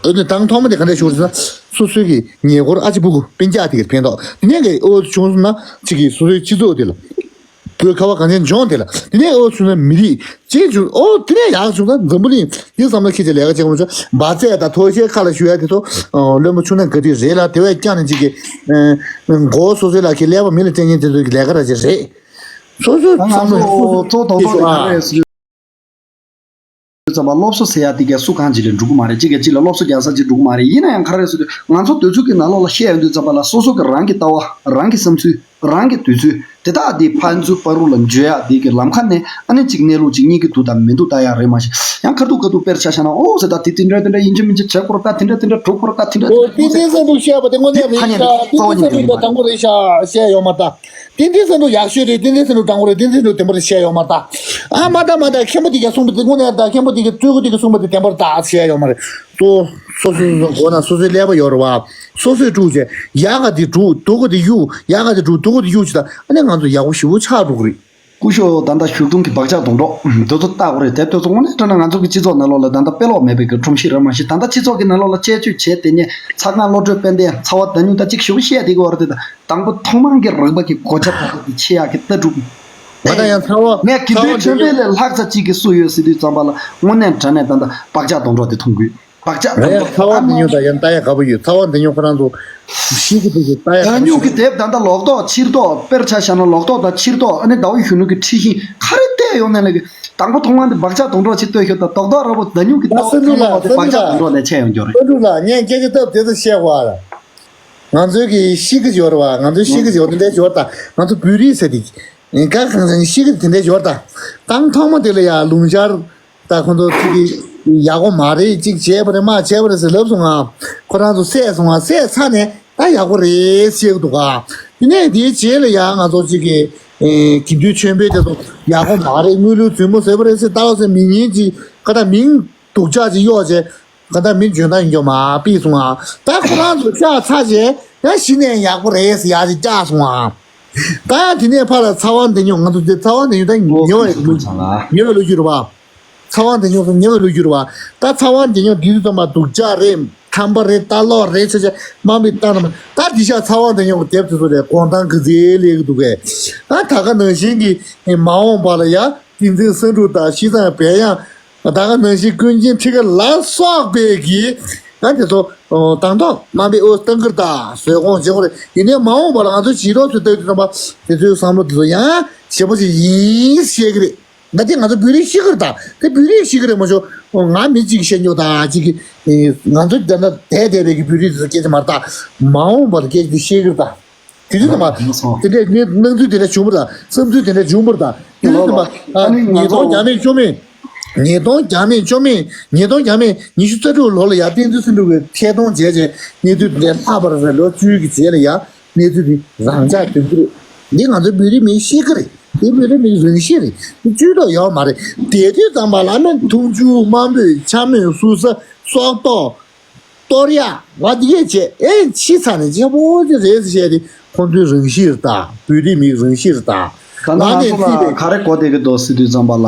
ཨ་ནི་དང་ཐོག་མ་དེ་ག་འདྲ་ཞུ་རེད་ཟེར་ན་སོ་སོའི་གི་ཉེ་འཁོར་ཨ་ཅེ་སྤུ་གུ་སྤུན་ཀྱག་དེ་གི་ཕན་ཐོགས། དེ་ནས་གི་ཨོ་བྱུང་སོང་ན་གཅིག་གི་སོ་སོའི་སྤྱི་ཚོགས་དེ་ལ། བོད་ཁ་བ་གངས་ཅན་ལྗོངས་དེ་ལ། དེ་ནས་ཨོ་བྱུང་ན་མི་རིགས་ཅིག་བྱུང་ཨོ་དེ་ནས་ཡག་བྱུང་ན་འཛམ་བུ་གླིང་འདི་བསམ་བློ་ཁྱེད་ཀྱི་ལས་ཀ་བྱེད་དགོས་མ་བྱུང་། འབག་རྩྭ་དང་ཐོག་ཤེལ་ཁ་ལ་གཞུ་ཡ་དེ་ཚོ་བློན་པོ་ཆུ་སྣོད་དགའ་སྡིག་རེད་ལ། དེ་བས་ཀྱང་ནས་ཅིག་གི་མགོ་བོ་སོ་སོའི་ལག་གི་ཀླད་པ་མི་ལ་སྤྲད་མཁན་དེ་ཚོ་གི་ལས་ཀ་ར་ཅིག་རེད། སོ་སོའི་ང་བསམ་བློ་ཚོ་ཚོ་དོག་དོག་གི་ག་རེ་ཟེར་ཙམ་པ་སློབ་གསོ་ཟེར་ཡ་དེ་གས་སུ་གང་ཅིག་ལ་འགྲོ་གི་མ་རེད། གཅིག་གིས་གཅིག་ལ་སློབ་གསོ་རྒྱག་ས་ཅིག་འགྲོ་གི་མ་རེད། ཡིན་ན་ཡང་ག་རེ་ཟེར་དུས་ང་ཚོ་དུས་ཚོད་ཀྱི་ནང་ལོགས་ལ་བཤད་ཡོང་དུས་ཙམ་པ་ལ་སོ་སོ་གི་རང་གི་ལྟ་བ་རང་གི་བསམ་ཚུལ། རང་གི་དུས་ཚོད་དེ་དག་དེ་ཕན་ཚུན་བར་དུ་ལ་འཇོལ་ཡག་དེ་གི་ལམ་ཁ་ནས་ཨ་ནི་གཅིག་གནས་ལུགས་གཅིག་གཉིས་ཀྱི་འདུག་དང་མི་འདུག་ལྟ་ཡག་རེད། མ་གཞི་ཡང་ཁ་ཐུག་ཁ་ཐུག་དཔེར་ཆ་བཞག་ན་ཨོ་ཟེར་ད་དེ་དེ་འདྲ་དེ་འདྲ་ཡིན་གཅིག་མིན་གཅིག་བྱེད་དགོས་རེད། ད་དེ་འདྲ་དེ་འདྲ་འགྲོ་དགོས་རེད། ད་དེ་འདྲ་ཨོ་དེ་འདྲ་བསམ་འདུག་བཤད་པ་དེ་དངོས་གནས་རེད་ཤག་དེ་འདྲ་བསམ་འདུག་དྲང་པོ་རེད་ཤག་བཤད་ཡོད་མ་ད། དེ་འདྲ་བསམ་འདུག་ཡག་ཤོས་རེད། དེ་འདྲ་བསམ་འདུག་དྲང་པོ་རེད། དེ་འདྲ་བསམ་འདུག་བདེན་པ་རེད། བཤད་ཡོད་མ་ད། ཨ་མ་ད་མ་ད་མཁན་པོ་དེ་ག་གསུངས་པ་དེ་དངོས་གནས་ད་མཁན་པོ་དེ་ག་སྤྲུལ་སྐུ་དེ་ག་གསུངས་པ་དེ་བདེན་པ་རེད། ད་བཤད་ཡོད་མ་རེད། ཏོ། སོ་སོ་སོ་སོ་མགོ་ན་སོ་སོའི་ཀླད་པ་ཡོད་རེད་བ། སོ་སོས་དཀྲུགས་བྱས་ཡག་ག་དེ་དཀྲུགས་སྡུག་ག་དེ་གཡུག་ཡག་ག་དེ་དཀྲུགས་སྡུག་ག་དེ་གཡུག་བྱས་ད་ཨ་ནི་ང་ཚོ་ཡག་པོ་ཞེ་པོ་ཆགས་འགྲོ་གི་རེད། སྐུ་ཞབས་ད་ལྟ་བཞུགས་ཐོག་གི་བག་ཆགས་སྡོང་གྲོགས་འདི་ཚོ་ལྟ་དགོས་རེད། དེ་ལྟ་ཚོ་དངོས་གནས་དྲང་གནས་ང་ཚོ་གི་སྤྱི་ཚོགས་ནང་ལོགས་ལ་ད་ལྟ་དཔེ་ཀློག་མེད་པའི་གི་ཁྲོམ་གཞིས་རེད། མ་གཞི་ད་ལྟ་སྤྱི་ཚོགས་ཀྱི་ནང་ལོགས་ལ་དཔྱད་བརྗོད་བྱས་དེ་ནས་ཚ་ཁང་བློ་གྲོས་དཔལ་ལྡན་ཚ་བ་ད་ཉུང་ད་ཅིག་ཞུ་བཤད་དེ་གི་བར་དེ་དང་དང་པོ་ཐོག་མར་གྱི་རིག་པ་གི་གོ་ཆ་དག་དེ་ཆེ་ཡག་གི་ལྟ་གྲུབ། ང་ད་ཡང་ཚ་བ་ངས་དགེ་འདུན་ཆོས་འཕེལ་ལས་ལྷག་ཙམ་གཅིག་གི་སུ་ཡོད་ཟེར་དུས་ཙམ་པ་ལ་དངོས་གནས་དྲང་གནས་ད་ལྟ་བག་ཆགས་སྡོང་གྲོགས་དེ་མཐོང་དགོས། བག་ཆགས་ང་ཡང་ཚ་བ་འདི་ཉུང་ད་ཡང་ལྟ་ཡག་དགའ་པོ་ཡོད། ཚ་བ་འདི་ཉུང་ཁོ་རང་ཚོ་ཤིང་གི་དུས་ཀྱི་ལྟ་ཡག་དགའ་པོ་ཡོད། ཉུང་གི་དེབ་ད་ལྟ་ལོག་རྟོག་ཕྱིར་རྟོག་དཔེར་ཆ་བཞག་ན་ལོག་རྟོག་དང་ཕྱིར་རྟོག་ཨ་ནི་ཟླ་བ་གཞོན་ནུ་གི་འཁྲི་ཤིང་ག་རེ་བལྟས་ཡོང་ནས་ལ་གི་དང་པོ་ཐོག་མར་འདི་བག་ཆགས་སྡོང་གྲོགས་ཆེ་ལྟོས་ཤོད་ད་རྡོག་རྡོག་ར་བོ་ད་ཉུང་གི་ལྟ་བ་ཚ་བ་དེ་བག་ཆགས་སྡོང་གྲོགས་ལས་ཆེ་ཡོང་རྒྱུ་རེད། སོ་ལུ་ལ་ངས་སྐད་ཆ་སྟབས་བདེ་ཙམ་བཤད་དགོས་ཨ། ང་ཚོའི་གི་ཤི་གི་ཡོད་རེད་བ། ང་ཚོའི་ཤི་གི་ཡོད་དེ་འདྲའི་ཡོད་ད། ང་ཚོ་བོད་རིགས་ཟེར་དེ་ག་གང་ཟེར་ཤི་གི་དེ་འདྲའི་ཡོད་ད། གང་ཐོག་མ་དེ་ལ་ཡ་ལུང་ཤར་ད་ཁོང་ཚོ་ཚིག་གི་ཡག་པོ་མ་རེད། གཅིག་བྱས་པ་རེད་མ་བྱས་པ་རེད་ཟེར་ལབ་སོང་ང་། ཁོ་རང་ཚོ་བསད་སོང་ང་། བསད་ཚར་ནས་ད་ཡག་པོ་རེད་བཤད་གི་འདུག་ག། དེ་ནས་དེའི་རྗེས་ལ་ཡ་ང་ཚོ་གཅིག་གི་དགེ་འདུན་ཆོས་འཕེལ་དེ་ཚོ་ཡག་པོ་མ་རེད། དངུལ་ལོའི་རྫུན་མ་བཟོས་པ་རེད་ཟེར། ད་ག་ཚོད་མི་ཉན་གཅིག་ག་ད་མིང་སྡུག་ཅག་ཅིག་གཡོག་བྱས། ག་ད་མི་འཇོན་ཐང་ཡིན་རྒྱུ་མ་ཕིག་སོང་ང་། ད་ཁོ་རང་ཚོ་བཅག་ཚར་རྗེས་ཡང་གཞི་ནས་ཡག་པོ་རེད་ཟེར་ཡག་ཅིག་བཅག་སོང་ང་། ད་ཡང་དེ་ནས་ཕར་ལ་ཚ་བ་འདི་ཉོ། ང་ཚོ་འདི་ཚ་བ་འདི་ཉོ་ད་ཉེ་བའི་ལོ་ཉེ་བའི་ལོ་རྒྱུས་རེད་བ། ཚ་བ་འདི་ཉོ་ཉེ་བའི་ལོ་རྒྱུས་རེད་བ། ད་ཚ་བ་འདི་ཉོ་འདི་ཚོ་ཚང་མ་སྡུག་ཅག་རེད། ཁྲམ་པ་རེད། ལྟ་ལོག་རེད་ཟེར་བྱས་དམའ་འབེབས་བཏང་ན་མ། ད་འདི་ཤག་ཚ་བ་འདི་ཉོ་གི་དེབ་དེ་ཚོ་རེད། དགོང་དང་གི་ཚེ་ལས་གི་འདུག་གས། ད་ད་ག་ནང་བཞིན་གྱི་མ་འོངས་པ་ལ་ཡ་བསྟན་འཛིན་བསམ་གྲུབ་དང་ཤིས་ཚང་བལ་ཡང་། ད་ག་ནང་བཞིན་ཀུན་མཁྱེན་ཁྲི་ཀ་ལ་སོགས་པའི་གི་ང་དེ་ཚོ་དང་ཐོག་དམའ་འབེབས་ཨོ་སྟངས་ཀར་དང་བཟོད་སྒོམ་བྱེད་དགོས་རེད། ཡིན་ནའི་མ་འོངས་པར་ང་ཚོ་བྱིས་རོགས་ཚོས་ལྟ་དུས་ཙམ་པ་དེ་ཚོའི་བསམ་བློ་དེ་ཚོ་ཡང་ཞེ་པོ་ཅིག་ཡིན་ཤེས་ཀྱི་རེད། ད་དེ་ང་ཚོ་བོད་རིགས་ཤི་ཀར་དང་དེ་བོད་རིགས་ཤི་ཀ་རེད་མ་ཤོག། ང་མི་གཅིག་བཤད་ཉོ་དང་གཅིག་གི་ང་ཚོ་ད་ལྟ་བསྡད་བསྡད་པའི་གི་བོད་རིགས་དེ་ཚོ་སྐད་ཆ་མ་རེད། ད་མ་འོངས་པར་སྐད་ཆ་དེ་ཤེས་ཀྱི་རེད། ད་དེ་དུས་ཙམ་པ་དེ་འདྲའི་གནས་སྣང་ཚུལ་དེ་འདྲ་བྱུང་བ་དང་བསམ་ཚུལ་དེ་འདྲ་བྱུང་བ་དང་། དེ་དུས་ཙམ་པ་ཉིས་སྟོང་བརྒྱ་མེད་བཅུ་མེད། ཉིས་སྟོང་བརྒྱ་མེད་བཅུ་མེད། ཉིས་སྟོང་བརྒྱ་མེད་ཉི་ཤུ་རྩ་དྲུག་ལོ་ལ་ཡར་བསྟན་འཛིན་བསམ་གྲུབ་ཀྱིས་ཐད་གཏོང་བྱས་རྗེས་གནས་ཚུལ་དེ་འདྲའི་ལྷག་པར་རེད། ལོ་བཅུ་གི་རྗེས་ལ་ཡ་གནས་ཚུལ་དེ་རང་འཇགས་སྡོད་ཀྱི་རེད། འདི་ང་ཚོ་བོད་རིགས་མིའི་གཤིས་ཀ་རེད། འདི་བོད་རིགས་མིའི་རང་གཤིས་རེད། འདི་བཅོས་ཐབས་ཡོད་མ་རེད། དེ་དུས་ཙམ་པ་ལ་ནི་འཐུང་ཆུ་དམའ་འབེབས་ཆ་མེད་སུ་ས་སྲོག་ཐོག་གཏོར་ཡ་ང་འདི་གས་བྱས་ཨེ་ཕྱི་ཚ་ནས་ཆེན་པོ་ཅིག་རེད་ཟེར་བཤད་དེ་ཁོང་ཚོའི་རང་གཤིས་རེད་ད། བོད་རིགས་མིའི་རང་གཤིས་རེད་ད། ད་ལྟ་ང་ཚོ་ལ་ག་རེ་གོ་བསྡད་ཀྱི་འདུག་ཟེར་དུས་ཙམ་པ་ལ་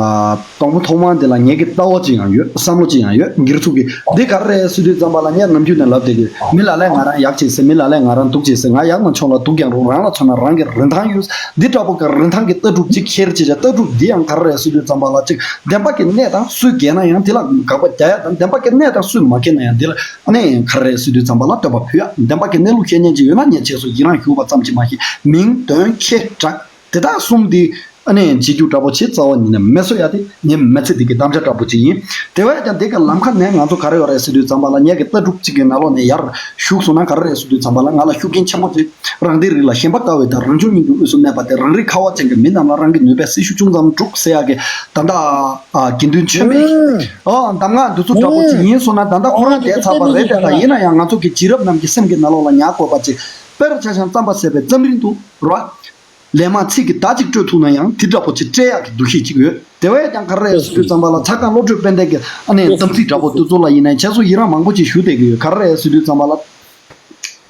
དང་པོ་ཐོག་མར་འདི་ལ་ངེད་ཀྱི་ལྟ་བ་ཅིག་ཡང་ཡོད། བསམ་བློ་ཅིག་ཡང་ཡོད། སྒེར་ཚུགས་ཀྱི་འདི་ག་རེ་རེད་ཟེར་དུས་ཙམ་པ་ལ་ངས་ནམ་རྒྱུན་ནས་ལབ་བསྡད་ཀྱི་མི་ལ་ལས་ང་རང་ཡག་ཅིག་ཟེར། མི་ལ་ལས་ང་རང་སྡུག་ཅིག་ཟེར། ང་ཡག་ན་ཆུང་ལ་སྡུག་ཀྱང་རུང་རང་ལ་མཚོན་ན་རང་གི་རིན་ཐང་ཡོད། འདི་འདྲ་པོ་གི་རིན་ཐང་གི་ལྟ་གྲུབ་ཅིག་འཁྱེར་བྱས་བྱས། ལྟ་གྲུབ་འདི་ཡང་ག་རེ་རེད་ཟེར་དུས་ཙམ་པ་ལ་ཅིག་བདེན་པ་གི་གནས་དང་སུས་འགལ་ན་ཡང་དེ་ལ་དགག་པ་རྒྱག་ཡ་དང་། བདེན་པ་གི་གནས་དང་སུས་མ་འགལ་ན་ཡང་དེ་ལ་ཨ་ནི་ག་རེ་རེད་ཟེར་དུས་ཙམ་པ་ལ་བསྟོད་པ་ཕུལ་ཡ། བདེན་པ་གི་གནས་ལུགས་བཤད་མཁན་ཅིག་ཡོད་ན་ངས་རྗེས་སུ་ཡི་རང་ཞུ་བ་ཙམ་གྱིས་མ་ཞིག་མིང་དོན་ཁྱད་འདྲ་དེ་དག་གསུམ་འདི་ཨ་ནི་བྱེད་རྒྱུ་འདྲ་པོ་བྱེད་རྩ་བ་ཉིད་ནས་མེད་བཟོ་ཡ་དེ་ངའི་མི་ཚེ་འདི་གི་དམ་བཅའ་འདྲ་པོ་ཅིག་ཡིན། དེ་བས་ཀྱང་འདི་གི་ལམ་ཁ་ནས་ང་ཚོ་ག་རེ་ཡོད་རེད་ཟེར་དུས་ཙམ་པ་ལ་ངས་ཀྱི་ལྟ་གྲུབ་ཅིག་གི་ནང་ལོགས་ནས་ཡར་ཞུགས་སོང་ན་ག་རེ་རེད་ཟེར་དུས་ཙམ་པ་ལ་ང་ལ་ཤུགས་རྐྱེན་ཆེན་པོ་ཅིག་རང་སྡེའི་རིགས་ལ་ཞེན་པ་དཀར་བའི་དང་རང་བྱུང་སྙིང་པོའི་དབུས་སུ་གནས་པ་དེ། རང་རིགས་ཁ་བ་ཅན་གྱི་མི་རྣམས་ལ་རང་གི་ནུས་པས་སྲི་ཞུ་ཅུང་ཙམ་སྒྲུབ་ཟེར་ཡག་གི་ད་ལྟ་ཨ་དགེ་འདུན་ཆོས་འཕེལ་གྱི་ཨ་གདམས་ངག་འདི་ཚོ་འདྲ་པོ་ཅིག་ཡིན་སོང་ན། ད་ལྟ་ཁོ་རང་བསྡད་ཚར་བ་རེད་དེ། ད་ཡིན་ན་ཡང་ང་ཚོ་གི་རྗེས་རབས་རྣམས་ཀྱི་སེམས་ཀྱི་ནང་ལོགས་ལ་ཉར་དགོས་པ་ཅིག་དཔེར་ཆ་བཞག་ན་རྩམ་པ་ཟེར་བའི་རྩམ་རིང་དུ་རོ། ལན་མ་ཚིག་གི་བརྡ་གཅིག་སྤྲོད་ཐུབ་ན་ཡང་དེ་འདྲ་པོ་ཅིག་སྤྲད་ཡག་གི་འདུ་ཤེས་ཅིག་ཡོད། དེ་བས་ཀྱང་ག་རེ་རེད་ཟེར་དུས་ཙམ་པ་ལ་ཚ་སྒང་བློ་གྲོས་དཔལ་ལྡན་གྱི་ཨ་ནི་དམ་ཚིག་འདྲ་པོ་དེ་ཚོ་ལ་ཡིན་ན་ཁྱེད་ཚོ་ཡི་རང་མང་པོ་ཅིག་ཞུ་བསྡད་ཀྱི་ཡོད། ག་རེ་རེད་ཟེར་དུས་ཙམ་པ་ལ་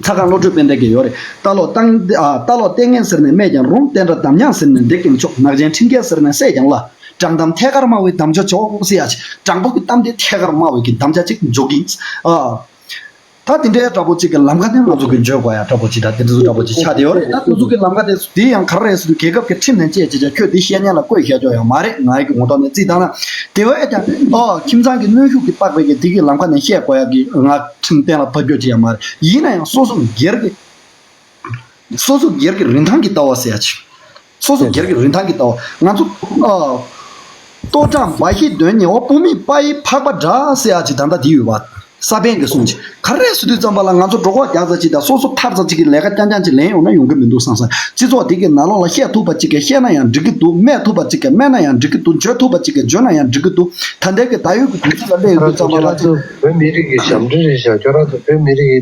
ཚ་སྒང་བློ་གྲོས་དཔལ་ལྡན་གྱི་ཡོད་རེད། རྟ་ལོག་བཏང་ཨ་རྟ་ལོག་ལྟས་ངན་ཟེར་ནས་སྨྲས་ཀྱང་རུང་། བསྟན་དགྲ་འདམ་ཉག་ཟེར་ནས་འདེགས་ཀྱང་ཆོག། ནག་ཅན་ཁྲིམས་འགལ་ཟེར་ནས་བསད་ཀྱང་སླ། དྲང་གཏམ་ཐད་ཀར་སྨྲ་བའི་དམ་བཅའ་ཆོག་ཟེར་ཡ་ཅིག་དྲང་པོ་གི་གཏམ་དེ་ཐད་ཀར་སྨྲ་བའི་གི་དམ་བཅའ་ཅིག་འཇོག་གི་ཨ། ད་དེ་འདྲའི་འདྲ་པོ་གཅིག་གི་ལམ་ཁ་དེ་ང་ཚོ་གི་འཇོག་དགོས་ཡ་འདྲ་པོ་གཅིག་དང་། དེ་འདྲ་ཚོ་འདྲ་པོ་གཅིག་ཆགས་བསྡད་ཡོད་རེད། ད་དེ་ཚོ་གི་ལམ་ཁ་དེ་ཚོ་དེ་ཡང་ག་རེ་རེད་ཟེར་དུས། རྒྱལ་ཁབ་ཀྱི་ཁྲིམས་ནང་བཅད་བྱས་བྱས་ཁྱོད་འདི་བཤད་མཁན་ལ་བཀོད་བཞག་རྒྱུ་ཡང་མ་རེད། ང་ཡི་གི་ངོ་ཐོག་ནས་རྩིས་བཏང་ན། དེ་བས་ཀྱང་ཨོ་ཁྱིམ་ཚང་གི་གནོན་ཤུགས་ཀྱིས་དཔག་པའི་གི་དེ་གི་ལམ་ཁ་ནས་བཤད་དགོས་ཡ་གི་ང་ཁྲིམས་གཏན་ལ་ཕབ་རྒྱུ་ཅིག་ཡང་མ་རེད། ཡིན་ན་ཡང་སོ་སོ་སྒེར་གྱི་སོ་སོ་སྒེར་གྱི་རིན་ཐང་གི་ལྟ་བ་ཟེར་ཡ་ཅིག་སོ་སོ་སྒེར་གྱི་རིན་ཐང་གི་ལྟ་བ། ང་ཚོ་ཨ། ལྟོ་འགྲངས་འབའ་ཞིག་འདོན་ཉེ་བ། བུ་མེད་དཔའ་ཡི་ཕག་པ་འདྲ་ཟེར་ཡ་ཅིག་ད་ལྟ་དེ་ཡོད་པ། ས་པཎ་གྱི་གསུང་ཅིག་ག་རེ་ཟེར་དུས་ཙམ་པ་ལ་ང་ཚོ་སྒྲོ་འགོག་རྒྱག་ཚར་ཅིག་དང་སོ་སོ་ཐར་ཚར་ཅིག་གི་ལས་ཀ་རྐྱང་རྐྱང་ཅིག་ལེན་ཡོང་ན་ཡོང་གི་མི་འདུག་བསམ་བསམ། སྤྱི་ཚོགས་འདི་གི་ནང་ལོགས་ལ་བཤད་ཐུབ་པ་ཅིག་གིས་བཤད་ན་ཡང་འགྲིག་གི་འདུག་སྨྲས་ཐུབ་པ་ཅིག་གིས་སྨྲས་ན་ཡང་འགྲིག་གི་འདུག་བརྗོད་ཐུབ་པ་ཅིག་གིས་བརྗོད་ན་ཡང་འགྲིག་གི་འདུག་ད་ལྟའི་གི་ད་ཡོད་ཀྱི་དུས་ཚོད་ལ་སླེབས་ཡོང་དུས་ཙམ་པ་ལ་ཅིག་བོད་མི་རིགས་ཀྱི་ཞབས་འདྲེན་རེད་ཤག་ཁྱོད་རང་ཚོ་བོད་མི་རིགས་ཀྱི་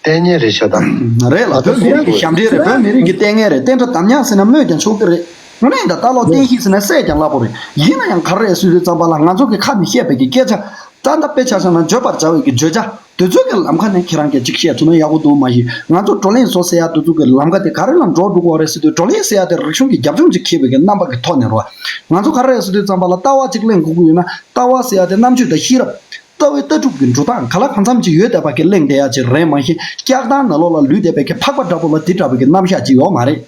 ལྟས་ངན་རེད་ཤག་ད། རེད་ལ། བོད་མི་རིགས་ཀྱི་ཞབས་འདྲེན་རེད། བོད་མི་རིགས་ཀྱི་ལྟས་ངན་རེད། བསྟན་དགྲ་འདམ་ཉག་ཟེར་ན་སྨོས་ཀྱང་ཆོག་གི་རེད། དངོས་གནས་ད་ལྟ་ལོག་བསྟན་བཤིག་ཟེར་ན་བསད་ཀྱང་སླ་པོ་རེད། ཡིན་ན་ཡང་ག་རེ་རེད་ཟེར་དུས་ཙམ་པ་ལ་ང་ཚོ་གི་ཁ་ནས་བཤད་པའི་གི་སྐད་ཆ་ད་ལྟ་དཔེ་ཆ་བཞག་ན་བརྗོད་པར་བྱ་བའི་གི་བརྗོད་བྱ་དེ་ཚོའི་གི་ལམ་ཁ་ནས་ཁྱེད་རང་གིས་ཅིག་བཤད་ཐུབ་ན་ཡག་པོ་འདུག་མ་གཞི། ང་ཚོ་བགྲོ་གླེང་བཟོ་ཟེར་ཡ་དེ་ཚོ་གི་ལམ་ཁ་དེ་ག་རེ་ལ་འགྲོ་འགྲོ་གི་ཡོད་རེད་ཟེར་དུས། བགྲོ་གླེང་ཟེར་ཡ་དེ་རིག་གཞུང་གི་རྒྱབ་ལྗོངས་ཅིག་འཁྱེར་བའི་གི་རྣམ་པ་གི་ཐོག་ནས་རོ། ང་ཚོ་ག་རེ་རེད་ཟེར་དུས་ཙམ་པ་ལ་ལྟ་བ་ཅིག་གླེང་དགོས་ཀྱི་ཡོད་ན་ལྟ་བ་ཟེར་ཡ་དེ་རྣམ་དཔྱོད་དང་ཤེས་རབ། ལྟ་བའི་ལྟ་གྲུབ་ཀྱི་འགྲོ་སྟངས་ག་ལ་གང་འཚམ་ཅིག་ཡོད་བསྡད་པ་གི་གླེང་བསྡད་ཡ་ཅིག་རེད། མ་གཞི་སྐྱག་ཐང་ནང་ལོགས་ལ་ལུས་བསྡད་པའི་གི་ཕག་པ་འདྲ་པོ་ལ་དེ་འདྲ་བའི་གི་རྣམ་གཞག་ཅིག་ཡོད་མ་རེད།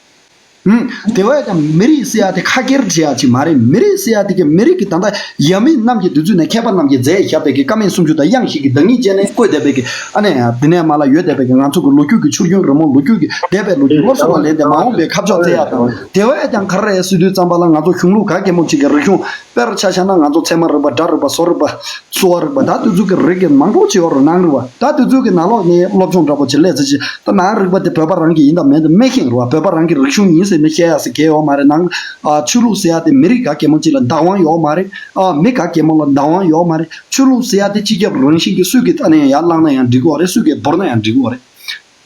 ཧུམ། དེ་བས་ཀྱང་མི་རིགས་ཟེར་ཡ་དེ་ཁ་སྐྱེར་བྱེད་ཡ་ཅིག་མ་རེད། མི་རིགས་ཟེར་ཡ་དེ་གི་མི་རིགས་ཀྱི་ད་ལྟ་ཡབ་མེས་རྣམས་ཀྱིས་དུས་ཚོད་ནས་མཁས་པ་རྣམས་ཀྱིས་མཛད་བཞག་པའི་གི་ཀ་མད་སུམ་ཅུ་དང་དབྱངས་བཞི་གི་བདག་ཉིད་ཅན་ནས་བཀོད་བསྡད་པའི་གི་ཨ་ནེ་དེ་ནས་མ་ལ་ཡོད་བསྡད་པའི་གི་ང་ཚོ་གི་ལོ་རྒྱུས་ཀྱི་ཆུ་རྒྱུན་རིང་མོ། ལོ་རྒྱུས་ཀྱི་འདས་པའི་ལོ་རྒྱུས་སློབ་གསོ་བ་ལས་ཏེ་མ་འོངས་པའི་ཁ་ཕྱོགས་བཙལ་ཡ་དང་། དེ་བས་ཀྱང་ག་རེ་རེད་ཟེར་དུས་ཙམ་པ་ལ་ང་ཚོ་གཞུང་ལུགས་ག་གེ་མོ་ཅིག་གི་རིག་གཞུང་ དཔེར་ཆ་བཞག་ན་ང་ཚོ་ཚད་མ་རིག་པ། སྒྲ་རིག་པ། བཟོ་རིག་པ། གསོ་བ་རིག་པ། ད་དེ་ཚོ་གི་རིགས་ཀྱི་མང་པོ་ཅིག་ཡོད་རེད། ནང་རིག་པ། ད་དེ་ཚོ་གི་ནང་ལོགས་ནས་སློབ་སྦྱོང་འདྲ་པོ་ཅིག་སླེབས་ཚར་རྗེས། ད་ནང་རིག་པ་དེ་བོད་པ་རང་གི་ཡིན་དང་མིན་དེ་མི་ཤེས་རེད་བ། བོད་པ་རང་གི་རིག་གཞུང་ཡིན་ཟེར་ནས་བཤད་ཡ་ཟེར་གང་ཡོད་མ་རེད། ནང་ཨ་ཆོས་ལུགས་ཟེར་ཡ་དེ་མི་རིགས་ག་གེ་མོ་ཅིག་ལ་བདག་དབང་ཡོད་མ་རེད། ཨ་མི་ག་གེ་མོ་ལ་བདག་དབང་ཡོད་མ་རེད། ཆོས་ལུགས་ཟེར་ཡ་དེ་སྤྱི་ཁྱབ་རང་བཞིན་གྱིས་སུས་ཀྱིས་ཨ་ནི་ཡར་བསླངས་ན་ཡང་འགྲིག་གི་ཡོད་རེད། སུས་ཀྱིས་འབོར་ན་ཡང་འགྲིག་གི་ཡོད་རེད།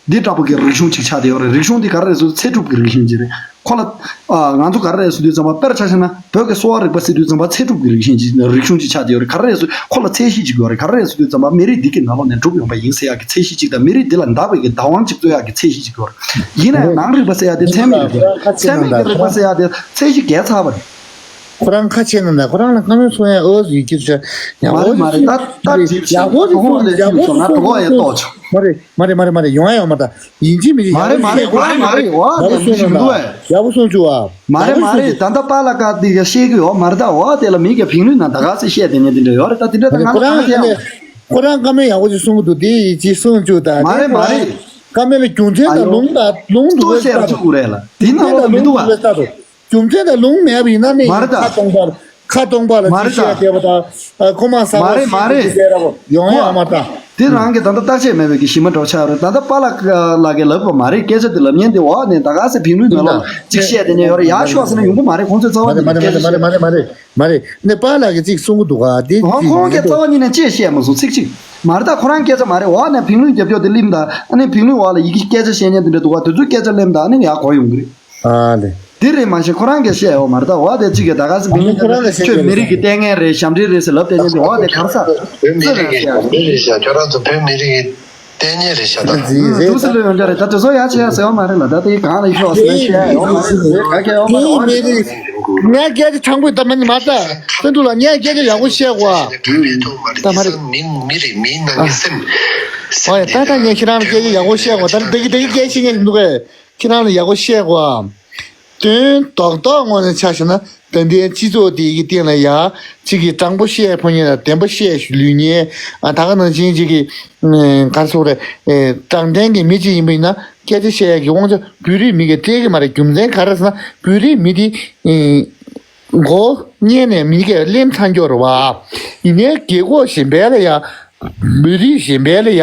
འདི་འདྲ་པོ་གི་རིག་གཞུང་ཅིག་ཆགས་བསྡད་ཡོད་རེད། རིག་གཞུང་འདི་ག་རེ་རེད་ཟེར་ཚེ་སྒྲུབ་ཀྱི་རིག་གཞུང་ཅིག་རེད། ཁོ་ལ་ཨ་ང་ཚོ་ག་རེ་རེད་ཟེར་དུས་ཙམ་པ། དཔེར་ཆ་བཞག་ན་བོད་ཀྱི་གསོ་བ་རིག་པ་ཟེར་དུས་ཙམ་པ་ཚེ་སྒྲུབ་ཀྱི་རིག་གཞུང་ཅིག་རིག་གཞུང་ཅིག་ཆགས་བསྡད་ཡོད་རེད། ག་རེ་རེད་ཟེར་ཁོ་ལ་ཚད་གཞི་ཅིག་ཡོད་རེད། ག་རེ་རེད་ཟེར་དུས་ཙམ་པ་མི་རིགས་འདི་གི་ནང་ལོགས་ནས་གྲུབ་ཡོང་པ་ཡིན་ཟེར་ཡག་གི་ཚད་གཞི་ཅིག་དང་། མི་རིགས་འདི་ལ་བདག་པའི་གི་བདག་དབང་ཅིག་རྩོད་ཡག་གི་ཚད་གཞི་ཅིག་ཡོད་རེད། ཡིན་ན་ཡང་ནང་རིག་པ་ཟེར་ཡག་དེ་ཚད་མའི་རིག་པ། ཚད་མའི་གི་རིག་པ་ཟེར་ཡག་དེ་ཚད་གཞི་བརྒལ་ཚར་བ་རེད། ཁོ་རང་ཁ་ཕྱེ་ན་འདྲ། ཁོ་རང་ལ་བཀའ་མོལ་གསུང་ཡ་ཨོ་ཟིག་ཡོད་ཀྱི་རེད། ཡག་མ་པོ་རེད་མ་རེད། ད་ད་ཅིག་ཡག་པོ་ཟིག་གསུང་ཡ་ཡག་པོ་ཟིག་གསུང་ཡ་ད་གོ་ཡ་ཏོག་ཆོག་མ་རེད། མ་རེད་མ་རེད་མ་རེད། ཡོང་ཡ་ཡོད་མ་རེད། ད་ཡིན་གཅིག་མིན་གཅིག་མ་རེད་མ་རེད། ཁོ་རང་མ་རེད། ཨོ་ཡག་པོ་ནས་གསུང་མི་ན་འདུག་ཨེ། ཡག་པོ་གསུང་བཅུག་ཨ། མ་རེད་མ་རེད། ད་ལྟ་པཱ་ལགས་ཀ་འདི་ག་བཤད་གི་ཡོད་མ་རེད། ད་ཨོ་དེ་ལ་མི་ག་བིང་ལུས་ན་ད་ག་ཚོད་བཤད་དེ་ནས་དེ་འདྲ་ཡོད་རེད། ད་དེ་འདྲ་ད་ང་ལ་གང་བཤད་ཡང་། ཁོ་རང་བཀའ་མོལ་ཡག་པོ་ཅིག་གསུང་གི་འདུག་དེ་ཡིན་གཅིག་གསུང་བཅུག་ད་མ་རེད་མ་རེད། བཀའ་མོལ་ལ་རྒྱུ་མཚན་དང་ལུང་དང་ལུང་འདུག་གོ་ལྟོ་བཤད་ར་བཅུག་གི་རེད་ལ། དེ་ནང་ལོགས་མི་འདུག་ཨ། རྒྱུ་མཚན་དང་ལུང་མེད་པ་ཡིན་ན་ནི་མ་རེད་ད། ཁ་སྟོང་པ་ཁ་སྟོང་པ་ལ་མ་རེད་ཅིག་ད། བཤད་བསྡད་པ་དང་ཁོ་མ་ས་མ་གོ་རེད་མ་ཤེས་རེད། ཀྱི་བཤད་ར་བོ་ཡོང་ཡ་མ་ད། དེ་རང་གི་ད་ལྟ་བརྟག་དཔྱད་མེད་པའི་གི་གཞི་མ་འགྲོ་ཆགས་རེད། ད་ལྟ་པཱ་ལགས་ཀ་ལགས་ཀྱིས་ལབ་པ་མ་རེད། སྐད་ཆ་དེ་ལབ་མཁན་དེ་འོག་ནས་ད་ག་ཚོད་བིང་ལུས་ན་ལོ་ཅིག་བཤད་དེ་ནས་ཡོད་རེད། ཡག་ཤོག་ཟེར་ན་ཡོང་གི་མ་རེད། ཁོང་ཚོས་རྩ་བ་ཉིད་ནས་སྐད་ཆ་བཤད། མ་རེད་མ་རེད་མ་རེད་མ་རེད། མ་རེད། ནས་པཱ་ལགས་ཀྱིས་ཅིག་གསུང་གི་འདུག་ག་དེ་ཨོ་ཅིག་ཁོང་གིས་རྩ་བ་ཉིད་ནས་ཅིག་བཤད་མ་སོང་། ཚིག་གཅིག་མ་རེད། ད་ཁོ་རང་སྐད་ཆ་མ་རེད། འོག་ནས་བིང་ལུས་རྒྱབ་ཕྱོགས་དེ་གླེམ་ད། ཨ་ནི་བིང་ལུས་འོག་ལ་ཡི་གེ་སྐད་ཆ་བཤད་མཁན་དེ་འདྲ་འདུག་ག་དེ་ཚོའི་སྐད་ཆ་གླེམ་ད། ཨ་ནི་ཡག་གོ་ཡོང་གི་རེད། ཨ་ལེ། དེ་རེད་མ་གཞི་ཁོ་རང་གིས་བཤད་ཡོད་མ་རེད། ད་འོག་དེ་གཅིག་གིས་ད་ག་ཚོད་བིང་ལུས་ཁྱོད་མི་རིགས་ཀྱི་ལྟས་ངན་རེད། ཞབས་འདྲེན་རེད་ཟེར་ལབ་བསྡད་མཁན་དེ་འོག་དེ་ག་རེ་ཟ། མི་རེད་ཤག་མི་རེད་ཤག་ཁྱོད་རང་ཚོ་བོད་མི་རིགས་ཀྱི་ལྟས་ངན་རེད་ཤག་ད། ཟིག་རེད་ད། དུ་སི་ལོས་ཡོང་འདྲ་རེད། ད་དེ་ཚོ་ཡག་ཆེ་ཡག་ཟེར་བ་མ་རེད་ལ། ད་དེ་གང་ལ་ཤོག་ཟེར་ན་བཤད་ཡོད་མ་རེད། ག་གེ་ཡོད་མ་རེད། དེ་མི་རིགས་ངས་སྐད་ཆ་ཆང་པོ་ད་མ་ནི་མ་ད། སེ་འབྲུག་ལ་ངས་སྐད་ཆ་ཡག་པོ་བཤད་གོ་ད་མ་རེད། མི་མི་རིགས་མི་ནང་གི་སེམས། ཨོ་ཡ་ད་ད་ངས་ཁྱེད་རང་ལ་སྐད་ཆ་ཡག་པོ་བཤད་གོ་ད་འདི་གི་འདི་གི་སྐད་ཆ་ངས་འདུག་གས། ཁྱེད་རང་ལ་ཡག་པོ་བཤད་གོ་དོན་རྡོག་རྡོག་ངོས་ནས་ཆ་བཞག་ན་ད་ལྟའི་སྤྱི་ཚོགས་འདི་གི་སྟེང་ལ་ཡ་གཅིག་གིས་དྲང་པོ་བཤད་ཕོ་ཉ་ལ་བདེན་པ་བཤད་ལུས་ཉེ། ཨ་ད་ག་ནང་བཞིན་གཅིག་གིས་ག་རེ་ཟེར་དགོས་རེད། དྲང་བདེན་གྱི་མི་གཅིག་ཡིན་པ་ཡིན་ན་སྐད་ཆ་བཤད་ཡག་གི་དབང་ཆ་བོད་རིགས་མི་གིས་སྤྲད་ཀྱི་མ་རེད། རྒྱུ་མཚན་ག་རེ་ཟེར་ན་བོད་རིགས་མི་དེ་མགོ་བརྙན་ནས་མི་གིས་གླེམ་ཚར་འགྱོ་རེད་བ། ཡིན་ནའི་རྒྱལ་ཁབ་གཞན་པའི་ལ་ཡ་མི་རིགས་གཞན་པའི་ལ་ཡ།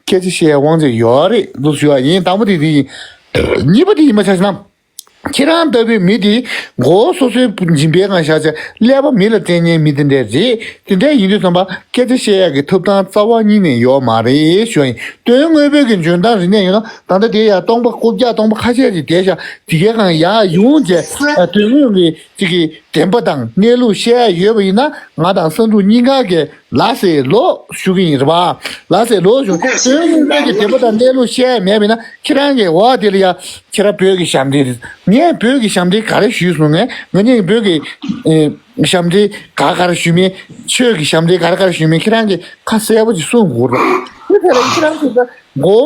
སྐད་ཆ་བཤད་དབང་ཆ་ཡོད་རེད་འདུག་ཞུ་བ་ཡིན། དང་པོ་དེ་དེ་ཡིན། གཉིས་པ་དེ་ཡིན་པ་ཆ་བཞག་ན། ཁྱེད་རང་ལྟ་བུའི་མི་དེ་མགོ་བོ་སོ་སོའི་སྦྱིན་པའི་སྒང་བཞག་བྱས་ཀླད་པ་མི་ལ་བརྟེན་མཁན་མི་དེ་འདྲས་རེད། དེ་འདྲས་ཡིན་དུས་ཙམ་པ་སྐད་ཆ་བཤད་ཡག་གི་ཐོབ་ཐང་རྩ་བ་ཉིད་ནས་ཡོད་མ་རེད་ཞུ་བ་ཡིན། དོན་དངོས་པོའི་གི་འཇོན་ཐང་རིག་གནས་ཡོད་ན་ད་ལྟ་དེ་ཡ་སྟོང་པ་རྐུབ་བཀྱག་སྟོང་པ་ཁ་ཤས་ཅིག་བསྡད་ཤག་དེ་གའི་སྒང་ཡར་ཡོང་བྱས་དོན་དངོས་ཀྱི་ཅིག་གི་བདེན་པ་དང་གནས་ལུགས་བཤད་ཡ་ཡོད་པ་ཡིན་ན་ང་དང་བསམ་འགྲུབ་གཉིས་ཀ་གི་ལགས་སེ་ལོག་ཞུ་གི་ཡིན་རེད་པ། ལགས་སེ་ལོག་ཞུ། དོན་དངོས་ཀྱི་བདེན་པ་དང་གནས་ལུགས་བཤད་ཡ་མེད་པ་ཡིན་ན་ཁྱེད་རང་གི་འོག་དེ་ལ་ཡ་ཁྱེད་རང་བོད་ཀྱི་ཞབས་འདྲེན་རེད། ངས་བོད་ཀྱི་ཞབས་འདྲེན་ག་རེ་ཞུས་སོང་། ངས་ང་གཉིས་ཀྱི་བོད་ཀྱི་ཨེ་ཞབས་འདྲེན་ག་ག་རེ་ཞུས་མིན། ཆོས་ཀྱི་ཞབས་འདྲེན་ག་རེ་ག་རེ་ཞུས་མིན་ཁྱེད་རང་གིས་ཁ་གསལ་པོ་ཅིག་གསུང་དགོས་རེད། དེ་ཐད་ལ་ཁྱེད་རང་ཚོ་ད་མགོ་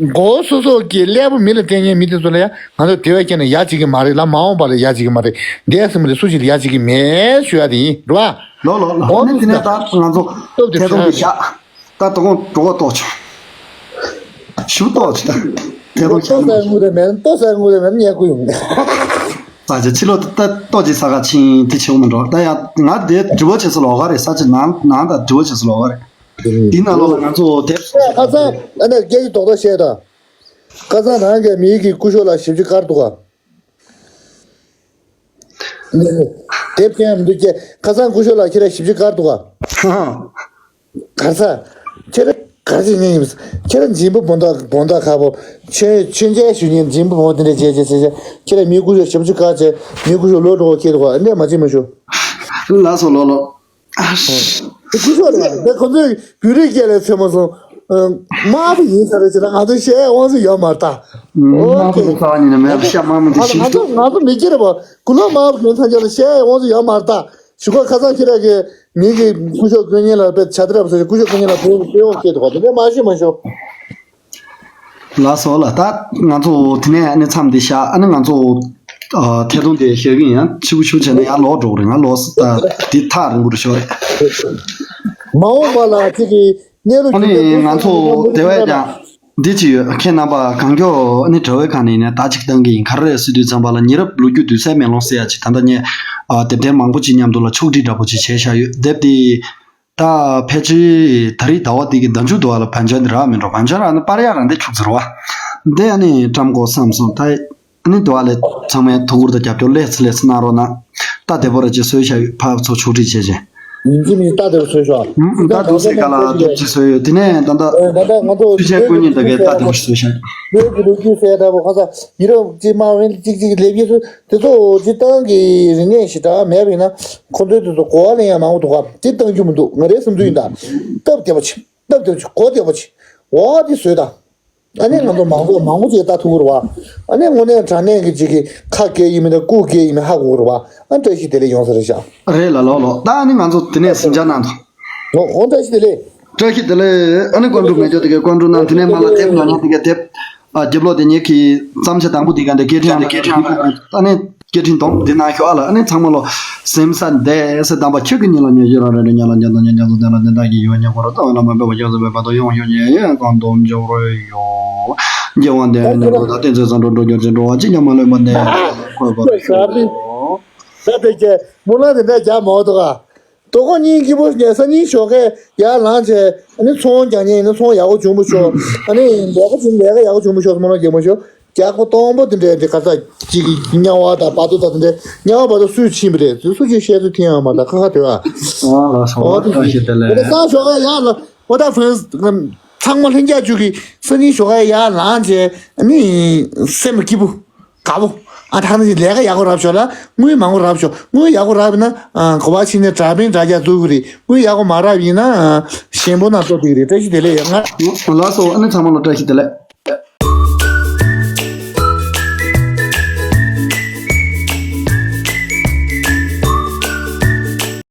མགོ་སོ་སོ་གི་ཀླད་པ་མི་ལ་བརྟེན་མཁན་མི་དེ་ཚོ་ལ་ཡང་ང་ཚོ་དེ་བས་ཁྱེད་ནས་ཡ་བྱེད་ཀྱི་མ་རེད་ལ། མ་འོངས་པ་ལ་ཡ་བྱེད་ཀྱི་མ་རེད། འདས་ཟིན་པ་དེ་སུ་ཞིག་ལ་ཡ་བྱེད་ཀྱི་མེད་ཞུ་ཡ་དེ་ཡིན་རེད་བ། ལོ་ལོ་ལོ། འོ་ནི་དེ་ནས་ད་ང་ཚོ་སྟོབས་དེ་ཐད་གཏོང་གི་བཞག་ད་དོ་དགོང་གྲོགས་པོ་ཏོག་ཆོག་ཞུ་ཏོག་ཆོག་ད་ཐད་གཏོང་བཞག་ན་ཏོག་ས་ངུ་རེ་མེད་ཏོག་ས་ངུ་རེ་མེད་ཉལ་ཁུ་ཡོང་། ས་ཆ་ཕྱི་ལོགས་ད་ཏོག་ཅིག་ས་ཁ་ཕྱིན་དེ་ཆེ་བོ་མི་འགྲོ། ད་ཡང་ང་དེ་དྲི་བ་བྱེད་ས་ལོགས་ཀ་རེད། ས་ཆ་ནང་ནང་ད་དྲི་བ་བྱེད་ས་ལོགས་ཀ་རེད། འདི་ནང་ལོགས་ལ་ང་ཚོ་དེབ་ཁ་སང་ཨ་ནི་སྐད་ཆ་རྡོག་རྡོག་བཤད་དང་། ཁ་སང་རང་གིས་མིའི་གི་སྐུ་ཞབས་ལ་ཞབས་ཕྱི་ག་རེ་འདུག་ག་དེབ་ཀྱང་མི་འདུག་ཀྱེ། ཁ་སང་སྐུ་ཞབས་ལ་ཁྱེད་རང་ཞབས་ཕྱི་ག་རེ་འདུག་ག་ག་ས། ཁྱེད་རང་ག་རེ་ཉན་ཡིན། ཁྱེད་རང་འཇིམ་པ་བོ་འདག་བོ་འདག་ཁ་པོ། ཆོས་ཆོས་མཇལ་ཞུ་ཉན་འཇིམ་པ་བོ་དེ་འདྲ་བྱས་བྱས་བྱས་བྱས། ཁྱེད་རང་མིའི་སྐུ་ཞབས་ཞབས་ཕྱི་ག་བྱས། མིའི་སྐུ་ཞབས་ལོག་འགྲོ་བ་ཁྱེད་འདུག་ག་འདྲ་མ་བྱེད་མ་ཞུ། ལགས་སོ་ལོ་ལོ། སྐུ་ཞབས་ལ་ད་ཁོ་ཚོས་བོད་རིགས་སྐད་ལ་ཚོད་མ་སོང་། དམར་པོ་ཡིན་ས་རེད་ཟེར་ན་ང་ཚོ་བཤད་དབང་ཚད་ཡོད་མ་རེད་ད། དམར་པོ་དེ་རྩ་བ་ཉིད་ནས་མེད་པ་ཤ་དམར་མོ་དེ་ང་ཤི་ང་ཚོ་ང་ཚོ་མི་སྒེར་རེད་པ། ཀུན་སློང་དམར་པོ་གྱོན་ཚང་ཅག་ལ་བཤད་དབང་ཚད་ཡོད་མ་རེད་ད། གཞུག་ག་ཁ་སང་ཁྱེད་རང་གིས་མི་གི་སྐུ་ཞབས་དཀོན་གཉེར་ལ་དཔེ་ཆ་དེ་རབ་ཟེར། སྐུ་ཞབས་དཀོན་གཉེར་ལ་དཔེ་དཔེ་འོག་སྐྱེས་འདུག་ག་དེ་འདྲ་མ་ཤོད་མ་ཤོད། ལགས་སོ་ལགས། ད་ང་ཚོ་དེ་ནས་ཨ་ནི་མཚམས་འདི་བཞག་ཨ་ནི་ང་ཚོ་ཨ་ཐད་གཏོང་དེ་བཞག་གི་ཡིན། ཡང་ཕྱི་པོ་ཕྱི་པོ་བྱས་ན་ཡར་ལོག་འགྲོ་གི་རེད། ང་ལོག་ཨ་འདི་ཐག་རིང་པོ་རེད་ཤོར་རེད། མ་འོངས་པ་ལ་ཅིག་གི་གནས་ལུགས་ཨ་ནི་རྒྱུ་མཚན་ང་ཚོ་དེ་བས་ཀྱང་འདི་ཅིག་ཡོད། ཁྱེད་རྣམ་པ་གང་མགྱོགས་ཨ་ནི་དྲ་བའི་སྒང་ནས་ཡིན་ན་ད་ཅིག་བཏང་གི་ཡིན། ག་རེ་རེད་ཟེར་དུས་ཙམ་པ་ལ་ཉེ་རབས་ལོ་རྒྱུས་དུས་ཚོད་མེ་ལོང་ཟེར་ཡ་ཅིག་ད་ལྟ་ངས་ ཨ་དེ་འདྲའི་མང་པོ་ཅིག་མཉམ་དུ་ལ་ཕྱོགས་སྒྲིག་འདྲ་པོ་ཅིག་བྱས་བཞག་ཡོད། དེབ་དེ་ད་ཕལ་ཆེར་ད་རེས་ཟླ་བ་འདི་གི་ཟླ་མཇུག་ཏུ་བ་ལ་བན་ཆ་འདི་རག་མི་འགྲོ། བན་ཆ་རག་ན་པར་ཡག་རང་དེ་ཆུག་ཟེར་བ། འདི་ཨ་ནི་བཀྲམ་དགོས་བསམ་སོང་། ད་ཨ་ནི་དུ་བ་ལས་ཚང་མས་ཐུགས་ཁུར་དང་རྒྱབ་སྐྱོར་ལེགས་སེ་ལེགས་སེ་གནང་རོགས་གནང་། ད་དེ་པོ་ར་ཅིག་བཟོས་བཞག་ཡོད། ཕར་ཚུར་ཕྱོགས་སྒྲིག་བྱས་བྱས། ཡིན་གཅིག་མིན་གཅིག་ད་དེ་པོ་བཟོས་ཤོག་ད་དུ་སེ་ག་ལ་དེབ་ཅིག་བཟོས་ཡོད། དེ་ནས་ད་ད་ད་ལྟ་ང་ཚོ་ཚུལ་ཆེན་སྐུ་ཉིད་ད་གའི་ད་དེ་པོ་བཟོས་བཞག་ཡོད། བོད་ཀྱི་ལོ་རྒྱུས་གསལ་འདྲ་པོ་ཁ་ས་ཡུ་རོབ་ཅིག་མ་འོན་ཅིག་ཅིག་ལེབ་ཡིན་སུ་དེ་ཚོ་སྤྱིར་བཏང་གི་རིག་གནས་ཞེ་དྲག་མེད་པ་ཡིན་ན་ཁོ་ཚོའི་དེ་ཚོ་གོ་བ་ལེན་ཡ་མང་པོ་འདུག་ག་དེ་གཏང་རྒྱུ་མི་འདུག་ང་རའི་བསམ་ཚུལ་ཡིན་ད། སྟབས་བདེ་པོ་ཆེ། སྟབས་བདེ་པོ་ཆེ། གོ་བདེ་པོ་ཆེ། འོ་དེ་བཟོས་ད། ཨ་ནི་ང་ཚོ་མང་པོ་མང་པོ་ཅིག་ལྟ་ཐུབ་ཀྱི་རེད་བ། ཨ་ནི་དངོས་གནས་དྲང་གནས་ཀྱི་ཅིག་གི་ཁ་སྐད་ཡིན་མིན་དང་སྐུ་སྐད་ཡིན་མིན་ཧ་གོ་གི་རེད་བ། ཨ་བཀྲ་ཤིས་བདེ་ལེགས་ཡོང་ས་རེད་ཤག་རེད་ལ་ལོ་ལོ། ད་ཨ་ནི་ང་ཚོ་དེ་ནས་ཟིན་ཆ་གནང་དང་། ལོ་འོ་བཀྲ་ཤིས་བདེ་ལེགས། བཀྲ་ཤིས་བདེ་ལེགས། ཨ་ནི་ཀོན་ཀྲུ་མེ་ཇོ་དེ་གའི་ཀོན་ཀྲུ་གནང་། དེ་ནས་མ་ལ་དེབ་ཉོ་ཉོ་དེ་གའི་དེབ། ཨ་རྒྱབ་ལོགས་དེ་ཉིད་ཀྱི་བརྩམས་ཆ་དང་པོ་དེ་ག་འདི་སྐད་འཕྲིན་ཨ་ལ་སྐད་འཕྲིན་ཨ་ནི་སྐད་འཕྲིན་སྡོམ་འདི་ནང་ཤོག་ཨ་ལ། ཨ་ནི་ཚང་མ་ལོ་སེམས་ས་འདས་སེ་དམ་པ་ཁྱེད་ཀྱི་ཉིད་ལ་ཉེ་ཞི་རང་རེ་རེ་ཉ་ལ་ཉ་དང་ཉ་ཉ་དང་དེ་ལ་དེ་དག་གི་ཡོད་ཉ་གོ་ར་ཏང་ལ་མ་འབད་བ་ཡོད་ཟེར་བའི་བར་དུ་ཡོང་ཡོད་ཉེ་ཡོད་གང་དུ་འཇོག་རོལ་ཡོད། རྒྱལ་དབང་དེ་ནི་འགྲོ་ད་བསྟན་འཛིན་བཟང་འགྲོ་འགྲོ་རྒྱུར་ཅི་འགྲོ་བ་ཅི་ཉམས་མ་ལོས་མ་གནས་འཁོད་པར་ཤོག་ད་དེ་ཀྱེ་མུ་ལ་དེ་འདྲ་རྒྱ་མོ་དོ་ག་དོ་ཁོ་གཉིས་སྐྱིད་པོ་ཉལ་ས་གཉིས་ཞོགས་ཀས་ཡར་ལངས་བྱས་ཨ་ནི་ཚོང་རྒྱག་མཁན་ཡིན་ན་ཚོང་ཡག་པོ་བྱུང་བ་ཤོག་ཨ་ནི་ལས་ཀ་བྱུང་ལས་ཀ་ཡག་པོ་བྱུང་བ་ཤོག་སྨོན་ལམ་རྒྱག་མ་ཤོག་རྒྱག་པོ་སྟོང་པོ་དེ་འདྲའི་འདི་ག་ས་ཅིག་གི་དམྱལ་བ་དང་བར་དོ་དང་དེ་འདྲའི་དམྱལ་བ་བར་དོ་སུས་ཕྱིན་པ་རེད། ཚུར་སུ་ཅིག་བཤད་ཚུལ་ཐེངས་ཡང་མ་དང་ཁ་ཁ་དོད་ཨ། ཨ་ལ་སོ་ཨོ་དེ་བཀྲ་ཤིས་བདེ་ལེགས། སང་ཞོགས་ཀ་ཡར་ལ་ཨོ་ད་ཕན་ཚང་མ་ལྷན་རྒྱས་ཅུ་གི་སང་ཉིན་ཞོགས་ཀ་ཡར་ལངས་བྱས་ཨ་ནི་སེམས་སྐྱིད་པོ། དགའ་པོ། ཨ་ཐ་ན་ཅིག་ལས་ཀ་ཡག་པོ་རག་ཤོག་ལ་དངུལ་མང་པོ་རག་ཤོག་དངུལ་ཡག་པོ་རག་པ་ན་གོ་བ་ཕྱིན་ནས་དྲ་འཕེན་དྲ་རྒྱ་འཛུགས་ཀྱི་རེད། དངུལ་ཡག་པོ་མ་རག་པ་ཡིན་ན་ཞན་པོ་ན་སྤྲོ་བསྡད་ཀྱི་རེད། བཀྲ་ཤིས་བདེ་ལེགས་ཡ་ང་། ལགས་སོ། ཨ་ནི་ཚང་མ་ལ་བཀྲ་ཤིས་བདེ་ལེགས།